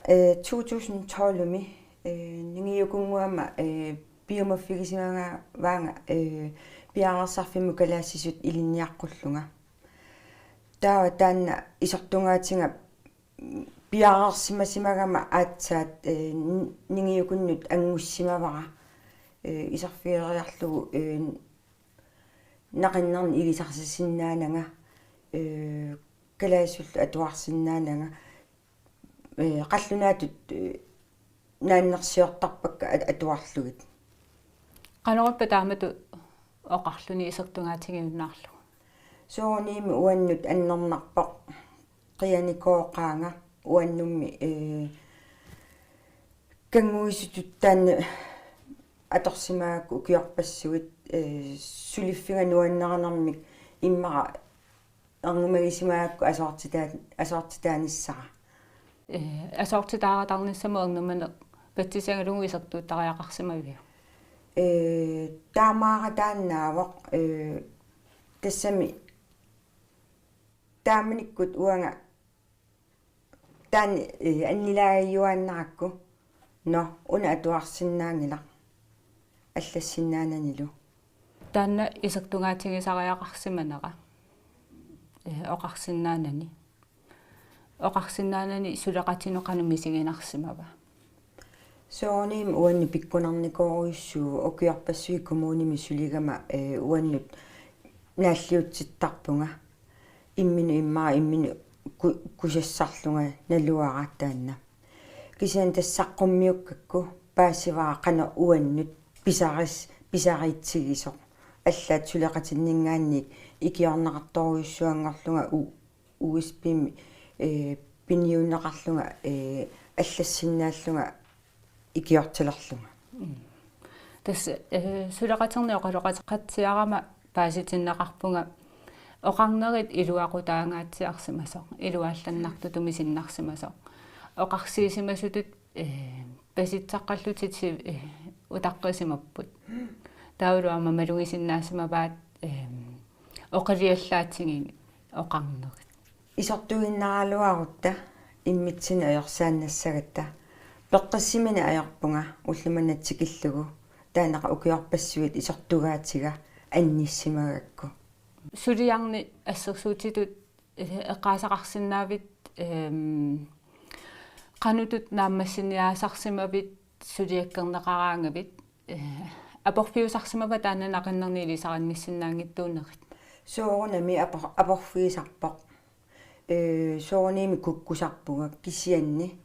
Ee, to tusind tolv-imi, ee, ningiukunnguama, ee, piumaffigisimagavaanga, ee, piareersarfimmut kalaallisut ilinniaqqullunga. Taava taanna isertungaatiga piareersimasimagama aatsaat, ee, n-, ningiukunnut anngussimavara, ee, iserfigeriarlugu, ee, naqinnernik ilisarsisinnaananga, ee, kalaallisullu atuarsinnaananga, ee, qallunaatut, ee, naannersiortarpakka at-, atuarlugit. Qanorippa taamatut oqarluni isertungaatigiunnaarlugu? Soorunami uannut annernarpoq, qianikooqaanga uannummi, ee, kannguisutut taanna atorsimagakku ukiorpassuit, ee, suliffiga nuannarinermik immaqa ernumagisimagakku asoortitaa-, asoortitaanissara. Ee, asoortitaaratarnissamut ernumaneq patsisigalugu isertuuttariaqarsimaviuk? Ee, taamaarataannaavoq, ee, tassami taamanikkut uanga taanna, ee, annilaagiuaannarakku, nå, una atuarsinnaanngilaq allassinnaananilu. Taanna isertugaatigisariaqarsimanera, eh, oqarsinnaanani. Oqarsinnaanani suleqatinut qanoq misiginarsimava? Soorunami uannut pikkunarnikoorujussuuvoq, ukiorpassuit kommunimi suligama, eh, uannut naalliutsittarpunga. Imminut immaqa imminut ku-, kusassarlunga naluara taanna. Kisianni tassa saqqummiukkakku paasivara qanoq uannut pisaris-, pisaritsigisoq. Allaat suleqatinninngaanniit ikiorneqartorujussuanngorlunga u-, U S B-mi, eh, piniunneqarlunga, eh, allassinnaallunga ikiortilerlunga. Mm. Tassa, eh, suleqaterneq oqaloqateqatsiarama paasitinneqarpunga oqarnerit iluaqutaangaatsiarsimasoq, iluallannartutut misinnarsimasoq. Oqarsiisimasutut, eh, pasitsaqqallutit si-, eh, utaqqisimapput. Taavalu aamma malugisinnaasimavaat, eh, oqiliallaatigineq oqarnerit. Isortuinnaraluarutta immitsinnut ajorsaannassagatta. Peqqissiminik ajorpunga ullumimut tikillugu, taanna ukiorpassuit isortugaatiga annissimagakku. Suliarneq assersuutitut, eh, eqqaasaqarsinnaavit, ehm, qanoq ittut naammassiniaasarsimavit suliakkerneqaraangavit, eh, aporfiusarsimava taanna naqinnernik ilisarinnissinnaanngitsuunerit? Soorunami apor-, aporfiusarpoq. Eh, soorunami kukkusarpunga kisianni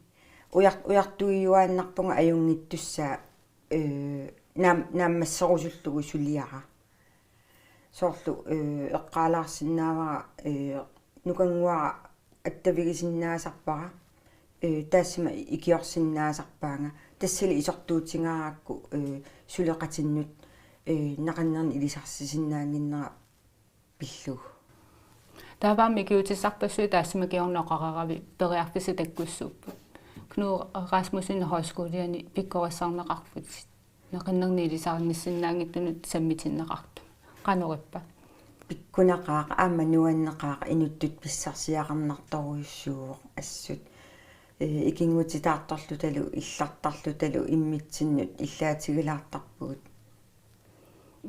ujar-, ujartuijuaannarpunga ajunngitsussaa, eh, naam-, naammasserusullugu suliara. Soorlu, eh, eqqaalaarsinnaavara, eh, nukannguara attavigisinnaasarpara, eh, taassuma ikiorsinnaasarpaanga. Tassali isortuutigaarakku, eh, suleqatinnut, eh, naqinnernik ilisarsisinnaannginnera pillugu. Taava aamma ikiuutissarpassuit taassuma kingorna oqareeravit periarfissat takkussuupput. Knud Rasmussen Højskoliani pikkorissarneqarputit. Naqinnernik ilisarinnissinnaanngitsunut sammitinneqartut. Qanoq ippa? Pikkunaqaaq, aamma nuanneqaaq inuttut pissarsiaqarnartorujussuuvoq assut. Eh, ikinngutitaartorlutalu, illartarlutalu, immitsinnut illaatigilaartarpugut.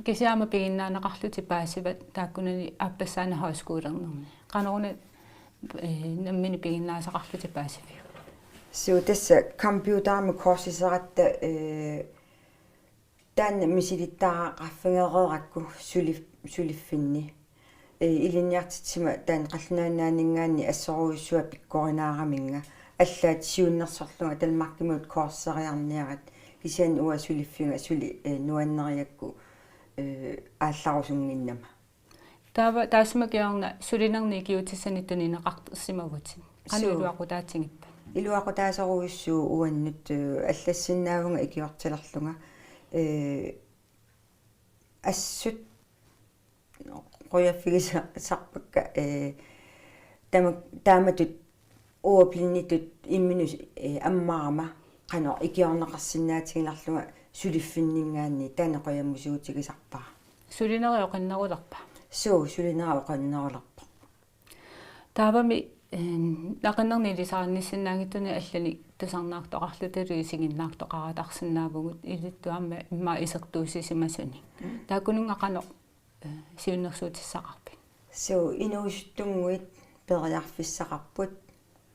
Kisianni aamma piginnaaneqarlutit paasivat taakkunani aappassaanik højskolernerni. Qanoruna, eh, nammineq piginnaasaqarlutit paasiviuk? Suu, tassa computerimut kursuseratta, eh, taanna misilittagaqarfigereerakku sulif-, suliffinni. Eh, ilinniartitsisima taanna qallunaannaaninngaanniit assorujussuaq pikkorinaaraminnga. Allaat siunnersorlunga Danmarkimut kursuseriarniarit. Kisianni uanga suliffiga suli, eh, nuannerigakku, eh, aallarusunnginnama. Taava taassuma kingorna sulinerni ikiuutissanik tunineqarsimavutit. Qanoq Suu. iluaqutaatigippat? Iluaqutaasorujussuuvoq uannut, eh, allassinnaavunga ikiortilerlunga. Eh, assut qujaffigisarpakka, eh, tama-, taamatut ordblinditut imminut, eh, ammarama qanoq ikiorneqarsinnaatiginarlunga suliffinninngaanniit taanna qujamusuutigisarpara. Sulinerit oqinnerulerpa? Suu, sulinerit oqinnerulerpoq. Taavami, eh, naqinnernik ilisarinnissinnaanngitsunik allanik tusarnaartoqarlutalu isiginnaartoqaratarsinnaavugut ilittuarmi immaqa isertuussisimasuni. Mm. Taakkununnga qanoq, eh, siunnersuutissaqarpit? Suu, inuusuttunnguit periarfissaqarput,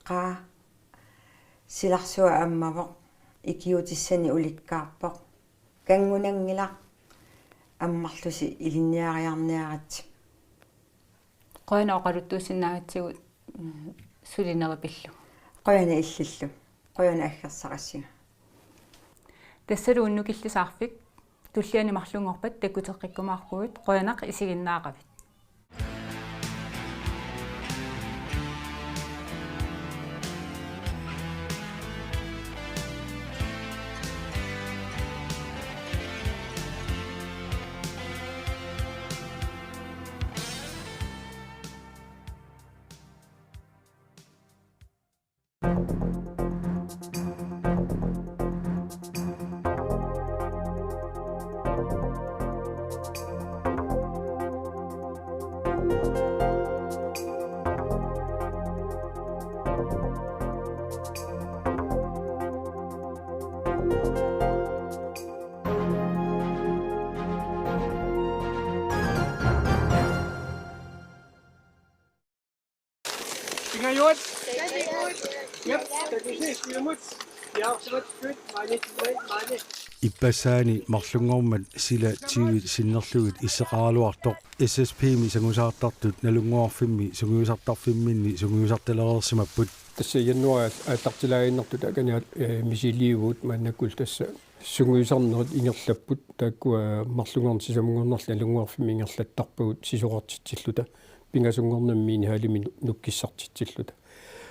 qaa silarsuaq ammavoq, ikiuutissanik ulikkaarpoq, kanngunanngilaq, ammarlusi ilinniariarniaritsi. Qujanaq oqaluttuussinnaagatsigut, mm, sulinerit pillugu. Qujanaq illillu. Qujanaq aggersaqassinga. Tassalu Unnukillisaarfik, tulliani marlunngorpat takkuteqqikkumaarpugut, qujanaq isiginnaaqavit. Yep, det er det. Ja, så var det født. Mange, mange. Ippassaani marlunngormat sila tyve sinnerlugit isseqaraluartoq S S P-mi sangusaartartut Nalunnguarfimmi sungiusartarfimminni sungiusartalereersimapput. Tassa januaarip aallartilaaginnartut akaniat, eh, misiliivugut maannakkullu tassa sungiusarnerit ingerlapput, taakkua marlunngorneq sisamanngornerlu Nalunnguarfimmi ingerlattarpagut sisorartitsilluta, pingasunngornermi minihallimi nu-, nukkissartitsilluta.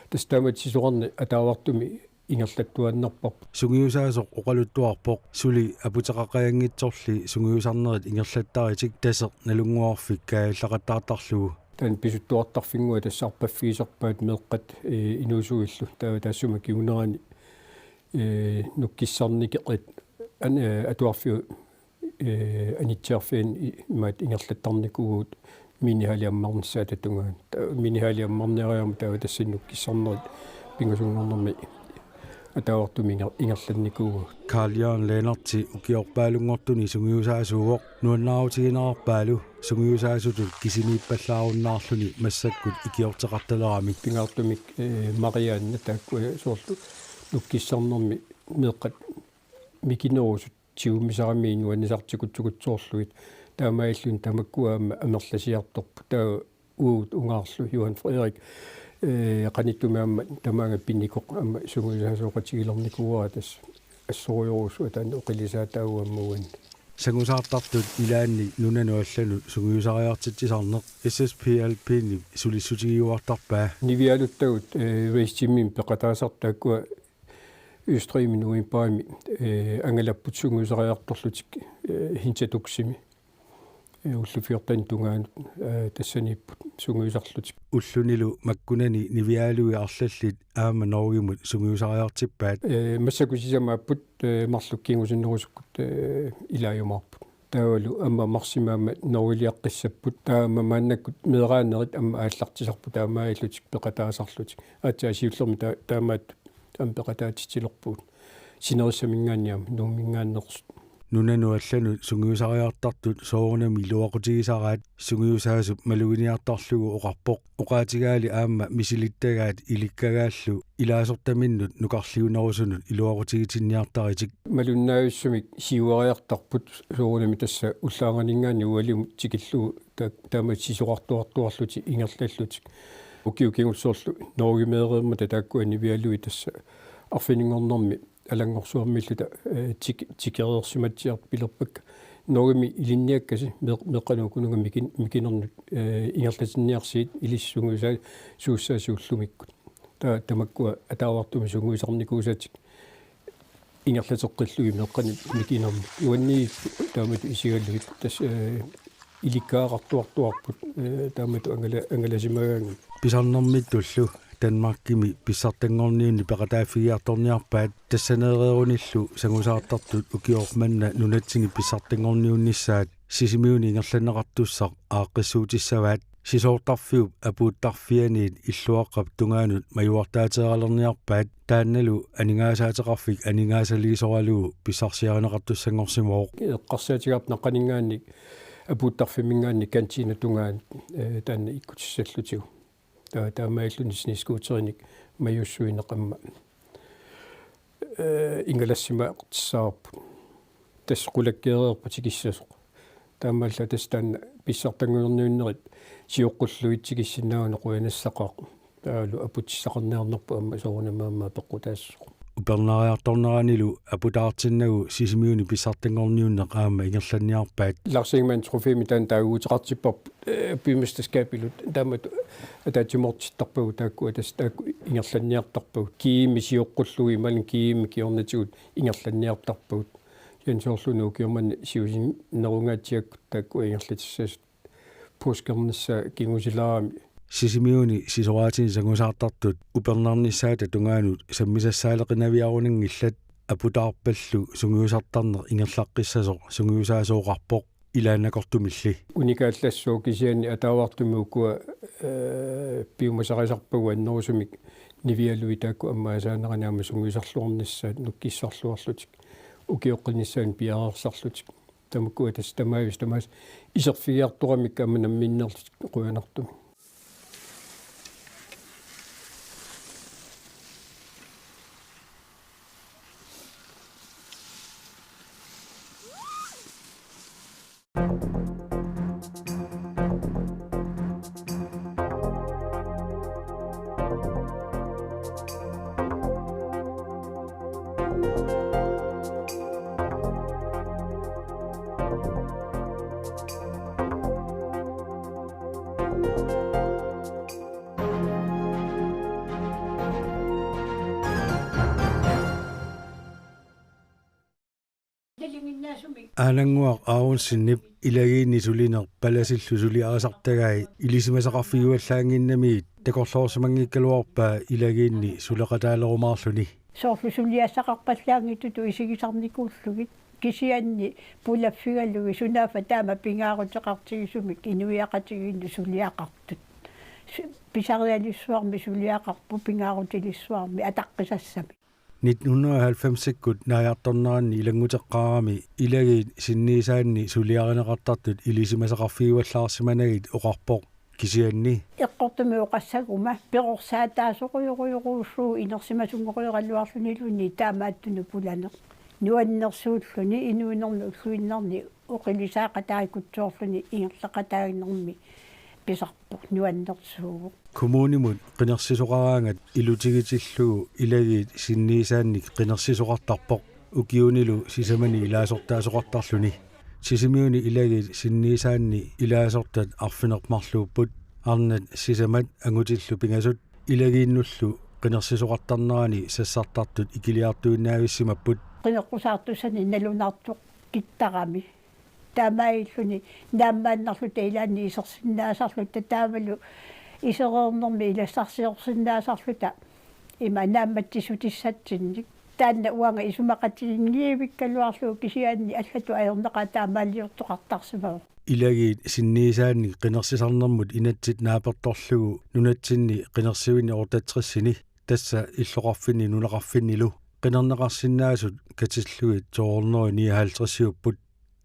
Tassa taamatut sisorarneq ataavartumik ingerlattuaannarparput. Sungiusaasoq oqaluttuarpoq suli aputeqaqajanngitsorli sungiusarnerit ingerlattaritik Taseq Nalunnguarfik kaajallaqattaartarlugu. Taanna pisuttuartarfinnguaq tassa arpaffigisarpaat meeqqat, eh, inuusuillu. Taava taassuma kingunerani, eh, nukkissarnikerit an-, eh, atuarfiup, eh, anitsiarfiani i-, imaattoq ingerlattarnikuuvugut minihalli ammarnissaata tungaanut. Ta-, minihalli ammarniariarmat taava tassa nukkissarnerit pingasunngornermi ataavartumik inger-, ingerlannikuuvugut. Carl Jørgen Lennert ukiorpaalunngortuni sungiusaasuuvoq, nuannaarutiginerarpaalu sungiusaasutut kisimiippallaarunnaarluni massakkut ikiorteqartaleramik. Pingaartumik, eh, Marianne taakkua soorlu nukkissarnermi meeqqat mikinerusut tigummisarami nuannisartikutsigutsoorlugit. Taamaalilluni tamakkua aamma amerlasiartorput. Taava uagut ungaarlu Johan Frederik, eh, qanittumi aamma tamaanga pinikoq aamma sungiusaasooqatigilernikuuara tassa assorujussuaq taanna oqilisaataavoq aamma uani. Sangusaartartut ilaanni nunanut allanut sungiusariartitsisarneq S S P L P-nip sulissutigiuartarpaa. Nivialuttagut, eh, race teamimi peqataasartut taakkua Østrigimi novembarimi, eh, angalapput sungiusariartorlutik, eh, Hintertuximi. Eh, ullut fjorten tungaanut, eh, tassaniipput sungiusarlutik. Ullunilu makkunani nivialui arlallit aamma Norgemut sungiusariartippaat. Eh, massakkut sisamaapput, eh, marluk kingusinnerusukkut, eh, ilaajumaarput. Taavalu aamma marsimi aamma Norgeliaqqissapput, taava aamma maannakkut meeraanerit aamma aallartisarput taamaalillutik peqataasarlutik. Aatsaat siullermik ta-, taamaattut aamma peqataatitsilerpugut. Sinerissaminngaanniit aamma Nuumminngaanneersut. Nunanut allanut sungiusariartartut soorunami iluaqutigisaraat, sungiusaasup maluginiartarlugu oqarpoq. Oqaatigaali aamma misilittagaat ilikkagaallu ilaasortaminnut nukarliunerusunut iluaqutigitinniartaritik. Malunnaajussumik siuariartarput soorunami tassa ullaannganinngaanniit ualimut tikillugu ta-, taama sisorartuartuarlutik ingerlallutik. Ukiut kingulliit soorlu Norgemeereermata taakkua nivialui tassa arfininngornermi Alanngorsuarmiilluta, eh, tik-, tikereersimatsiartut pilerpakka: Norgemi ilinniakkasi meeq-, meeqqanut ukununnga mikin-, mikinernut, eh, ingerlatinniarsigit ilissi sungiusaa-, suussaasi ullumikkut. Taava tamakkua ataavartumik sungiusarnikuusatik ingerlateqqillugit meeqqanik mikinernik. Nuanniit taamatut isigalugit tassa, eh, ilikkagaqartuartuarput, eh, taamatut angala-, angalasimagaangamik. Pisarnermittullu Danmarkimi pissartanngorniunneq peqataaffigiartorniarpaat, tassaneereerunillu sangusaartartut ukioq manna nunatsinni pissartanngorniunnissaat Sisimiuni ingerlanneqartussaq aaqqissuutissavaat. Sisoortarfiup apuuttarfianiit Illuaqqap tungaanut majuartaateeralerniarpaat, taannalu aningaasaateqarfik aningaasaliisoralugu pissarsiarineqartussanngorsimavoq. Eqqarsaatigaarput naqqaninngaanniit apuuttarfimminngaanniit kantiinap tungaanut, eh, taanna ikkutissallutigu. Ta-, taamaalilluni snescooterinik majussuineq aamma, eh, ingalassimaqartussaavoq. Tassa qulakkeereerpoq tikissasoq. Taamaallaat tassa taanna pissartanngorniunnerit sioqqullugit tikissinnaaguni qujanassaaq. Taavalu aputissaqarniarnerput aamma soorunami aamma peqqutaassasoq. Upernaariartorneranilu aputaartinnagu Sisimiuni pissartanngorniunneq aamma ingerlanniarpaat. Lars Ingemann Trofæimi taanna taaguuteqartipparput, eh, bymesterskabilu taamatut ataatsimoortittarpagut taakkua tassa taakku ingerlanniartarpagut. G M-i sioqqullugu imaluunniit G M-i kingornatigut ingerlanniartarpagut. Jens Orlund ukioq manna siusinnerungaatsiakkut taakkua ingerlatissasut. Puuskernissaa kingusilaarami. Sisimiuni sisoraatinik sangusaartartut upernarnissaata tungaanut sammisassaaleqinaviarunanngillat, aputaarpallu sungiusartarneq ingerlaqqissasoq sungiusaasooqarpoq ilaannakortumilli. Unikaallassooq kisianni ataavartumik ukua, eh, piumasarisarpagut annerusumik nivialui taakku ammaassaanerani aamma sungiusarluarnissaat nukkissarluarlutik, ukioqqinnissaannik piareersarlutik. Tamakkua tassa tamaavisa tamaasa iserfigiartoramikku aamma namminneerlutik qujanartumik. Aanannguaq Aaronsenip ilagiinni sulineq palasillu suliarisartagai ilisimasaqarfigivallaannginnamiit takorloorsimanngikkaluarpaa ilagiinni suleqataalerumaarluni. Soorlu suliassaqarpallaanngitsutut isigisarnikuullugit kisianni pulaffigalugit sunaaffa taama pingaaruteqartigisumik inuiaqatigiinnut suliaqartut. Su-, pisarialissuarmi suliaqarput pingaarutilissuarmi ataqqisassamik. Nitten hundrede og halvfemsikkut naajartorneranni ilannguteqqaarami ilagiit sinniisaanni suliarineqartartut ilisimasaqarfigivallaarsimanagit oqarpoq kisianni. Eqqortumik oqassaguma perorsaataasorujorujorujussuuvoq inersimasunngoreraluarluniluunniit taamaattunut pulaneq. Nuannersuulluni inuunermi ulluinnarni oqilisaaqataarikutsoorluni ingerlaqataanermi pisarpoq nuannersuuvoq. Kommunimut qinersisoqaraangat ilutigitillugu ilagiit sinniisaannik qinersisoqartarpoq ukiunilu sisamani ilaasortaasoqartarluni. Sisimiuni ilagiit sinniisaanni ilaasortat arfineq-marluupput, arnat sisamat angutillu pingasut. Ilagiinnullu qinersisoqartarnerani sassartartut ikiliartuinnaavissimapput. Qineqqusaartussanik nalunaartoqartarami. Taamaalilluni naammaannarluta ilaanni isersinnaasarluta taavalu isereernermi ilassarsiorsinnaasarluta ima naammatsissutissatsinnik. Taanna uanga isumaqatiginngivikkaluarlugu kisianni allatut ajornaqaaq taamaaliortoqartarsimavoq. Ilagiit sinniisaannik qinersisarnermut inatsit naapertorlugu nunatsinni qinersivinni otteogtresini, tassa illoqarfinni nunaqarfinnilu, qinerneqarsinnaasut katillugit to hundrede nioghalvtredsiupput.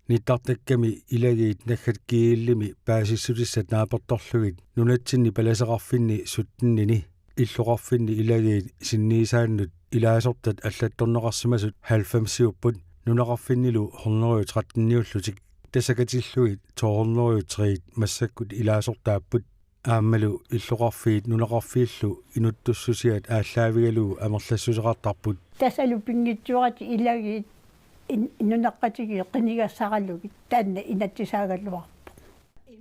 Nittartakkami ilagiit naggat G L-imi paasissutissat naapertorlugit nunatsinni palaseqarfinni syttenini illoqarfinni ilagiit sinniisaannut ilaasortat allattorneqarsimasut halvfemsiupput, nunaqarfinnilu hundrede tretteniullutik. Tassa katillugit to hundrede tre massakkut ilaasortaapput. Aammalu illoqarfiit nunaqarfiillu inuttussusiat aallaavigalugu amerlassuseqartarput. Tassalu pinngitsooratik ilagiit in-, nunaqqatigiit qinigassaralugit taanna inatsisaagaluarpoq.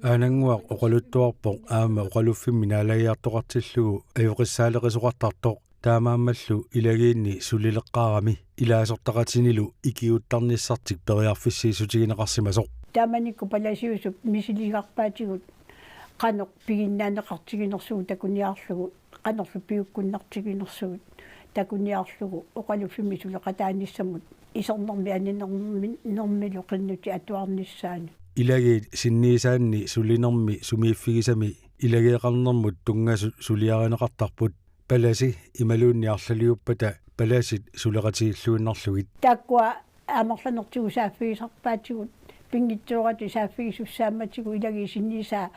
Aanannguaq oqaluttuarpoq aamma oqaluffimmi naalagiartoqartillugu ajoqissaaleqisoqartartoq, taamaammallu ilagiinni sulileqqaarami ilaasortaqatinilu ikiuuttarnissartik periarfissiissutigineqarsimasoq. Taamanikkut palasiusup misiligarpaatigut qanoq piginnaaneqartiginersugut takuniarlugu, qanorlu piukkunnartiginersugut takuniarlugu oqaluffimmi suleqataanissamut isernermi aninermi-, nermilu qinnutit atuarnissaanut. Ilagiit sinniisaanni sulinermi sumiiffigisami ilageeqarnermut tunngasut suliarineqartarput, palasi imaluunniit arlaliuppata palasit suleqatigilluinnarlugit. Taakkua amerlanertigut saaffigisarpaatigut pinngitsooratik saaffigisussaammatigut ilagiit sinniisaa,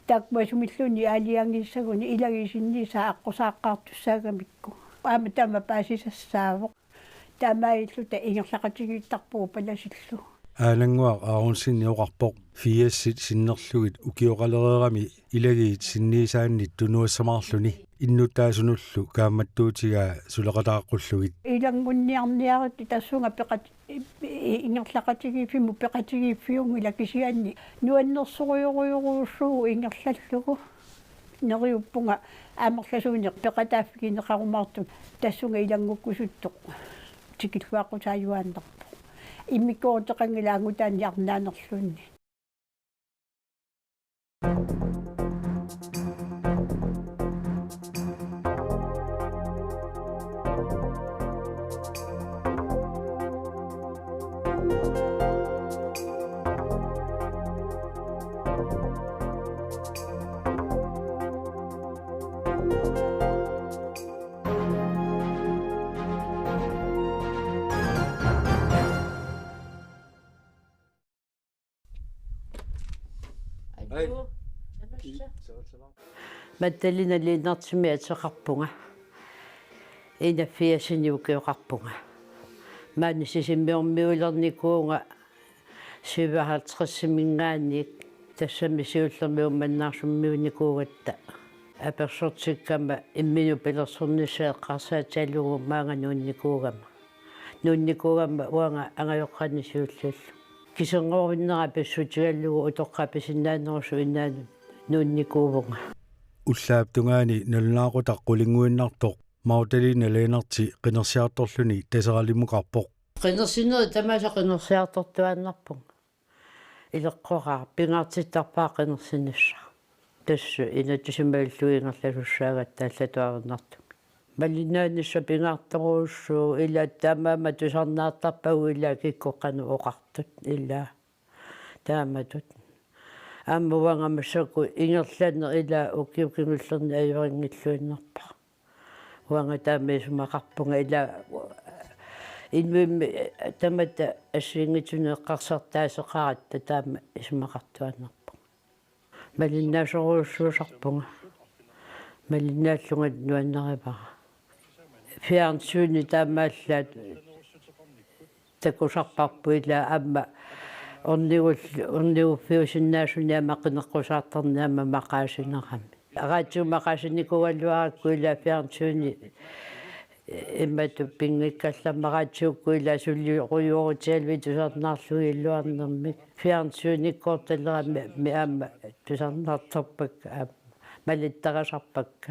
taakkua sumilluunniit aalajangiissaguni ilagiit sinniisaa aqqusaaqqaartussaagamikku. Aamma taama paasisassaavoq. Taamaalilluta ingerlaqatigiittarpugut palasillu. Aanannguaq Aaronsen oqarpoq firsit sinnerlugit ukioqalereerami ilagiit sinniisaannit tunuassamaarluni innuttaasunullu kaammattuutigaa suleqataaqqullugit. Ilanngunniarniaritsi tassunga peqat-, i-, i-, ingerlaqatigiiffimmut peqatigiiffiunngilaq kisianni nuannersorujorujorujussuuvoq ingerlallugu. Neriuppunga amerlasuunik peqataaffigineqarumaartut tassunga ilanngukkusuttoq tikilluaqqusaajuaannarpoq. Immikkoorteqanngilaq angutaani arnaanerluunniit. Magdalena Lennartsimik ateqarpunga. Enogfirsinik ukioqarpunga. Maani Sisimiormiulernikuuvunga syvoghalvtredsiminngaanniit, tassami siullermik Uummannaarsummiunnikuugatta. Apersortikkama imminut pilersornissaa eqqarsaatigalugu maanga nuunnikuugama. Nuunnikuugama uanga angajoqqaanni siulliullugu. Kiserngorinnera pissutigalugu utoqqaat pisinnaanerusuinnaanut nuunnikuuvunga. Ullaap tungaani nalunaaqutaq qulinnguinnartoq Magdalena Lennartsi qinersiartorluni Taseralimmukarpoq. Qinersinerit tamaasa qinersiartortuaannarpunga. Ileqqoraaq pingaartittarpaa qinersinissaq. Tassa inatsisimallu ingerlasussaagatta allatuarinnartumik. Malinnaanissaq pingaartorujussuuvoq, ila taamaammat tusarnaartarpagut ila kikkut qanoq oqartut ila. Taamatut. Aamma uanga massakkut ingerlaneq ila ukiut kingullerni ajorinngilluinnarpara. Uanga taama isumaqarpunga ila inuimmi tamatta assigiinngitsunik eqqarsartaaseqaratta taama isumaqartuaannarpunga. Malinnaasorujussuusarpunga. Malinnaallunga nuannarivara. Fjernsyni taamaallaat takusarparput ila aamma ornigul-, orniguffiusinnaasunik aamma qineqqusaartarneq aamma maqaasinerami. Radiu maqaasinikuugaluarakku ila fjernsyni imatut pinngikkallarmat radiokkut ila suliorujussuutigalugit tusarnaarlugit iluarnermik. Fjernsynikkoortaleramik aamma tusarnaartarpakka aamma malittarisarpakka.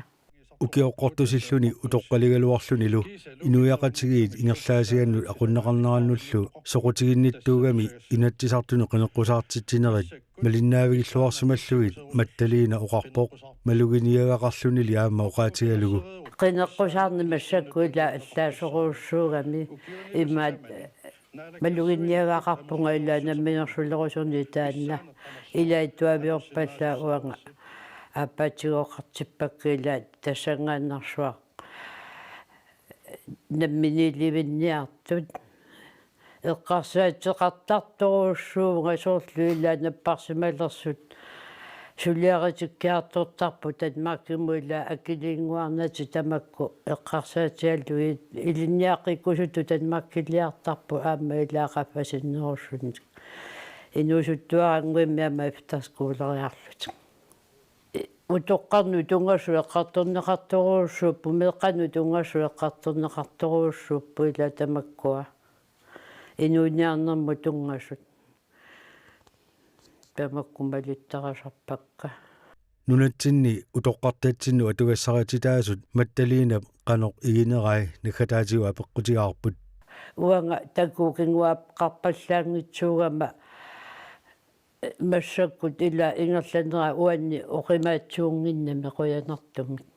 Ukioqqortusilluni utoqqaligaluarlunilu inuiaqatigiit ingerlaasigannut aqunneqarnerannullu soqutiginnittuugami Inatsisartuni qineqqusaartitsinerit malinnaavigilluarsimallugit Magdalena oqarpoq maluginiagaqarlunili aamma oqaatigalugu. Qineqqusaarneq massakkut ila allaasorujussuugami imaat maluginiagaqarpunga ila namminersulerusunik taanna. Ila tuaviorpallaaq uanga aappaatigooqartippakka ila tassanngaannarsuaq. Namminiilivinniartut. Eqqarsaateqartartorujussuuvunga soorlu ila napparsimalersut suliaritikkiartortarput Danmarkimut ila akiliinnguarnatik tamakku eqqarsaatigalugit ilinniaqqikkusuttut Danmarkiliartarput aamma ila qaffasinnerussunik. Inuusuttuarannguimmi aamma efterskoleriarlutik. Utoqqarnut tunngasut eqqartorneqartorujussuupput, meeqqanut tunngasut eqqartorneqartorujussuupput ila tamakkua. Inuuniarnermut tunngasut. Tamakku malittarisarpakka. Nunatsinni utoqqartatsinnut atugassarititaasut Magdalenap qanoq iginerai naggataatigut apeqqutigaarput. Uanga takuuk kinguaaqqarpallaanngitsuugama massakkut ila ingerlanera uanni oqimaatsuunnginnami qujanartumik.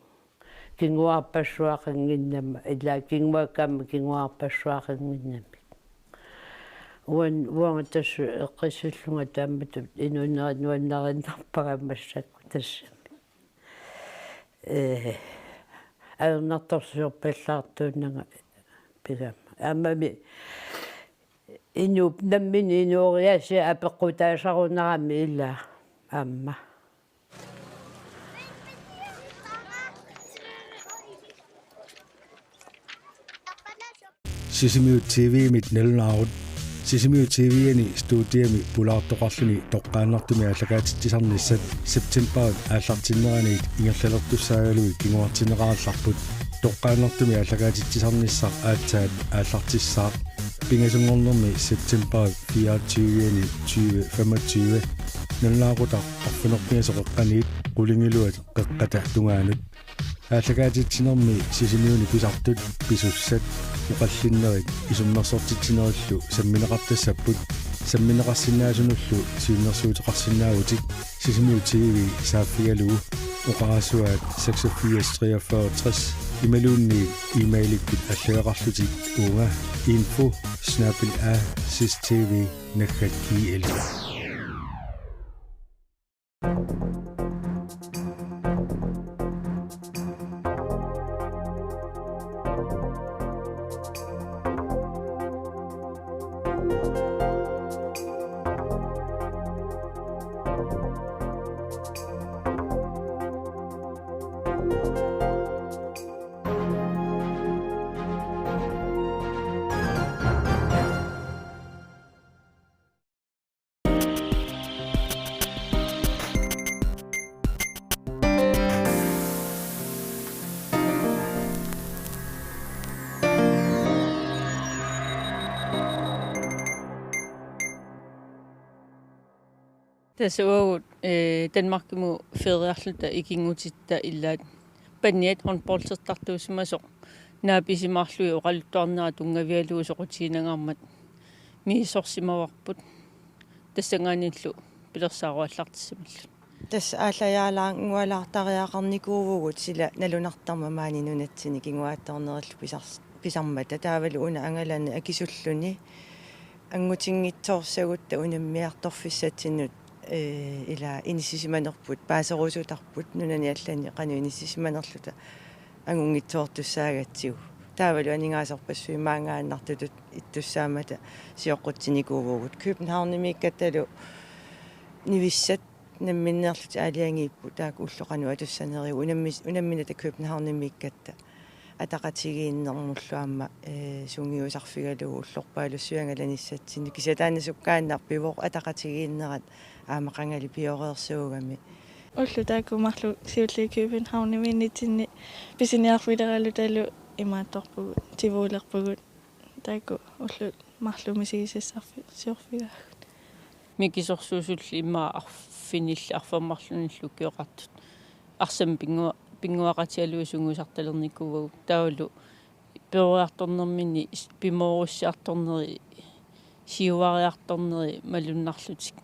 Kinguaarpassuaqannginnama ila kinguaakkaama kinguaarpassuaqannginnami. Uan-, uanga tassa eqqissillunga taamatut inuunera nuannarinnarpara massakkut tassami. Ee, ajornartorsiorpallaartuunnanga pigama. Aammami inuup nammineq inooriaasiat apeqqutaasarunarami ila aamma. Sisimiut T V-mit nalunaarut. Sisimiut T V-ani studiami pulaartoqarluni toqqaannartumik aallakaatitsisarnissat septembarip aallartinneraniit ingerlalertussaagaluit kinguartinneqarallarput. Toqqaannartumik aallakaatitsisarnissaq aatsaat aallartissaaq. Pingasunngornermi septembarip fireogtyve-ani tyve femogtyve. Nalunaaqutaq arfineq-pingasoq qeqqaniit qulingiluat qeqqata tungaanut. Aallakaatitsinermi Sisimiuni pisartut, pisussat, oqallinnerit isummersortitsinerillu sammineqartassapput. Sammineqarsinnaasunullu siunnersuuteqarsinnaavutit Sisimiut T V saaffigalugu oqarasuaat seksogfirs treogfyrre tres imaluunniit e-mailikkut allagaqarlutit uunga info snabel-a sistv naggat I L. Tassa uagut, eh, Danmarkimut feriarluta ikinngutitta ilaat paniat håndboldertartuusimasoq Naapisimaarlugit oqaluttuarnerat tunngavigalugu soqutiginangaarmat misissorsimavarput. Tassanngaanniillu pilersaaruallartissamillu. Tassa aallajaalaanngualaartariaqarnikuuvugut sila nalunartarmat maani nunatsinni kinguaattoornerillu pisars-, pisarmata, taavalu una angalani akisulluni angutinngitsoorsagutta unammiartorfissatsinnut, ee, ila inissisimanerput paaserusutarput nunani allani qanoq inissisimanerluta angunngitsoortussaagatsigu. Taavalu aningaasorpassuit maanngaannartutut ittussaammata sioqqutsinikuuvugut. Københavnimiikkattalu nivissat namminneerlutik aalajangiipput, taakku ullut qanoq atussanerigut, unammis-, unamminata Københavnimiikkatta ataqatigiinnermullu aamma, ee, sungiusarfigalugu ullorpaalussuit angalanissatsinnut, kisianni taanna sukkaannaq pivoq ataqatigiinnerat aamma qangali pioreersuugami. Ullut taakku marluk siulliit Københavnimiinnitsinni pisiniarfileralutalu imaattorpugut, tivuulerpugut. Taakku ullut marluk misigisassarfi-, siorfigaagut. Mikisorsuusulli immaqa arfinilli arfineq-marlunillu ukioqartut. Arsamik pinngu-, pinnguaqatigalugit sungiusartalernikuuagut. Taavalu peroriartornerminni s-, pimoorussiartorneri, siuariartorneri malunnarlutik.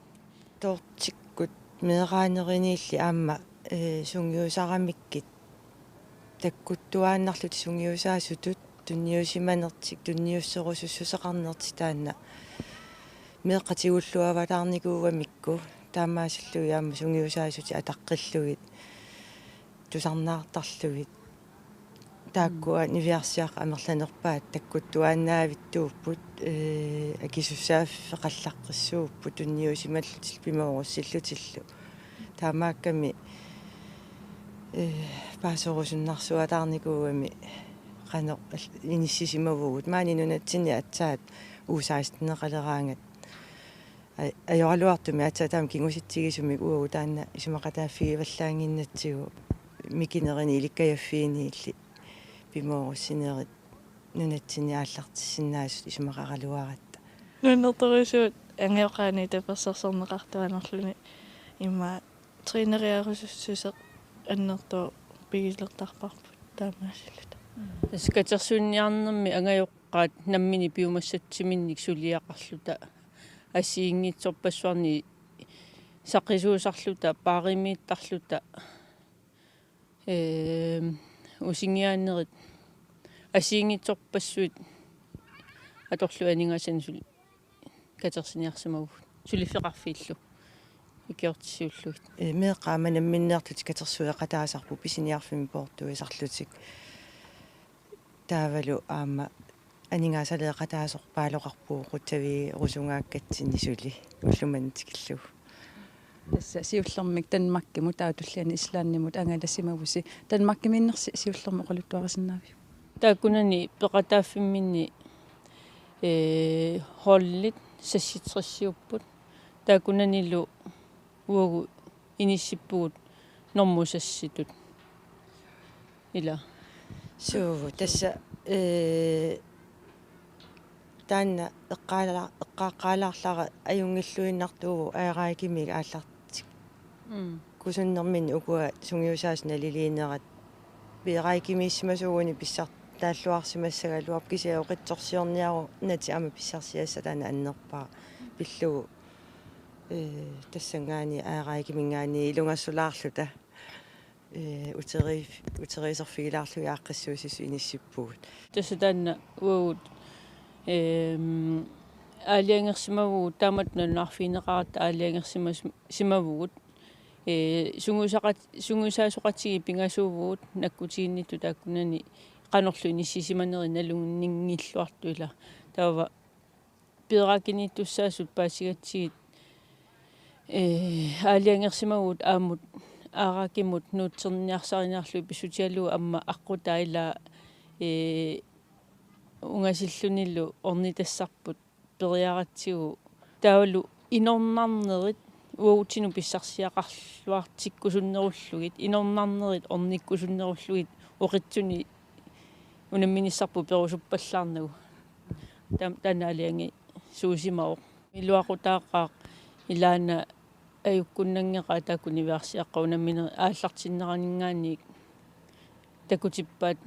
Toortikkut meeraaneriniilli aamma, ee, sungiusaramikkit takkuttuaannarlutik sungiusaasutut tunniusimanertik, tunniusserusussuseqarnertik taanna meeqqat tigulluavataarnikuugamikku, taamaasillugit aamma sungiusaasutit ataqqillugit, tusarnaartarlugit. Taakkua niviarsiaqqat amerlanerpaat takkuttuaannaavittuupput, ee, akisussaaffeqallaqqissuupput tunniusimallutillu pimoorussillutillu. Taamaakkami, ee, paaserusunnarsuataarnikuugami qanoq al-, inissisimavugut. Maani nunatsinni aatsaat uge seksten-eqaleraangat. Aj-, ajoraluartumik aatsaat taama kingusitsigisumik uagut taanna isumaqataaffigivallaannginnatsigu, mikinerini ilikkajaffiiniilli pimoorussinerit nunatsinni aallartissinnaasut isumaqaraluaratta. Nuannertorujussuaq angajoqqaani tapersersorneqartuaannarluni, immaqa træneriarusussuseq annertooq pigilertarparput taamaasilluta. Tassa katersuiniarnermi angajoqqaat nammineq piumassatsiminnik suliaqarluta assigiinngitsorpassuarnik saqqisuusarluta, paarimiittarluta, ee, usingiaanerit, assigiinngitsorpassuit atorlugit aningaasanik suli-, katersiniarsimavugut, suliffeqarfiillu ikiortissillugit. Ee, meeqqat aamma namminneerlutik katersueqataasarput pisiniarfimmi poortuisarlutik. Taavalu aamma aningaasaleeqataasoq paaloqarpugut qutsavigerusunngaakkatsinnit suli ullumimut tikillugu. Tassa siullermik Danmarkimut taava tulliani Islandimut angalasimavusi. Danmarkimiinnersi siullermik oqaluttuarisinnaaviuk? Taakkunani peqataaffimminni, ee, holdit seksogtresiupput. Taakkunanilu uagut inissippugut normu seksitut. Ila. Suu, tassa, ee, taanna eqqaala-, eqqaaqqaalaarlara ajunngilluinnartuuvoq Aeraakimiik aallartik-, mm, kusunnerminni ukua sungiusaasut naliliinerat. Aeraakimiissimasuuguni pissartaalluarsimassagaluarpoq, kisianni oqitsorsiorniarunatik aamma pissarsiassat taanna annerpaaq pillugu, ee, tassanngaanniit Aeraakiminngaanniit ilungersulaarluta, ee, uteriif-, uteriiserfigilaarlugit aaqqissuussisut inissippugut. Tassa taanna uagut, eem, aalajangersimavugut, taamatut nalunaarfigineqaratta aalajangersimas-, simavugut. Ee, sungiusaqat-, sungiusaasoqatigiit pingasuuvugut nakkutiginnittut taakkunani qanorlu inissisimanerit nalunngilluartut ila. Taava peeraakiniittussaasut paasigatsigit, ee, aalajangersimavugut aammut Aeraakimut nuutserniarsariniarlugit pissutigalugu aamma aqqutaa ila, ee, ungasillunilu ornitassarput periaratsigu. Taavalu inornarnerit uagutsinnut pissarsiaqarluartikkusunnerullugit, inornarnerit ornikkusunnerullugit oqitsunik unamminissarput perusuppallaarnagu. Taam-, taanna aalajangisuusimavoq. Iluaqutaaqaaq ilaana ajukkunnanngeqaat taakku niviarsiaqqat unamminerit aallartinneraninngaanniit takutippaat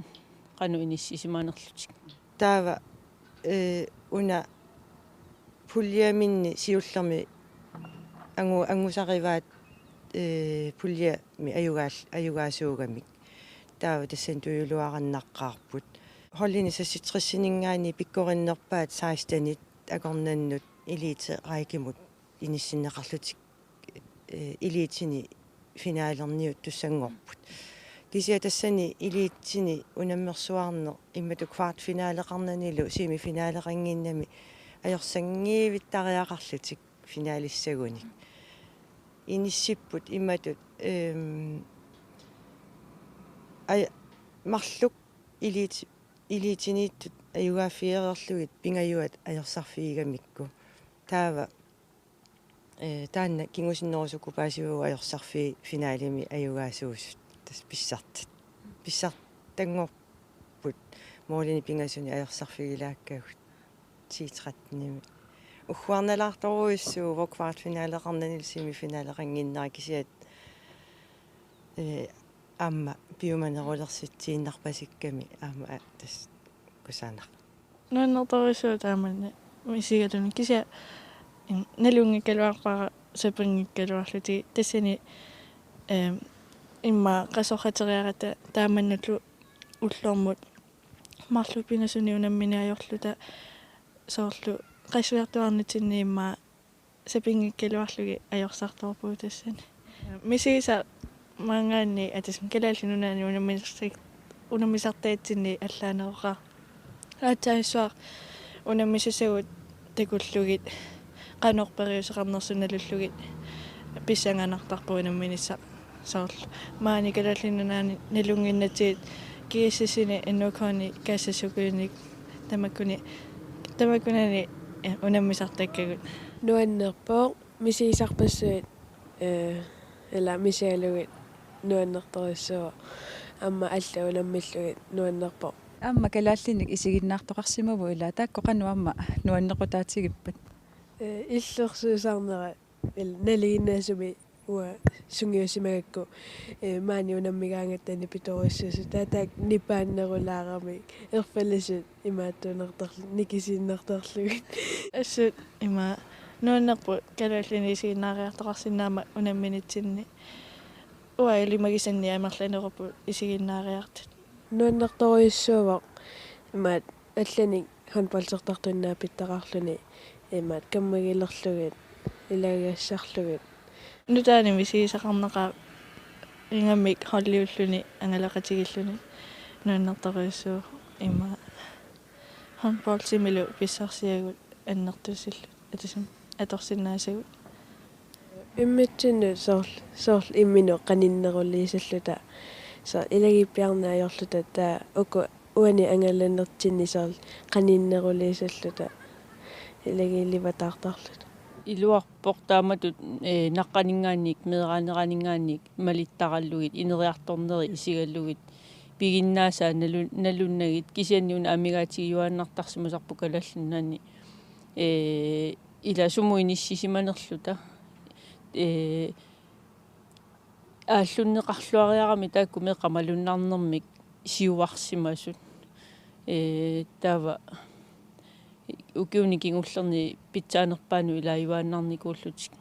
qanoq inissisimanerlutik. Taava, eh, una puljeminni siullermi angu-, angusarivaat, eh, puljemi ajugaal-, ajugaasuugamik. Taava tassani tujuuluarannaqqaarput. Holdini seksogtresininngaanniit pikkorinnerpaat sekstenit akornannut eliterækkemut inissinneqarlutik, eh, eliteni finalerniuttussanngorput. Kisianni tassani eliteni unammersuarneq imatut kvartfinaleqarnanilu semifinaleqannginnami ajorsanngivittariaqarlutik finalissagunik. Inissipput imatut, ehm, aj-, marluk elit-, eliteniittut ajugaaffigereerlugit Pingajuat ajorsarfigigamikku. Taava, eh, taanna kingusinnerusukkut paasivagut ajorsarfiit finalemi ajugaasuusut. Tassa pissartat. Pissartanngorput målini pingasuni ajorsarfigilaakkagut. Ti trettenimi. Ugguarnalaartorujussuuvoq kvartfinaleqarnanilu semifinaleqannginnera, kisianni, eh, aamma piumanerulersitsiinnarpasikkami aamma, a-, tassa kusanaq. Nuannertorujussuuvoq taamanna misigaluni, kisianni, mm, nalunngikkaluarpara sapanngikkaluarlutik tassani, ehm, immaqa qasorteriarata taamannallu ullormut marluk pingasuni unammineq ajorluta, soorlu qasuertuarnitsinni immaqa sapanngikkaluarlugit ajorsartoorpugut tassani. Misigisaq maanngaanniit atisum Kalaallit Nunaanni unammisar-, unammisartaatsinni allaaneroqaaq. Aatsaat assut unammisassavut takullugit qanoq periuseqarnersut nalullugit pissanganartarpoq unamminissaq, soorlu maani Kalaallit Nunaanni nalunnginnatsigit G S S-ini, N O K-ni, Kaassassukkununnit tamakkuni, tamakkunani, eh, unammisartakkagut. Nuannerpoq, misigisarpassuit, eh, ila misigalugit nuannertorujussuuvoq. Aamma allat unammillugit nuannerpoq. Aamma kalaallinik isiginnaartoqarsimavoq, ila taakku qanoq aamma nuannequtaatsigippat? Eh, illersuisarnera, ila nalinginnaasumik uanga sungiusimagakku, eh, maani unammigaangatta nipitorujussuusut, taava taakku nipaannerulaaramik, erfallisut imaattuunartarlu-, nikisiinnartarlugit. Assut ima nuannerpoq kalaallinik isiginnaariartoqarsinnaammat unamminitsinni. Uanga ilimagisannik amerlanerupput isiginnaariartut. Nuannertorujussuuvoq imaat allanik håndboldertartunik naapittaqarluni, imaat kammagilerlugit, ilagigassarlugit. Nutaanik misigisaqarnaqaaq, ingammik holdiulluni angalaqatigilluni. Nuannertorujussuuvoq ima håndboldimilu pissarsiagut annertusillu atisum atorsinnaasagut. Immitsinnut soorl-, soorlu imminut qaninneruliisalluta. Soorlu ilagiippiarneq ajorluta, taava uku uani angalanertsinni soorlu qaninneruliisalluta. Ilagiilivataartarluta. Iluarpoq taamatut, eh, naqqaninngaanniit, meeraaneraninngaanniit malittaralugit, ineriartornerit isigalugit, piginnaasaat nalu-, nalunnagit, kisianni una amigaatigiuaannartarsimasarput Kalaallit Nunaanni, eh, ila sumut inissisimanerluta, eh, aallunneqarluariarami taakku meeqqat malunnarnermik siuarsimasut. Eh, taava ukiuni kingullerni pitsaanerpaanut ilaajuaannarnikuullutik.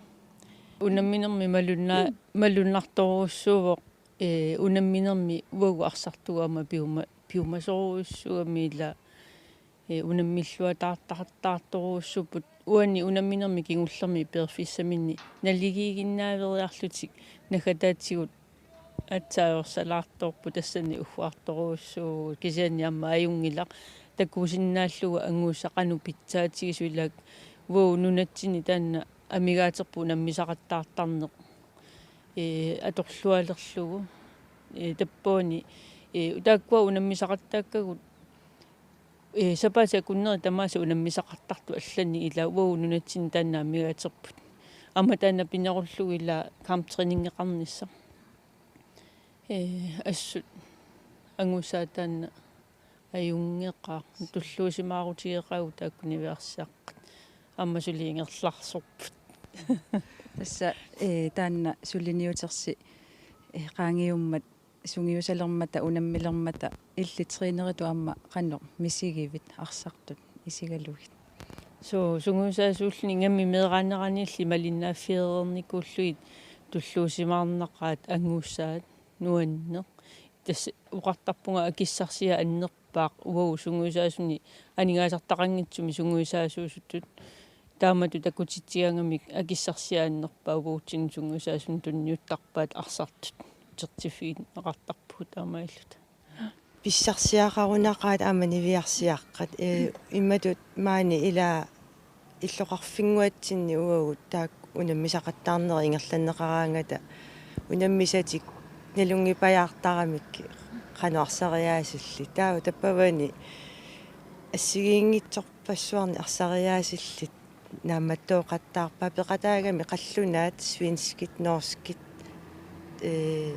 Unamminermi malunna-, malunnartorujussuuvoq, eh, unamminermi uagut arsartugut aamma piuma-, piumasorujussuugami, ila, eh, unammilluataartartartorujussuupput. Uani unamminermi kingullermi peerfissaminni naligiiginnaaveriarlutik naggataatigut aatsaat ajorsalaartoorput, tassani ugguartorujussuuvugut, kisianni aamma ajunngilaq takusinnaallugu angusat qanoq pitsaatigisut, ila uagut nunatsinni taanna amigaaterput unammisaqattaartarneq, eh, atorlualerlugu. Eh, tappavani, eh, taakkua unammisaqattaakkagut, eh, sapaatit akunneri tamaasa unammisaqartartut allanik, ila uagut nunatsinni taanna amigaaterput. Aamma taanna pinerullugu ila kamptræningeqarnissaq. Eh, assut angusaat taanna ajunngeqaaq, tulluusimaarutigeqaagut taakku niviarsiaqqat. Aamma suli ingerlarsorput. Tassa, eh, taanna suliniutersi, eh, qaangiummat Sungiusalermata, unammilermata, illit træneritut aamma qanoq misigivit arsartut isigalugit? Suu, sungiusaasuulluni ingammik meeraaneranilli malinnaaffiereernikuullugit tulluusimaarnaqaat angussaat nuanneq. Tassa oqartarpunga akissarsiaq annerpaaq uagut sungiusaasuni aningaasartaqanngitsumik sungiusaasuusutut. Taamatut takutitsigaangamik akissarsiaq annerpaaq uagutsinnut sungiusaasunik tunniuttarpaat arsartut utertiffigineqartarpugut taamaalilluta. Pissarsiaqarunaqaat aamma niviarsiaqqat, ee, imatut maani ila illoqarfinnguatsinni uagut taakku unammisaqattaarnerit ingerlanneqaraangata unammisatik nalunngipajaartaramik qanoq arsariaasillit. Taava tappavani assigiinngitsorpassuarnik arsariaasillit naammattooqattaarpaat peqataagami qallunaat svenskit, norskit, ee,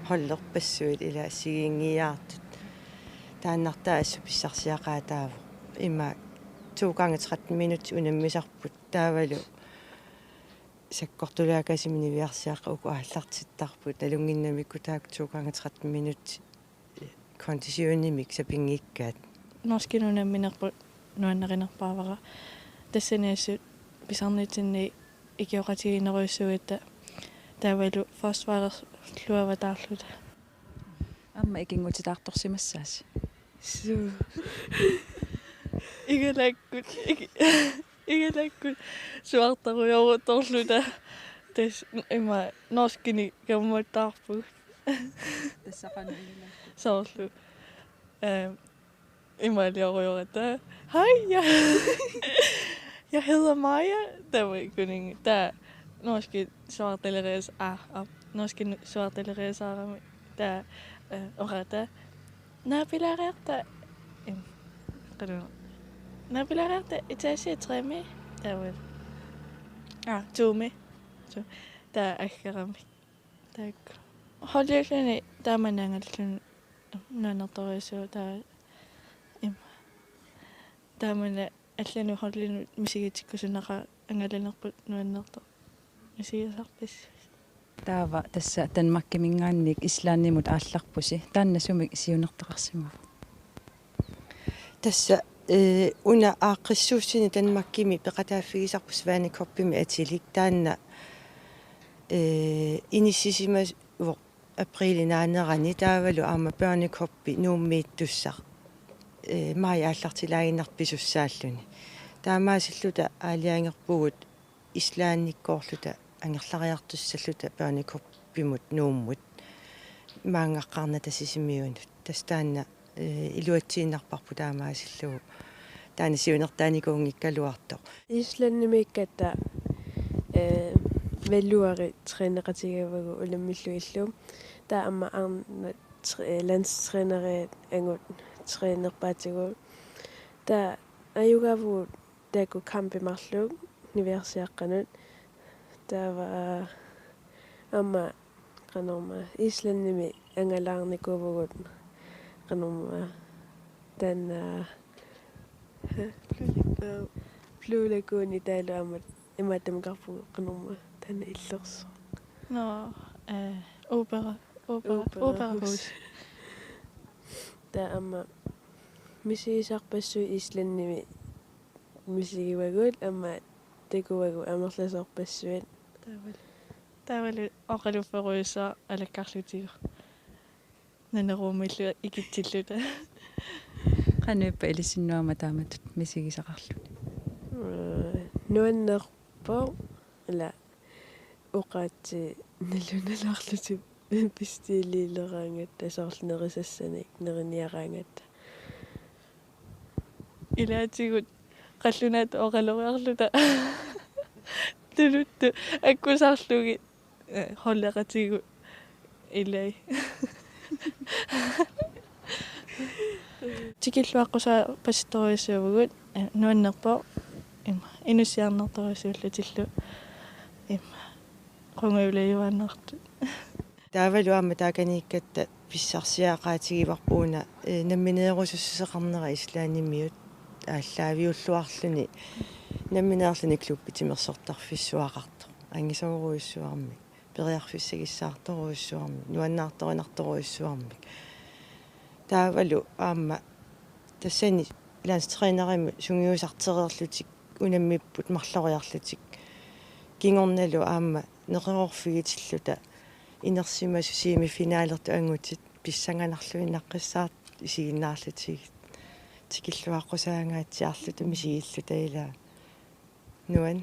holderpassuit ila assigiinngiiaartut. Taannartaa assut pissarsiaqaataavoq. Ima to gange tretten minutsit unammisarput taavalu sakkortulaakasimi niviarsiaqqat uku aallartittarput nalunnginnamikku taakku to gange tretten minutsit konditionimik sapinngikkaat. Norskit unamminerput nuannarinerpaavara. Tassani assut pisarnitsinni ikioqatigiinnerujussuugatta taavalu forsvarerluavataarluta. Aamma ikinngutitaartorsimassaasi. Suu. Igalakkut. Ig-, igalakkut. Suartarujoruttorluta. Tassa ima norskinik kammattaarpugut. Tassa qanoq igalakkut? Soorlu. Ehm, imaaliorujorata. Hej, jeg, jeg hedder Maja. Der var ikke kun en. Der norske suartalerias-, ah, ah, norske nu-, suartaleriasaarami. Der, øh, orata. Naapilaariarta, em, qanoq. Naapilaariarta etage tre-mi. Der var. Ah, to-mi. Så, der er ikke ramme. Taakku. Holdiulluni taamani angalluni nuannertorujussuuvoq taava ima. Taamani allanut holdinut misigitikkusunaqaaq angalanerput nuannertoq. Misigisarpassuit. Taava tassa Danmarkiminngaanniit Islandimut aallarpusi. Taanna sumik siunertaqarsimava? Tassa, eh, una aaqqissuussani Danmarkimi peqataaffigisarput Svanecuppimi atilik taanna, eh, inissisimasoq aprilip naanerani taavalu aamma Børnecuppi Nuummiittussaq, eh, maj aallartilaaginnarpoq pisussaalluni. Taamaasilluta aalajangerpugut Islandikkoorluta angerlariartussalluta Børnecuppimut Nuummut maanngaqqaarnata Sisimiunut. Tassa taanna, eh, iluatsiinnarparput taamaasillugu. Taanna siunertaanikuunngikkaluartoq. Islandimiikkatta, eh, Valuri træneqatigivagut unammillugillu. Taava aamma arnat tre-, landstræneriat angut trænerpaatigut. Taava ajugaavugut taakku kampit marluk niviarsiaqqanut. Taava aamma qanormaa Islandimi angalaarnikuuvugut qanormaa taanna Blue Lagoon taavalu aamma imaattumik oqarpugut qanormaa taanna illersoq. Nå, eh, opera, opera, Operahus. Operahus. Taava aamma misigisarpassuit Islandimi misigivagut aamma takuagut amerlasoorpassuit. Taavalu. Taavalu oqalufferujussuaq alakkarlutigu. Naneruumillu ikitsilluta. Qanoq ippa ilissinnut aamma taamatut misigisaqarluni? Eh, nuannerpoq ila oqaatsit nalunalaarlutik bestiliileraangatta soorlu nerisassanik neriniaraangatta. Ilaatigut qallunaatut oqaloriarluta. Tuluttut akkusarlugit, eh, holdeqatigut ilai. Tikilluaqqusaarpasittorujussuuvugut, eh, nuannerpoq, ima, inussiarnartorujussuullutillu, ima, qungujulajuaannartut. Taavalu aamma taakaniikkatta pissarsiaqaatigivarput una, eh, nammineerusussuseqarnera Islandimiut aallaaviulluarluni nammineerluni klubbi timersortarfissuaqartoq angisoorujussuarmik. periarfissagissaartorujussuarmik, nuannaartorinartorujussuarmik. Taavalu aamma tassani landstrænerimik sungiusartereerlutik unammipput marloriarlutik. Kingornalu aamma neqeroorfigitilluta inersimasut semifinalertut angutit pissanganarluinnaqqissaartut isiginnaarlutigit. Tikilluaqqusaangaatsiarluta misigilluta ilaa. Nuan.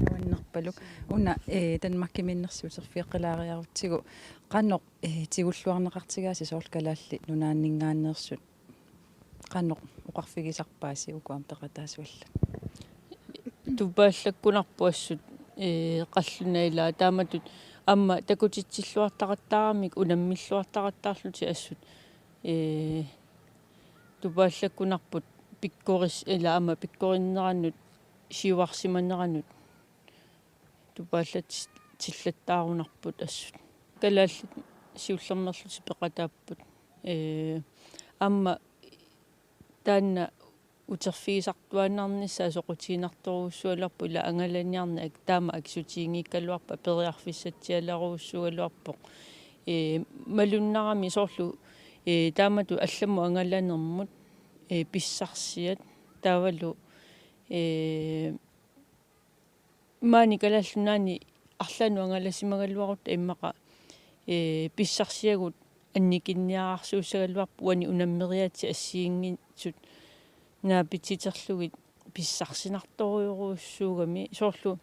Nuannerpaluk. Una, eh, Danmarkimiinnersut uterfigeqqilaariarutsigu qanoq, eh, tigulluarneqartigaasi soorlu Kalaallit Nunaanninngaanneersut. Qanoq oqarfigisarpaasi uku aamma peqataasuallat? Tupaallakkunarpoq assut, eh, qallunaat ilaa taamatut aamma takutitsilluartaqattaaramik unammilluartaqattaarlutik assut, eh, tupaallakkunarput pikkoris-, ilaa aamma pikkorinneranut siuarsimaneranut tupaallatsillattaarunarput assut. Kalaallit siullermeerlutik peqataapput. Ee, aamma taanna uterfigisartuaannarnissaa soqutiginartorujussuugaluarpoq ilaa angalaniarneq taama akisutiginngikkaluarpat periarfissatsialerujussuugaluarpoq. Ee, malunnarami soorlu, ee, taamatut allamut angalanermut, ee, pissarsiat taavalu, ee, maani Kalaallit Nunaanni arlaannut angalasimagaluarutta immaqa, ee, pissarsiagut annikinniararsuussagaluarput uani unammeriaatsit assigiinngitsut naapitsiterlugit pissarsinartorujorujussuugami soorlu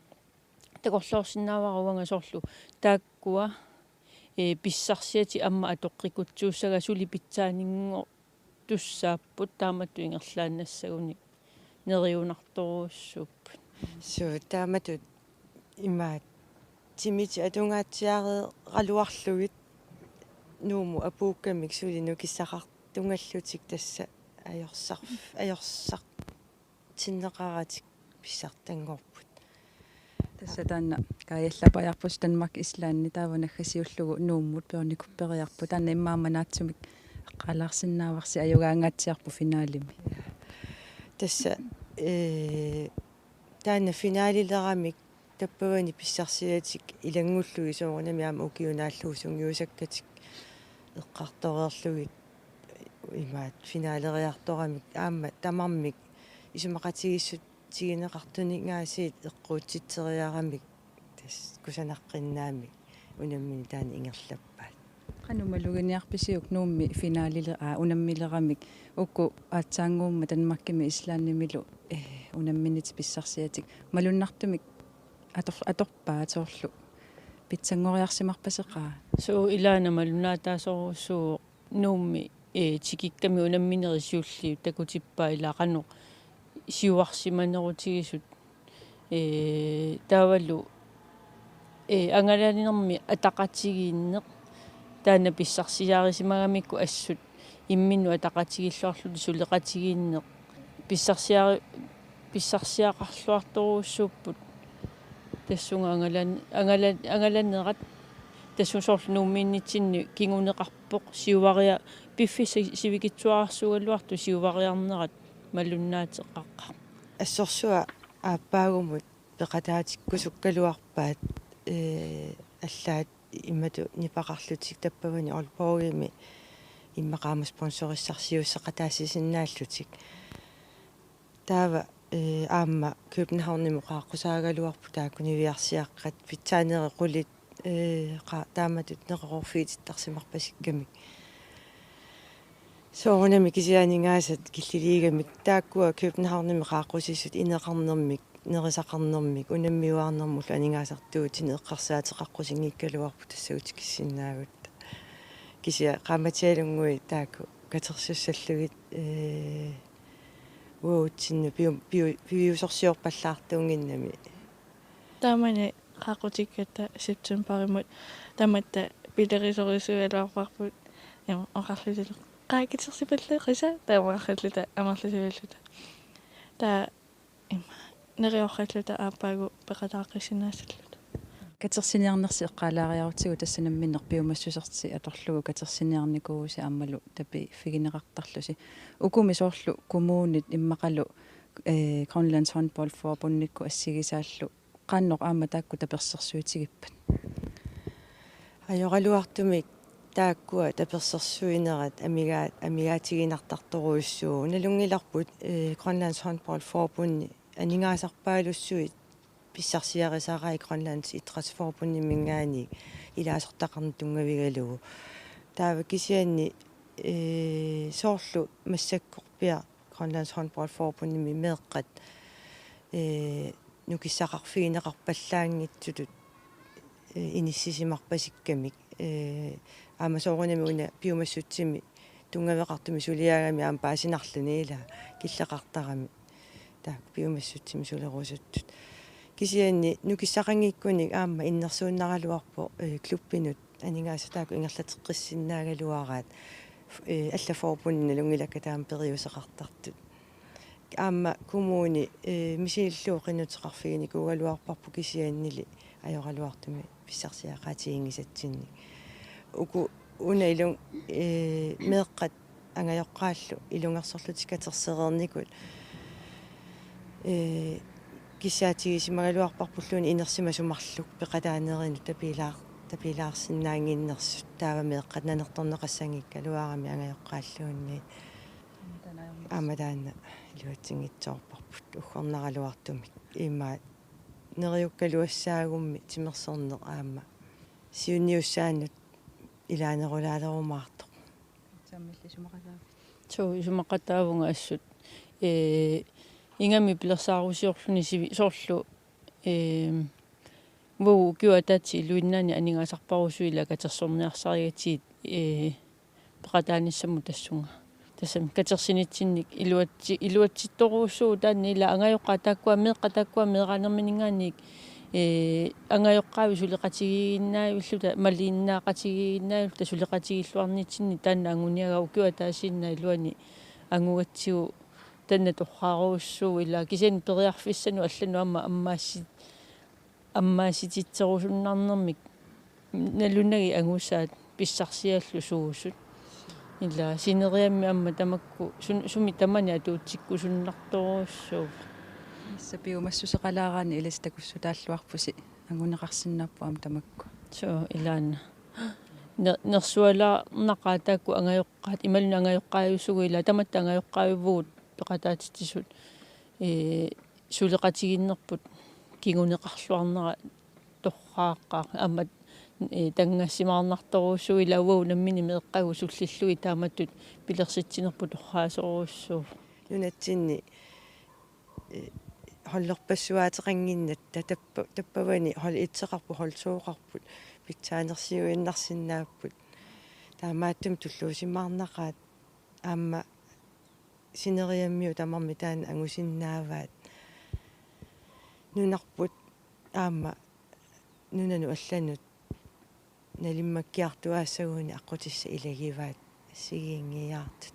takorloorsinnaavara uanga soorlu taakkua, ee, pissarsiatik aamma atoqqikutsuussagai suli pitsaaninngo- tussaapput taamatut ingerlaannassagunik neriunartorujussuupput. Suu, taamatut imaat timitit atungaatsiareeraluarlugit Nuummut apuukkamik suli nukissaqartungallutik tassa ajorsar-, ajorsartinneqaratik pissartanngorput. Tassa taanna kaajallapajaarpusi Danmark Islandi taava naggasiullugu Nuummut bjørnekupperiarput. Taanna immaqa aamma naatsumik eqqaalaarsinnaavarsi ajugaangaatsiarpoq finalimi. Tassa, ee, taanna finalileramik tappavani pissarsiatik ilanngullugit soorunami aamma ukiut naallugu sungiusakkatik eqqartoreerlugit imaat finaleriartoramik aamma tamarmik isumaqatigiissut tigineqartunik aasiit eqquutsitseriaramik tassa kusanaqqinnaammik unammineq taanna ingerlappaat. Qanoq maluginiarpisiuk Nuummi finalile-, aa, unammileramik uku aatsaannguummat Danmarkimi Islandimilu, eh, unamminerit pissarsiatik malunnartumik ator-, atorpaat soorlu pitsanngoriarsimarpaseqaat? Suu, ilaana malunnaataasorujussuuvoq Nuummi, ee, tikikkami unamminerit siulliit takutippaa ilaa qanoq siuarsimanerutigisut, ee, taavalu, ee, angalanermi ataqatigiinneq taanna pissarsiarisimagamikku assut imminnut ataqatigiilluarlutik suleqatigiinneq pissarsiari-, pissarsiaqarluartorujussuupput tassunga angalan-, angalan-, angalanerat tassunga soorlu Nuummiinnitsinni kinguneqarpoq siuaria-, piffissaq sivikitsuararsuugaluartoq siuariarnerat malunnaateqaqaaq. Assorsuaq aappaagumut peqataatikkusukkaluarpaat, ee, allaat imatut nipaqarlutik tappavani Aalborgimi immaqa aamma sponsorissarsiuusseqataasinnaallutik. Taava, ee, aamma Københavnimut qaaqqusaagaluarput taakku niviarsiaqqat pitsaanerit qulit, ee, qa-, taamatut neqeroorfigitittarsimarpasikkamik. Soorunami kisianni aningaasat killiliigamik taakkua Københavnimi qaaqqusissut ineqarnermik, nerisaqarnermik, unammiuaarnermullu aningaasartuutinik eqqarsaateqaqqusinngikkaluarput tassa utikissinnaagutta. Kisianni qaammatialunnguit taakku katersussallugit, ee, uatsinnut piu-, piu-, piviusorsiorpallaartuunnginnami. Taamani qaaqqutikkatta septemberimut tamatta pilerisorisuugaluarparput ima oqarlutillu: "Qaa, katersipalleqisa?" Taama oqarluta amerlisimalluta. Taava ima neriorralluta aappaagu peqataaqqissinnaasalluta. Katersiniarnersi eqqaalaariarutsigu tassa namminneq piumassusersi atorlugu katersiniarnikuuvusi aammalu tapiiffigineqartarlusi. Ukumi soorlu kommunit immaqalu, ee, Grønlands Håndboldforbundikkut assigisaallu qanoq aamma taakku tapersersuutigippat? Ajoraluartumik taakkua tapersersuinerat amigaa-, amigaatiginartartorujussuuvoq. Nalunngilarput, eh, Grønlands Håndboldforbund aningaasarpaalussuit pissarsiarisarai Grønlands Idrætsforbundiminngaanniit ilaasortaqarneq tunngavigalugu. Taava kisianni, eh, soorlu massakkorpiaq Grønlands Håndboldforbundimi meeqqat, eh, nukissaqarfigineqarpallaanngitsutut, eh, inissisimarpasikkamik. Eh, aamma soorunami una piumassutsimi tunngaveqartumi suliaagami aamma paasinarluni ilaa killeqartarami. Taakku piumassutsimi sulerusuttut. Kisianni nukissaqanngikkunik aamma innersuunnaraluarpoq, eh, klubbinut aningaasat taakku ingerlateqqissinnaagaluaraat, eh, allat forbundit nalunngilakka taama periuseqartartut. Aamma kommuni, eh, misilillugu qinnuteqarfiginikuugaluarparput kisiannili ajoraluartumik pissarsiaqaatiginngisatsinnik. Uku una ilun, eh, meeqqat angajoqqaallu ilungersorlutik katersereernikut, eh, kissaatigisimagaluarparpulluunniit inersimasut marluk peqataanerinut tapilaar-, tapilaarsinnaannginnersut, taava meeqqat nanertorneqassanngikkaluaramik angajoqqaalluunniit. Aamma taanna iluatsinngitsoorparput uggornaraluartumik. Imaat neriukkaluassaagummi timersorneq aamma siunniussaanut ilaanerulaalerumaartoq. Sammilli isumaqataavit? Suu, isumaqataavunga assut. Ee, ingammik pilersaarusiorluni sivi-, soorlu, ee, uagut ukiup ataatsip iluinnaani aningaasarparusuit ilaa katersorniarsarigatsigit, ee, peqataanissamut tassunga. Tassami katersinitsinnik iluatsi-, iluatsittorujussuuvoq taanna ilaa angajoqqaat taakkua meeqqat taakkua meeraanermininngaanniit, ee, angajoqqaavik suleqatigiiginnaavilluta, maliinnaaqatigiiginnaavilluta suleqatigiilluarnitsinni taanna anguniagaq ukiup ataasiinnaq iluani angugatsigu taanna torraarujussuuvoq ilaa kisianni periarfissanut allanut aamma ammaassi-, ammaasititserusunnarnermik nalunagit angusaat pissarsiallu suusut. Ilaa sineriammi aamma tamakku sun-, sumi tamani atuutsikkusunnartorujussuuvoq. Tassa piumassuseqalaaraanni ilissi takussutaalluarpusi anguneqarsinnaapput aamma tamakku. Suu, ilaanna. Ne-, nersualaarnaqaat taakku angajoqqaat, imaluunniit angajoqqaajusugut ilaa tamatta angajoqqaajuvugut peqataatitsisut. Ee, suleqatigiinnerput kinguneqarluarnera torraaqqaaq aamma, ee, tanngassimaarnartorujussuuvoq ilaa uagut nammineq meeqqagut sullillugit taamatut pilersitsinerput torraasorujussuuvoq. Nunatsinni, ee, holderpassuaateqannginnatta tappa-, tappavani hold et-eqarput, hold to-qarput pitsaanersiuinnarsinnaapput. Taamaattumik tulluusimaarnaqaat aamma sineriammiut tamarmik taanna angusinnaavaat. Nunarput aamma nunanut allanut nalimmakkiartuaassaguni aqqutissat ilagivaat assigiinngiiaartut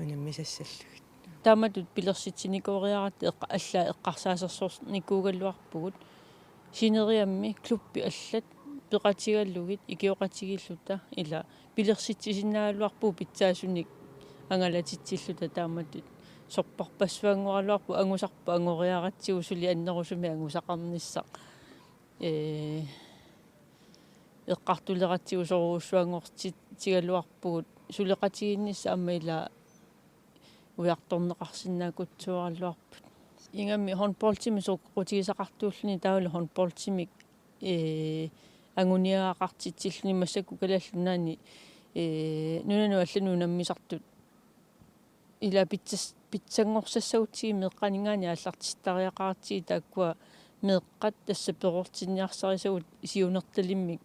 unammisassallugit. Taamatut pilersitsinikooriaratta eqqa-, allaat eqqarsaasersornikuugaluarpugut. Sineriammi klubbit allat peqatigalugit ikioqatigiilluta ilaa pilersitsisinnaagaluarpugut pitsaasunik angalatitsilluta taamatut. Sorpassuanngoraluarpoq angusarput angoriaratsigu suli annerusumik angusaqarnissaq. Ee, eqqartuleratsigu sorujussuanngortitsigaluarpugut suleqatigiinnissaq aamma ilaa ujartorneqarsinnaakutsuaraluarput. Ingammik håndboldimi soqutigisaqartuulluni taavalu håndboldimik, ee, anguniagaqartitsilluni massakkut Kalaallit Nunaanni, ee, nunanut allanut unammisartut ilaa pitsas-, pitsanngorsassagutsigu meeqqaninngaanniit aallartittariaqaratsigit taakkua meeqqat tassa perortinniarsarisagut siunertalimmik,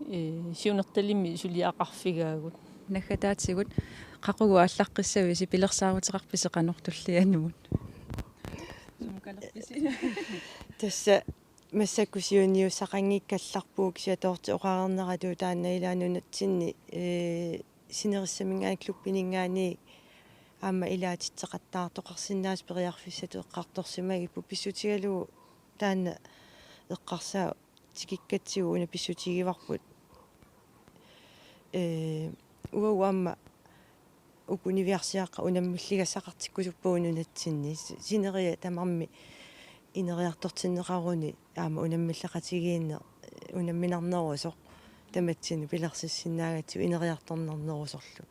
ee, siunertalimmik suliaqarfigaagut. Naggataatigut qaqugu aallaqqissavisi, pilersaaruteqarpisi qanoq tullianut? Sumukalerpisi? Tassa massakkut siunniussaqanngikkallarpugut kisianni Dorthe oqarneratu taanna ilaa nunatsinni, ee, sinerissaminngaanniit klubbininngaanniit aamma ilaatitseqattaartoqarsinnaasut periarfissatut eqqartorsimagipput pissutigalugu taanna eqqarsaat tikikkatsigu una pissutigivarput. Ee, uagut aamma uku niviarsiaqqat unammilligassaqartikkusuppagut nunatsinni. Si-, sineriak tamarmi ineriartortinneqaruni aamma unammilleqatigiinneq, ee, unamminarnerusoq tamatsinnut pilersissinnaagatsigit ineriartornarnerusorlu.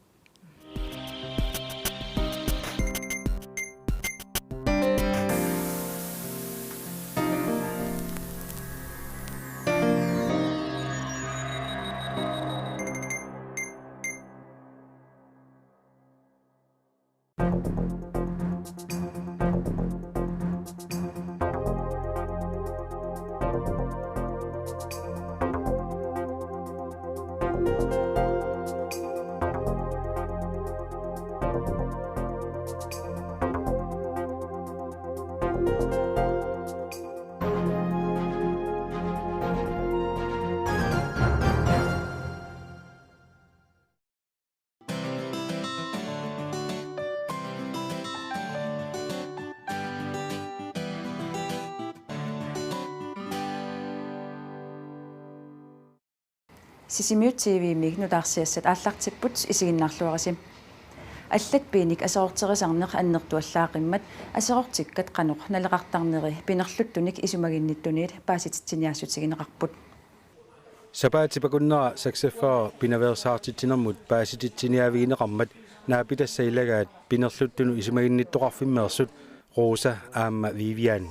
Sisimiut T V-miit nutaarsiassat aallartipput, isiginnaarluarisi. Allatpiinik aserorterisarneq annertuallaaqimmat aserortikkat qanoq naleqartarneri pinerluttunik isumaginnittuniit paasititsiniaassutigineqarput. Sapaatip akunnera seksogfyrre pinaveersaartitsinermut paasititsiniaavigineqarmat naapitassat ilagaat pinerluttunut isumaginnittoqarfimmeersut Rosa aamma Vivian.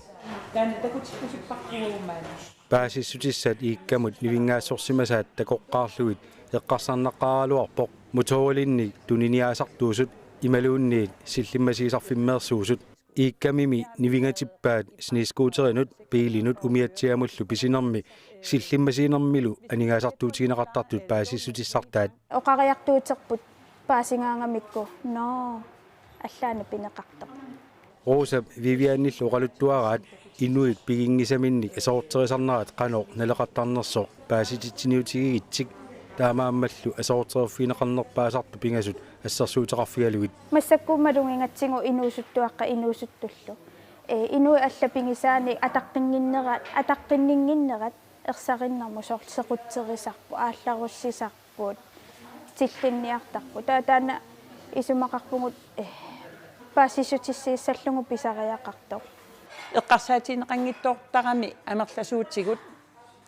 Taanna takutikkusupparput maani. Paasissutissat Iikkamut nivinngaassorsimasaat takoqqaarlugit eqqarsarnaqqaaraluarpoq motoorilinnik tuniniaasartuusut imaluunniit sillimmasiisarfimmeersuusut. Iikkamimi nivingatippaat snescooterinut biilinut umiatsiamullu pisinermi sillimmasiinermilu aningaasartuutigineqartartut paasissutissartaat. Oqariartuuterput paasigaangamikku: Nå, allaana pineqartoq. Rosap Vivianillu oqaluttuaraat inuit piginngisaminnik aserorterisarnerat qanoq naleqartarnersoq paasititsiniutigigitsik, taamaammallu aserorterfigineqarnerpaasartut pingasut assersuuteqarfigalugit. Massakkut malugigatsigu inuusuttuaqqat inuusuttullu. Ee, inuit allat pigisaanik ataqqinninnera-, ataqqinninnginnerat ersarinnermut, soorlu sequtserisarput, aallarussisarput, tillinniartarput. Taava taanna isumaqarpugut, ee, paasissutissiissallugu pisariaqartoq. Eqqarsaatigineqanngitsoortarami amerlasuutigut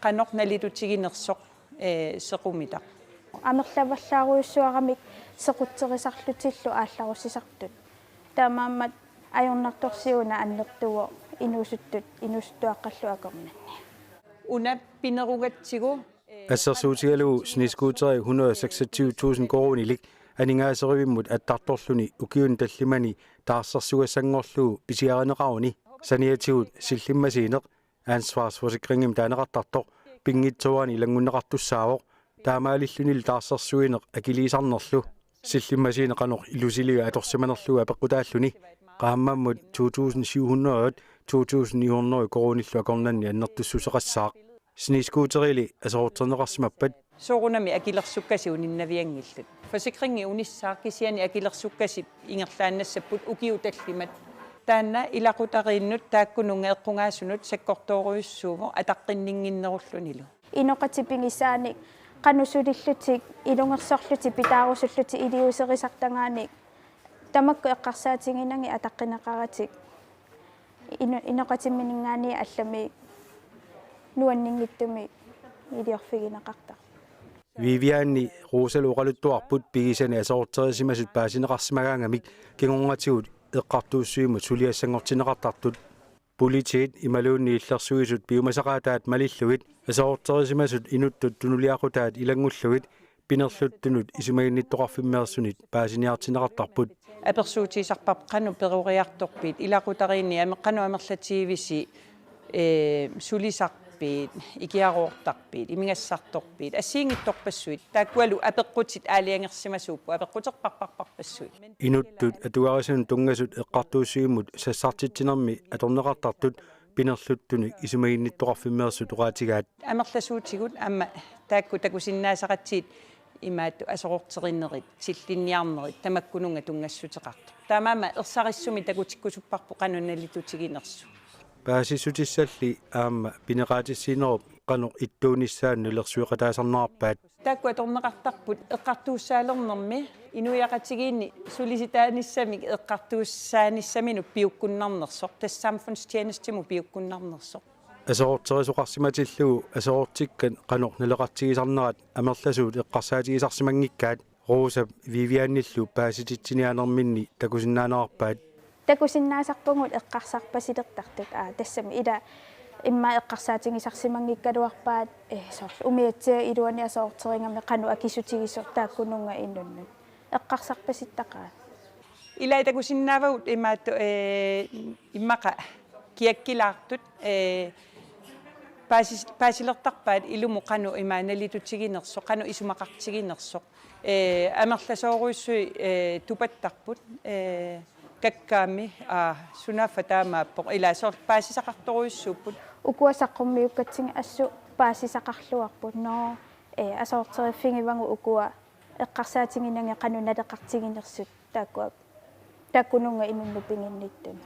qanoq nalitutiginersoq, ee, sequmitaq. Amerlavallaarujussuaramik sequtserisarlutillu aallarussisartut. Taamaammat ajornartorsiuna annertuvoq inuusuttut, inuusuttuaqqallu akornanni. Una pinerugatsigu, ee, assersuutigalugu snescooteri hundrede seksogtyve tusind koruunilik aningaaserivimmut attartorluni ukiuni tallimani taarsersugassanngorlugu pisiarineqaruni saniatigut sillimmasiineq ansvarsforsikringimik taaneqartartoq pinngitsoorani ilanngunneqartussaavoq, taamaalillunilu taarsersuineq akiliisarnerlu. Sillimmasiineq qanoq ilusiliga atorsimanerlugu apeqqutaalluni. Qaammammut to tusind syv hundrede, to tusind ni hundrede koruunillu akornanni annertussuseqassaaq. Snescooterili aserorterneqarsimappat. Soorunami akilersukkasi uninnavianngillat. Forsikringi unissaaq, kisianni akilersukkasi ingerlaannassapput ukiut tallimat. Taanna ilaqutariinnut taakkununnga eqqugaasunut sakkortoorujussuuvoq ataqqinninnginnerullunilu. Inoqatit pigisaanik qanoq sulillutik ilungersorlutik pitaarusullutik iliuuserisartagaanik tamakku eqqarsaatiginagit ataqqineqaratik. Ino-, inoqatiminngaanniit allamik nuanninngitsumik iliorfigineqartarput. Vivianni Rosalu oqaluttuarput pigisani aserorterisimasut paasineqarsimagaangamik kingornatigut eqqartuussivimmut suliassanngortinneqartartut. Politiit imaluunniit illersuisut piumasaqaataat malillugit aserorterisimasut inuttut tunuliaqutaat ilanngullugit pinerluttunut isumaginnittoqarfimmeersunit paasiniartinneqartarput. Apersuutigisarparput qanoq peroriartorpit, ilaqutariinni am-, qanoq amerlatigivisi, ee, sulisarpit, ikiaroortarpit, imigassartorpit, assigiinngitsorpassuit. Taakkualu apeqqutit aalajangersimasuupput, apeqquterparparparpassuit. Inuttut atugarisunut tunngasut eqqartuussivimmut sassartitsinermi atorneqartartut pinerluttunut isumaginnittoqarfimmeersut oqaatigaat. Amerlasuutigut aamma taakku takusinnaasaqatigiit imaattut aserorterinerit, tillinniarnerit, tamakkununnga tunngassuteqartut. Taamaammat ersarissumik takutikkusupparput qanoq nalitutiginersut. Paasissutissalli aamma pineqaatissiinerup qanoq ittuunissaanut ilersueqataasarnerarpaat. Taakku atorneqartarput eqqartuussaalernermi, inuiaqatigiinni sulisitaanissamik eqqartuussaanissaminut piukkunnarnersoq, tassa samfundstjenestemut piukkunnarnersoq. Aserorterisoqarsimatillugu aserortikkat qanoq naleqartigisarnerat amerlasuut eqqarsaatigisarsimanngikkaat Rosap Vivianillu paasititsiniaanerminni takusinnaanerarpaat. Takusinnaasarpugut eqqarsarpasilertartut, aa, tassami ila immaqa eqqarsaatigisarsimanngikkaluarpaat, eh, soorlu umiatsiaat iluani aserorterigami qanoq akisutigisoq taakkununnga inunnut. Eqqarsarpasittaqaat. Ila takusinnaavagut imaattoq, eh, immaqa kiakkilaartut, eh, paasis-, paasilertarpaat ilumut qanoq ima nalitutiginersoq, qanoq isumaqartiginersoq. Eh, amerlasoorujussuit, eh, tupattarput, eh, kakkaami, aa, sunaaffa taamaappoq, ila soorlu paasisaqartorujussuupput. Ukua saqqummiukkatsinni assut paasisaqarluarput, nå, eh, aserorteriffigivagut ukua eqqarsaatiginagit qanoq naleqartiginersut taakkua, taakkununnga inunnut piginnittunut.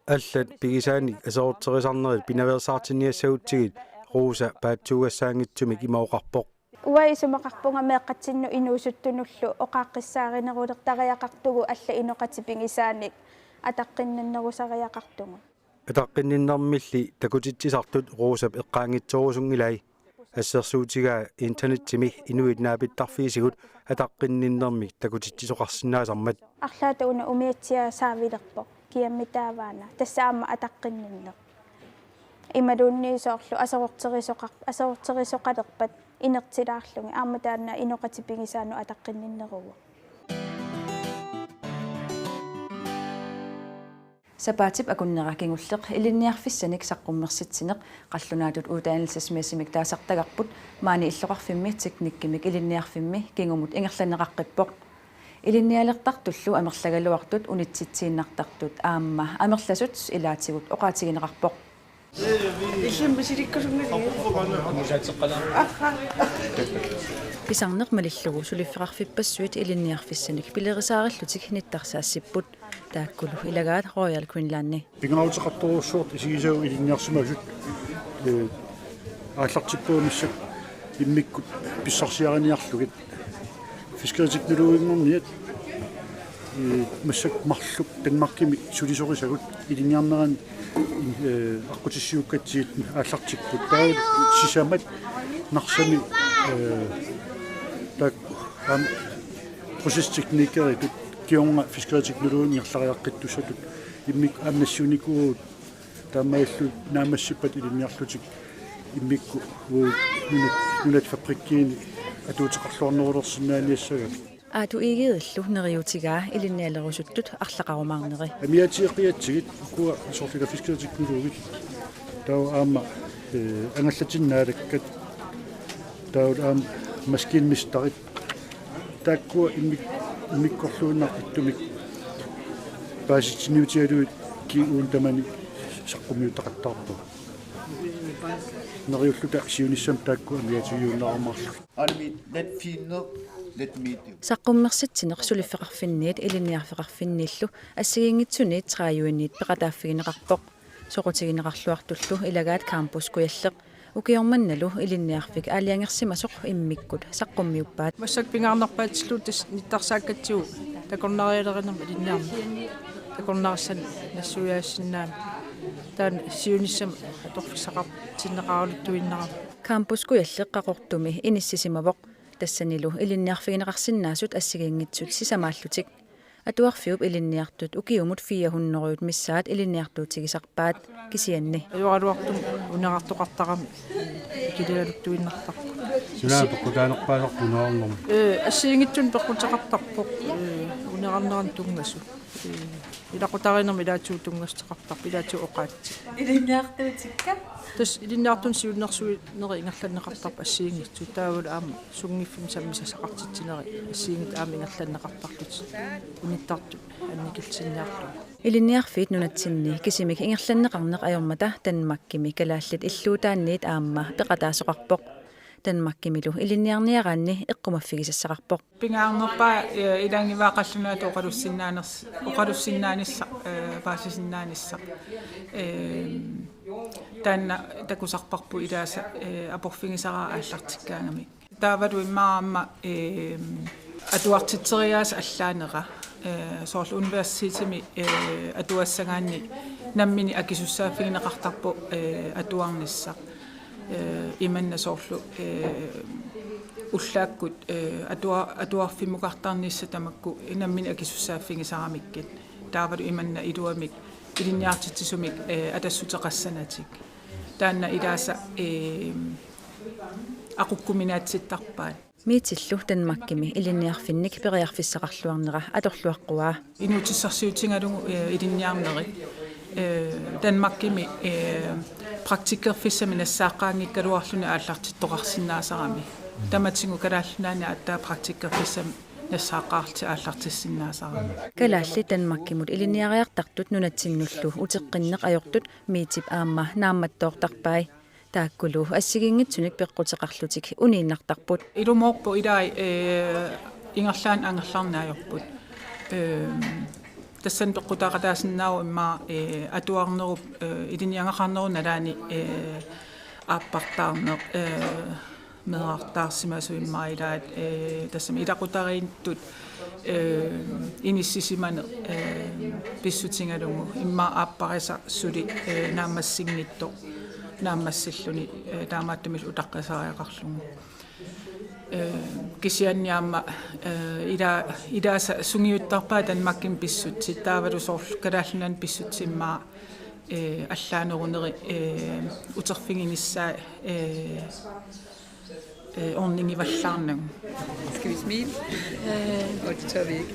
Allat pigisaanik aserorterisarnerit pinaveersaartinniassagutsigit Rosa paatsuugassaanngitsumik ima oqarpoq. Uanga isumaqarpunga meeqqatsinnut inuusuttunullu oqaaqqissaarinerulertariaqartugut allat inoqatit pigisaanik ataqqinninnerusariaqartugut. Ataqqinninnermilli takutitsisartut Rosap eqqaanngitsoorusunngilai. Assersuutigaa internetsimi inuit naapittarfiisigut ataqqinninnermik takutitsisoqarsinnaasarmat. Arlaata una umiatsiaa saavilerpoq, kiammi taavaana, tassa aamma ataqqinninneq. Imaluunniit soorlu aserorterisoqar-, aserorterisoqalerpat inertilaarlugit, aamma taanna inoqatit pigisaannut ataqqinninneruvoq. Sapaatip akunnera kingulleq ilinniarfissanik saqqummersitsineq qallunaatut uddannelsesmæssimik taasartagarput maani illoqarfimmi teknikkimik ilinniarfimmi kingumut ingerlanneqaqqippoq. Ilinnialertartullu amerlagaluartut unitsitsiinnartartut aamma amerlasut ilaatigut oqaatigineqarpoq. Pisarneq malillugu suliffeqarfippassuit ilinniarfissanik pilerisaarillutik nittarsaassipput. Taakkulu ilagaat Royal Greenlandi. Pingaaruteqartorujussuartut isigisavut ilinniarsimasut, eh, aallartippagut massakkut immikkut pissarsiariniarlugit. Fiskeriteknologinngorniat, eh, massakkut marluk Danmarkimi sulisorisagut ilinniarnerani, eh, aqqutissiuukkatsigit aallartipput. Taava sisamat Narsami, eh, taakku aamma procesteknikeritut kingorna fiskeriteknologi ingerlariaqqittussatut immikkut aamma nassiunnikuuvugut, taamaalillutik naammassippat ilinniarlutik immikkut uagut nunat, nunat fabrikkiini atuuteqarluarnerulersinnaaniassagami. Aatu Egedelu neriuutigaa ilinnialerusuttut arlaqarumaarneri. Amiaatigeqqiatsigit ukua soorlu fiskeriteknologit. Taava aamma, eh, angallatit naalakkat. Taava aamma maskinmesterit. Taakkua immik-, immikkoorluinnartuttumik paasitsiniutigalugit kingumut tamanut saqqummiuttaqattaarpagut. Neriulluta siunissami taakku amiaatigiunnarumaarlugit. Har du mit let fint ned, let medium. Saqqummersitsineq suliffeqarfinniit ilinniarfeqarfinniillu assigiinngitsuniit tredive-niit peqataaffigineqarpoq. Soqutigineqarluartullu ilagaat Campus Kujalleq ukioq mannalu ilinniarfik aalajangersimasoq immikkut saqqummiuppaat. Massakkut pingaarnerpaatillugu tassa nittarsaakkatigut takornarialerinermik ilinniarneq. Takornarissanik nassuiaassinnaammat. Taanna siunissami atorfissaqartinneqaraluttuinnarami. Campus Kujalleq Qaqortumi inissisimavoq. Tassanilu ilinniarfigineqarsinnaasut assigiinngitsut sisamaallutik. Atuarfiup ilinniartut ukiumut fire hundrede missaat ilinniartuutigisarpaat kisianni. Ajoraluartumik unerartoqartarami ikilialuttuinnartarput. Suna peqqutaanerpaasarput unerarnermi? Ee, assigiinngitsunik peqquteqartarpoq, ee, unerarnerani tunngasut. Ee, ilaqutariinnermi ilaatigut tunngasoqartarput, ilaatigut oqaatsit. Ilinniartuutikka? Tassa ilinniartunut siunnersuinerit ingerlanneqartarput assigiinngitsut. Taavalu aamma sunngiffimmik sammisaqartitsinerit assigiinngitsut aamma ingerlanneqartarlutik unittartut annikillisinniarlugit. Ilinniarfiit nunatsinni kisimik ingerlanneqarneq ajormata Danmarkimi kalaallit illuutaanniit aamma peqataasoqarpoq. Danmarkimilu ilinniarniaraanni eqqumaffigisassaqarpoq. Pingaarnerpaaq, eh, ilagivaat qallunaatut oqalussinnaaners-, oqalussinnaanissaq, eh, paasisinnaanissaq. Eh, taanna takusarparput ilaasa, eh, aporfigisara aallartikkaangami. Taavalu immaqa aamma, eh, atuartitseriaaseq allaanera. Eh, soorlu universitetimi, eh, atuassagaanni nammineq akisussaaffigineqartarpoq, eh, atuarnissaq. Eh, imanna soorlu, eh, ullaakkut, eh, atua-, atuarfimmukartarnissaq tamakku nammineq akisussaaffigisaramikkit. Taavalu imanna iluamik ilinniartitsisumik, eh, atassuteqassanatik. Taanna ilaasa, eh, aqukkuminaatsittarpaat. Miitillu Danmarkimi ilinniarfinnik periarfissaqarluarnera atorluaqquaa. Inuutissarsiutigalugu, eh, ilinniarnerit, eh, Danmarkimi, eh, praktikkerfissamik nassaaqqaanngikkaluarluni aallartittoqarsinnaasarami. Tamatigut Kalaallit Nunaanni aatsaat praktikkerfissamik nassaaqqaarlutik aallartissinnaasarami. Kalaallit Danmarkimut ilinniariartartut nunatsinnullu uteqqinneq ajortut Miitip aamma naammattoortarpai. Taakkulu assigiinngitsunik peqquteqarlutik uniinnartarput. Ilumoorpoq ilai, eh, ingerlaannaq angerlarneq ajorput. Eh, tassani peqqutaaqataasinnaavoq immaqa, eh, atuarnerup, eh, ilinniagaqarnerup nalaani, eh, aappartaarneq, eh, meerartaarsimasoq immaqa ilaat, eh, tassami ilaqutariittut, eh, inissisimaneq, eh, pissutigalugu immaqa aapparisaq suli, eh, naammassinngitsoq naammassilluni, eh, taamaattumillu utaqqisariaqarlugu. Eh, kisianni aamma, eh, ila-, ilaasa sungiuttarpaat Danmarkimi pissutsit, taavalu soorlu Kalaallit Nunaanni pissutsit immaqa, eh, allaaneruneri, eh, uterfiginissaat, eh, eh, ornigivallaarnagu. Skal vi smile? Og det tør vi ikke.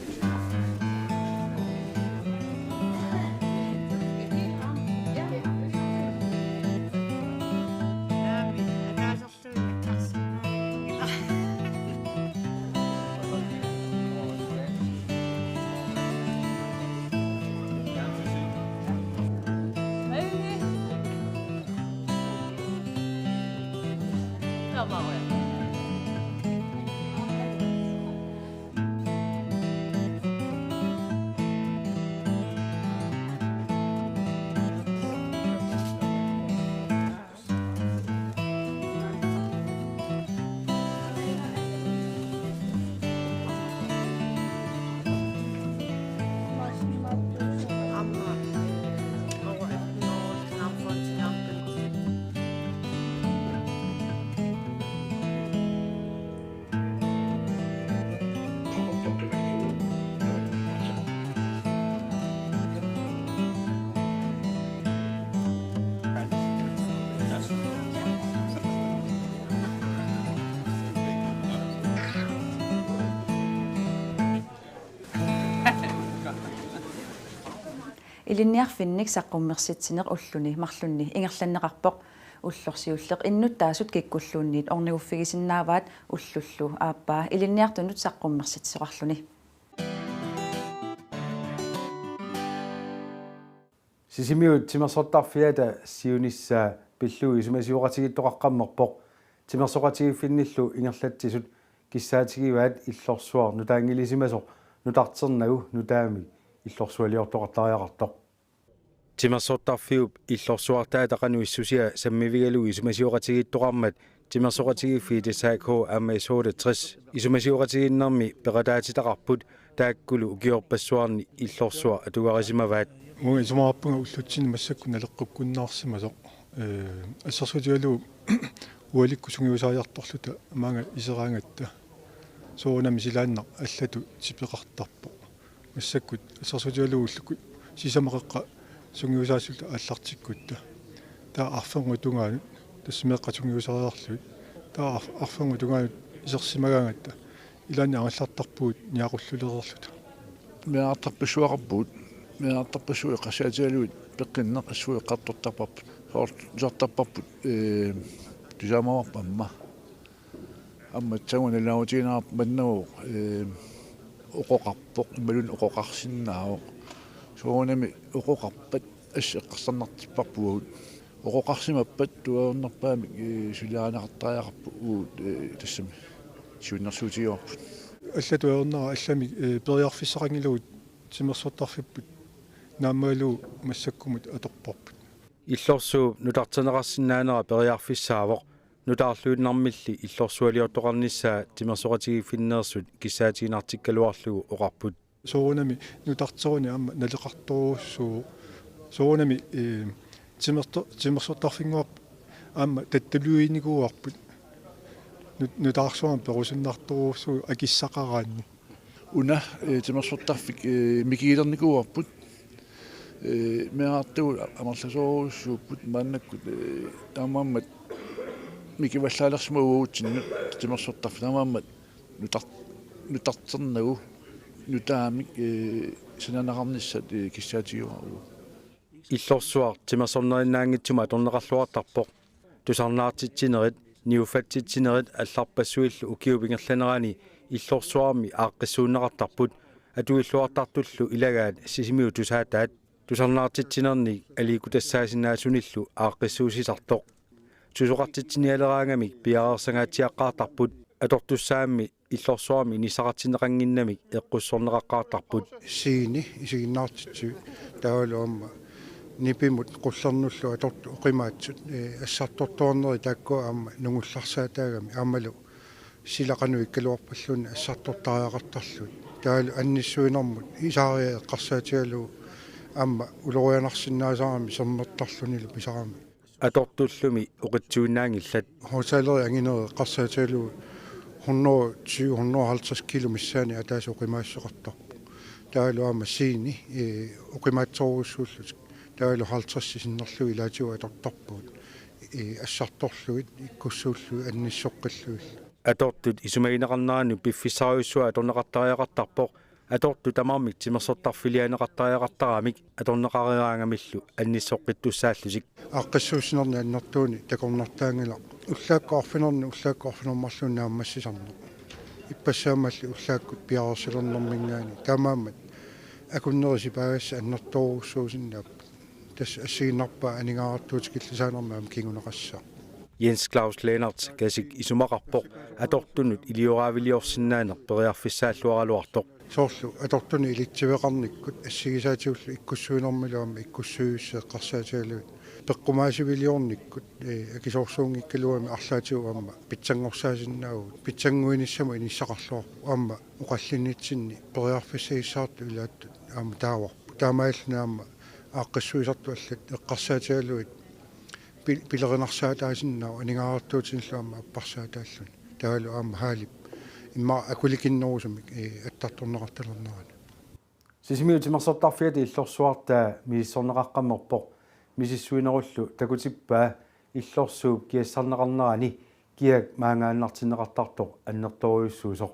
Ilinniarfinnik saqqummersitsineq ulluni marlunni ingerlanneqarpoq. Ullorsiulleq innuttaasut kikkulluunniit orniguffigisinnaavaat ullullu aappaa ilinniartunut saqqummersitsisoqarluni. Sisimiut timersortarfiata siunissaa pillugu isumasioqatigiittoqaqqammerpoq. Timersoqatigiiffinnillu ingerlatsisut kissaatigivaat illorsuaq nutaanngilisimasoq nutarternagu nutaamik illorsualiortoqartariaqartoq. Timersortarfiup illorsuartaata qanoq issusia sammivigalugu isumasioqatigiittoqarmat timersoqatigiiffiit S A K aamma S otteogtres isumasioqatigiinnermi peqataatitaqarput, taakkulu ukiorpassuarni illorsuaq atugarisimavaat. Uanga isumaqarpunga ullutsinni massakkut naleqqukkunnaarsimasoq. Eh, assersuutigalugu ualikkut sungiusariartorluta maanga iseraangatta. Soorunami silaannaq allatut tipeqartarpoq. Massakkut assersuutigalugu ullukkut sisamat qeqqat sungiusaasulluta aallartikkutta. Taava arfernut tungaanut, tassa meeqqat sungiusariarlugit. Taava arf-, arfernut tungaanut isersimagaangatta. Ilaanni angallartarpugut niaqullulereerluta. Meerartarpassuaqarpugut, meerartarpassuit eqqarsaatigalugit peqqinneq assut eqqartortarparput. Soorlu tusartarparput, ee, tusaamavarput aamma. Aamma tassannga nalaatigineqarpoq manna, ee, oqoqarpoq, imaluunniit oqoqarsinnaavoq. Soorunami oqoqarpat assut eqqarsarnartipparput uagut. Oqoqarsimappat tuaviornerpaamik, ee, suliarineqartariaqarput uagut, ee, tassami siunnersuutigivarput. Allatut ajornera allamik, ee, periarfissaqanngilagut timersortarfipput naammagalugu massakkumut atorparput. Illorsuup nutarterneqarsinnaanera periarfissaavoq, nutaarluinnarmilli illorsualiortoqarnissaa timersoqatigiiffinneersut kissaatiginartikkaluarlugu oqarput. Soorunami nutarteruni aamma naleqartorujussuuvoq. Soorunami, ee, timerto-, timersortarfinnguarput aamma tattuluinikuuarput. Nut-, nutaarsuarmi perusunnartorujussuuvoq akissaqaraanni. Una, ee, timersortarfik, ee, mikigilernikuuarput. Ee, meerartagut amerlasoorujussuupput maannakkut, ee, taamaammat mikivallaalersimavoq uagutsinnut timersortarfik taamaammat nutar-, nutarternagu nutaamik, ee, sananeqarnissat, ee, kissaatigaarput. Illorsuaq timersornerinnaanngitsumik atorneqarluartarpoq. Tusarnaartitsinerit, niuffatsitsinerit allarpassuillu ukiup ingerlanerani Illorsuarmi aaqqissuunneqartarput, atuilluartartullu ilagaat Sisimiut tusaataat. Tusarnaartitsinernik aliikkutassaasinnaasunilu aaqqissuussisartoq. Susoqartitsinialeraangamik piareersagaatsiaqqaartarput, atortussaammi Illorsuarmi inissaqartinneqannginnamik eqqussorneqaqqaartarput. Siini isiginnaartitsivik taavalu aamma nipimut qullernullu atortut oqimaatsut, ee, assartortuarneri taakkua aamma nungullarsaataagamik aammalu sila qanoq ikkaluarpalluunniit assartortariaqartarlugit. Taavalu annissuinermut isaariaq eqqarsaatigalugu aamma ulorianarsinnaasarami sermertarlunilu pisarami. Atortullumi oqitsuinnaanngillat. Højttalerinik anginerit eqqarsaatigalugu hundrede tyve, hundrede halvtreds kilo missaani ataaseq oqimaassuseqartarpoq. Taavalu aamma siini, ee, oqimaatsorujussuullutik. Taavalu halvtreds sinnerlugit ilaatigut atortarpugut. Ee, assartorlugit, ikkussuullugit, annissoqqillugillu. Atortut isumagineqarnerannut piffissarujussuaq atorneqartariaqartarpoq. Atortut tamarmik timersortarfiliaanneqartariaqartaramik atorneqareeraangamillu annissoqqittussaallutik. Aaqqissuussinerni annertuuni takornartaanngilaq. Ullaakkut arfineq-, ullaakkut arfineq-marluunniit naammassisarneq. Ippassaammalli ullaakkut piareersalernermiingaanniit. Taamaammat akunneri sipaagassat annertoorujussuusinnaapput. Tassa assigiinnarpaa aningaasartuutikillisaanermi aamma kinguneqassaaq. Jens Claus Lennert Kasik isumaqarpoq atortunut ilioraaviliorsinnaaneq periarfissaalluaraluartoq. Soorlu atortunut ilitsiveqarnikkut assigisaatigullu ikkussuinermilu aamma ikkussuivissut eqqarsaatigalugit. Peqqumaasiviliornikkut, ee, akisoorsuunngikkaluamik arlaatigut aamma pitsanngorsaasinnaavagut. Pitsannguinissamut inissaqarluarpoq aamma oqallinnitsinni periarfissagissaartut ilaattut aamma taavarput. Taamaalilluni aamma aaqqissuisartut allat eqqarsaatigalugit pil-, pilerinarsaataasinnaavoq aningaasartuutinillu aamma apparsaataalluni. Taavalu aamma Haalip immaqa akulikinnerusumik, ee, attartorneqartalernerani. Sisimiut timersortarfiata Illorsuartaa misissorneqaqqammerpoq. Misissuinerullu takutippaa Illorsuup kiassarneqarnerani kiak maangaannartinneqartartoq annertoorujussuusoq.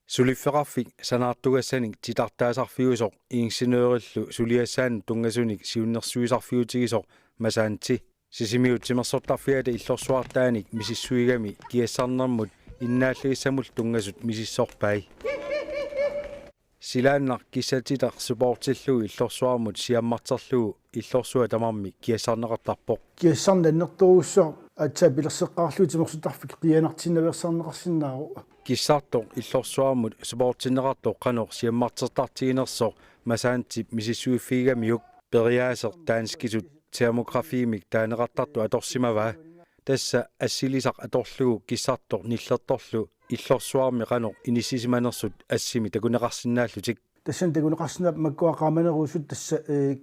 Suliffeqarfik sanaartugassanik titartaasarfiusoq ingeniørillu suliassaannut tunngasunik siunnersuisarfiutigisoq Masanti Sisimiut timersortarfiata Illorsuartaanik misissuigami kiassarnermut innaallagissamullu tunngasut misissorpai. Silaannaq kissatitaq supoortillugu Illorsuarmut siammarterlugu Illorsuaq tamarmi kiassarneqartarpoq. Kiassarneq annertoorujussuaq aatsaat pilerseqqaarlugu timersortarfik qiianartinnaveersaarneqarsinnaavoq. Kissartoq Illorsuarmut supoortinneqartoq qanoq siammartertartiginersoq Masantip misissuiffigigamiuk periaaseq danskisut termografiimik taaneqartartoq atorsimavaa. Tassa assilisaq atorlugu kissartoq nillertorlu Illorsuarmi qanoq inissisimanersut assimi takuneqarsinnaallutik. Tassani takuneqarsinnaapput makkua qaamanerusut tassa, ee,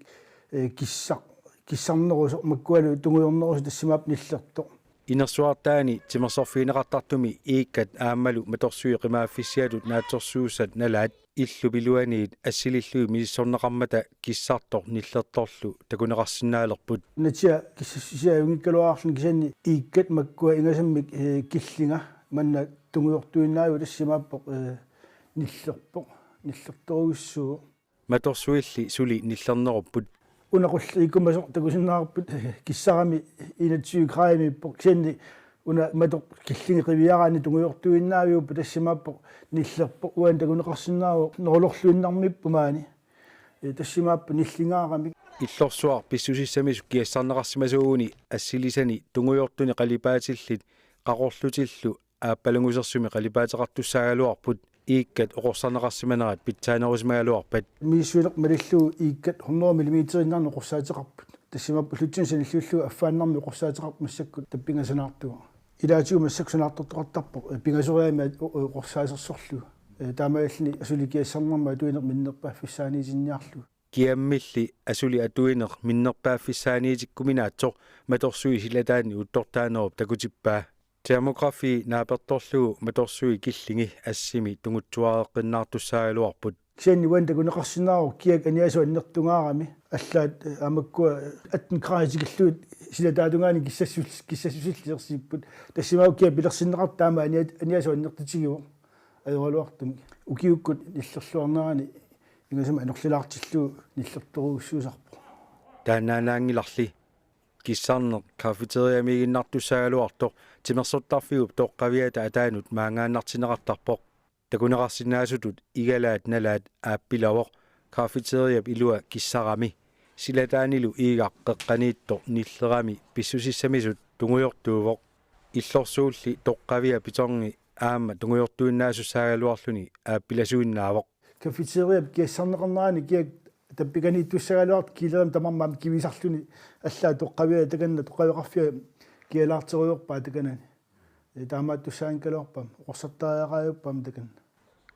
ee, kissar-, kissarnerusoq makkualu tungujornerusoq tassimaapput nillertoq. Inersuartaani timersorfigineqartartumi Iikkat aammalu Matorsui qimaaffissiatut naatsorsuussat nalaat illup iluaniit assilillugit misissorneqarmata kissartoq nillertorlu takuneqarsinnaalerput. Natia kissassisiaajunngikkaluarluni kisianni Iikkat makkua ingasammik, ee, killinga manna tungujortuinnaaviup tassimaappoq, ee, nillerpoq, nillertorujussuuvoq. Matorsuilli suli nillernerupput. Una qulliikkumasoq takusinnaavarput, ee, kissarami enogtyve gradimiippoq kisianni una matoq killinga qiviaraanni tungujortuinnaaviuppoq tassimaappoq nillerpoq uani takuneqarsinnaavoq nerulorluinnarmiippoq maani. Ee, tassimaappoq nillingaaramik. Illorsuaq pissusissamisoq kiassarneqarsimasuuguni assilisani tungujortuni qalipaatillit qaqorlutillu aappalanngusersumik qalipaateqartussaagaluarput Iikkat oqorsarneqarsimanerat pitsaanerusimagaluarpat. Misissuineq malillugu Iikkat hundrede millimeteriinnarnik oqorsaateqarput. Tassimaappoq ullutsinnut sanilliullugu affaannarmik oqorsaateqarpoq massakkut tappinga sanaartuga. Ilaatigut massakkut sanaartortoqartarpoq, ee, pingasoriaammik o-, o-, oqorsaasersorlugu. Ee, taamaalilluni asuli kiassarnermut atuineq minnerpaaffissaaniitinniarlugu. Kiammilli asuli atuineq minnerpaaffissaaniitikkuminaatsoq matorsui silataanni uuttortaanerup takutippaa. Termografi naapertorlugu matorsui killingit assimi tungutsuareqqinnaartussaagaluarput. Kisianni uani takuneqarsinnaavoq kiak aniasoq annertungaarami. Allaat, eh, aamma makkua atten grader tikillugit silataatungaani kissassus-, kissassusillit isersipput. Tassimaagu kiap pilersinneqartoq taama ania-, aniasoq annertutigivoq ajoraluartumik. Ukiukkut nillerluarnerani ingasumik anorlilaartillugu nillertorujussuusarpoq. Taannaannaanngilarli. Kissarneq kafeteriamiiginnartussaagaluartoq timersortarfiup toqqaviata ataanut maangaannartinneqartarpoq. Takuneqarsinnaasutut igalaat nalaat aappilavoq kafeteriap ilua kissarami. Silataanilu iigaq qeqqaniittoq nillerami pissusissamisut tungujortuuvoq. Illorsuulli toqqavia betongi aamma tungujortuinnaasussaagalluarluni aappilasuinnaavoq. Kafeteriap kiassarneqarnerani kiak tappikaniittussagaluartoq kiilerimik tamarmik aamma kivisarluni allaat toqqavia takanna toqqaveqarfia kialaarterujoorpaa takanani. Ee, taamaattussaanngikkaluarpaa, oqorsartariaqarujuppoq takanna.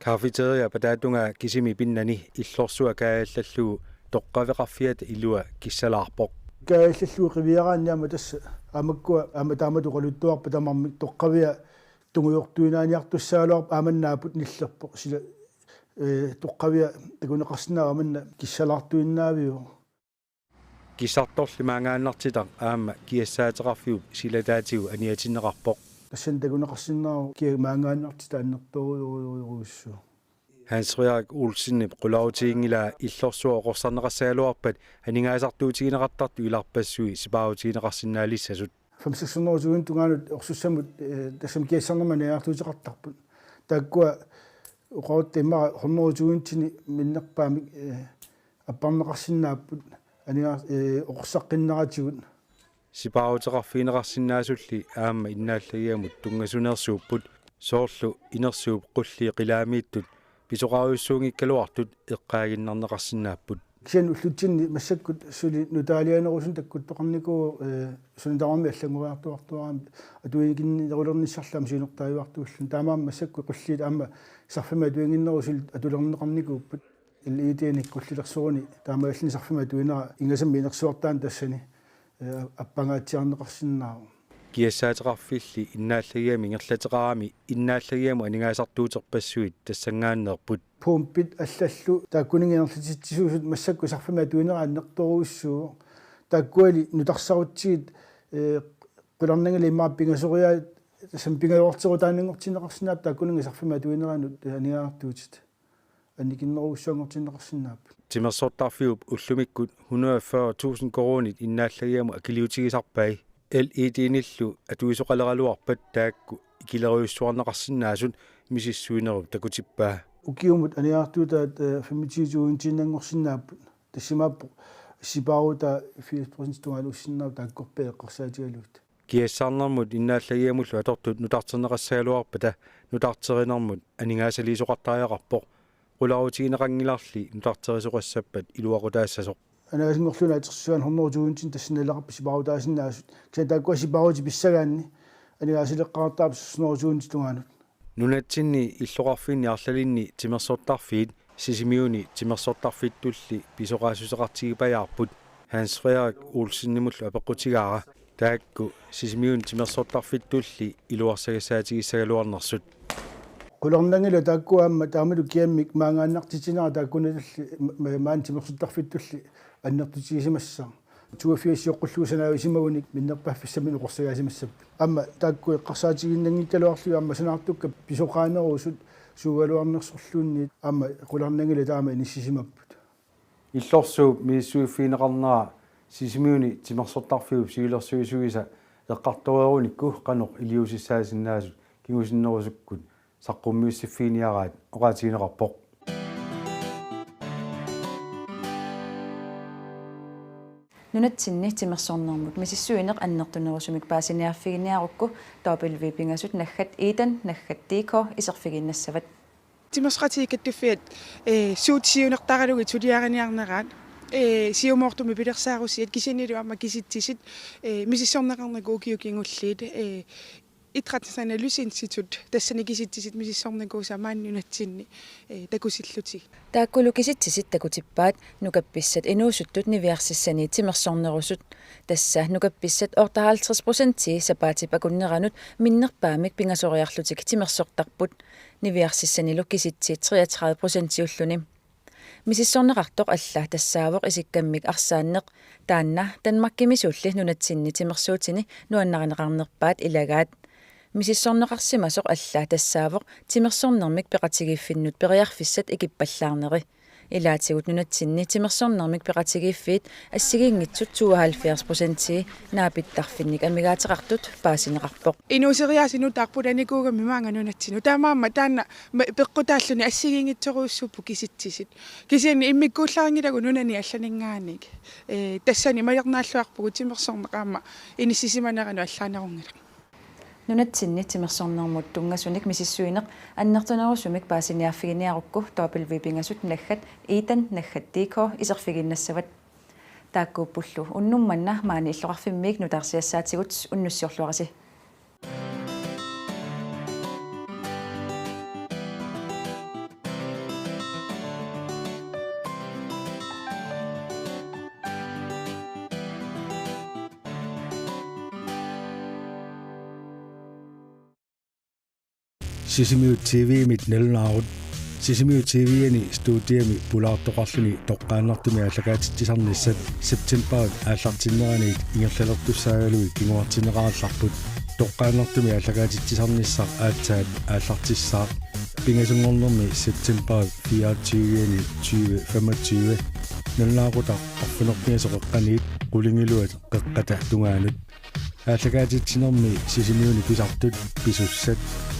Kafeteriap ataatungaa kisimi pinnani illorsua kaajallallugu toqqaveqarfiata ilua kissalaarpoq. Kaajallallugu qiviaraanni aamma tassa aamma makkua aamma taamatut oqaluttuarpat tamarmik toqqavia tungujortuinnaaniartussaagaluarpoq aamma mannaapput nillerpoq sila, ee, toqqavia takuneqarsinnaavoq aamma manna kissalaartuinnaaviuvoq. Kissartorli maangaannartitaq aamma kiassaateqarfiup silataatigut aniatinneqarpoq. Tassani takuneqarsinnaavoq kiap maangaannartitaq annertoorujorujorujussuuvoq. Hans Frederik Olsenip qularutiginngilaa illorsua oqorsarneqassagaluarpat aningaasartuutigineqartartut ilarpassui sipaarutigineqarsinnaalissasut. Fem seks hundrede tusind tungaanut orsussamut, eh, tassami kiassarnermut aniagartuuteqartarput. Taakkua oqarutta immaqa hundrede tusindinik minnerpaamik, eh, apparneqarsinnaapput aniga-, eh, oqorsaqqinneratigut. Sipaaruteqarfigineqarsinnaasulli aamma innaallagiamut tunngasuneersuupput, soorlu inersuup qulliit qilaamiittut pisoqarujussuunngikkaluartut eqqaaginnarneqarsinnaapput. Kisianni ullutsinni massakkut suli nutaalianerusunik takkuttoqarnikuuvoq, eh, suna tamarmi allanngoriartuartuarami atuinikinnerulernissarlu aamma siunertaraluartuulluni. Taamaammat massakkut qulliit aamma sarfimmi atuinnginnerusunik atulerneqarnikuupput. L E D-nik qullilersoruni taamaalilluni sarfimmi atuinera ingasammik inersuartaani tassani, eh, appangaatsiarneqarsinnaavoq. Kiassaateqarfilli innaallagiamik ingerlateqarami innaallagiamut aningaasartuuterpassuit tassanngaanneerput. Pumpit allallu taakkuninnga ingerlatitsisuusut massakkut sarfimmi atuinera annertoorujussuuvoq. Taakkuali nutarsarutsigit, eh, qularnanngilaq immaqa pingasoriaat tassami pingajuarterutaannanngortinneqarsinnaapput taakkuninnga sarfimmi atuineranut aningaasartuutit annikinnerujussuanngortinneqarsinnaapput. Timersortarfiup ullumikkut hundrede og fyrre tusind koruunit innaallagiamut akiliutigisarpai. L E D-nillu atuisoqaleraluarpat taakku ikilerujussuarneqarsinnaasut misissuinerup takutippaa. Ukiumut aningaasartuutaat, eh, femogtyve tusindiinnanngorsinnaapput. Tassimaappoq sipaarutaa firs procent tungaanut ussinnaapput taakkorpiaq eqqarsaatigalugit. Kiassarnermut innaallagiamullu atortut nutarterneqassagaluarpata nutarterinermut aningaasaliisoqartariaqarpoq. Qularutigineqanngilarli nutarterisoqassappat iluaqutaassasoq. Aningaasanngorluinnaq atorsinnaaneq hundrede tusindinik tassani naleqarput sipaarutaasinnaasut. Kisianni taakkua sipaarutit pissagaanni aningaasaleqqaartarput seks hundrede tusindit tungaanut. Nunatsinni illoqarfinni arlalinni timersortarfiit Sisimiuni timersortarfittulli pisoqaassuseqartigipajaarput Hans Frederik Olsenimullu apeqqutigaara taakku Sisimiuni timersortarfittulli iluarsagassaatigisagaluarnersut. Qularnanngilaq taakku aamma taamatut kiammik maangaannartitsinerat taakkunallu ma-, ma-, maani timersortarfittulli annertutigisimassaaq. Toogfirs sioqqullugu sanaajusimagunik minnerpaaffissamminik oqorsagaasimassapput. Aamma taakku eqqarsaatigiinnanngikkaluarlugit aamma sanaartukkat pisoqaanerusut suugaluarnersorluunniit aamma qularnanngilaq taama inissisimapput. Illorsuup misissuiffigineqarnera Sisimiuni timersortarfiup siulersuisuisa eqqartoreerunikku qanoq iliuusissaasinnaasut kingusinnerusukkut saqqummiussiffiginiaraat oqaatigineqarpoq. Nunatsinni timersornermut misissuineq annertunerusumik paasiniaaffiginiarukku W-p pingasut naggat Eden naggat D K iserfigiinnassavat. Timersoqatigiit Kattuffiat, eh, suut siunertaralugit suliariniarneraat, eh, siumoortumik pilersaarusiat kisiannili aamma kisitsisit, eh, misissorneqarnikut ukiut kingulliit, eh, Idrættens analysinstitut tassani kisitsisit misissornikuusaat maani nunatsinni, eh, takusillutik. Taakkulu kisitsisit takutippaat nukappissat inuusuttut niviarsissani timersornerusut. Tassa nukappissat otteoghalvtreds procentii sapaatip akunneranut minnerpaamik pingasoriarlutik timersortarput. Niviarsissanilu kisitsiit treogtredive procentiulluni. Misissorneqartoq alla tassaavoq isikkammik arsaanneq, taanna Danmarkimisulli nunatsinni timersuutini nuannarineqarnerpaat ilagaat. Misissorneqarsimasoq alla tassaavoq timersornermik peqatigiiffinnut periarfissat ikippallaarneri. Ilaatigut nunatsinni timersornermik peqatigiiffiit assigiinngitsut tooghalvfjerds procentii naapittarfinnik amigaateqartut paasineqarpoq. Inuuseriaaseq nutaaq pulanikuugami maanga nunatsinnut. Taamaammat taanna ma-, peqqutaalluni assigiinngitsorujussuupput kisitsisit. Kisianni immikkuullarinngilakka nunani allaninngaanniit. Eh, tassani majornaalluarpugut timersorneq aamma inissisimaneranut allaanerunngilaq. Nunatsinni timersornermut tunngasunik misissuineq annertunerusumik paasiniaaffiginiarukku W pingasut naggat iitan naggat D K iserfigiinnassavat. Taakkuuppullu unnuk manna maani illoqarfimmiit nutaarsiassaatigut, unnussiorluarisi. Sisimiut T V-mit nalunaarut. Sisimiut T V-ani studiami pulaartoqarluni toqqaannartumik aallakaatitsisarnissat septembarip aallartinneraniit ingerlalertussaagaluit kinguartinneqarallarput. Toqqaannartumik aallakaatitsisarnissaq aatsaat aallartissaaq. Pingasunngornermi septembarip fireogtyve-ani tyve femogtyve. Nalunaaqutaq arfineq-pingasoq qeqqaniit qulingiluat qeqqata tungaanut. Aallakaatitsinermi Sisimiuni pisartut, pisussat,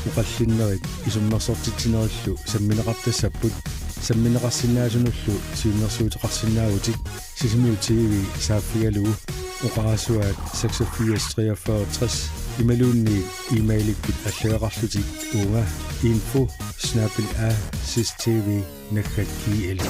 oqallinnerit isummersortitsinerillu sammineqartassapput. Sammineqarsinnaasunullu siunnersuuteqarsinnaavutit Sisimiut T V saaffigalugu oqarasuaat seksogfirs treogfyrre tres imaluunniit e-mailikkut allagaqarlutit uunga info snabel-a sistv naggat gl.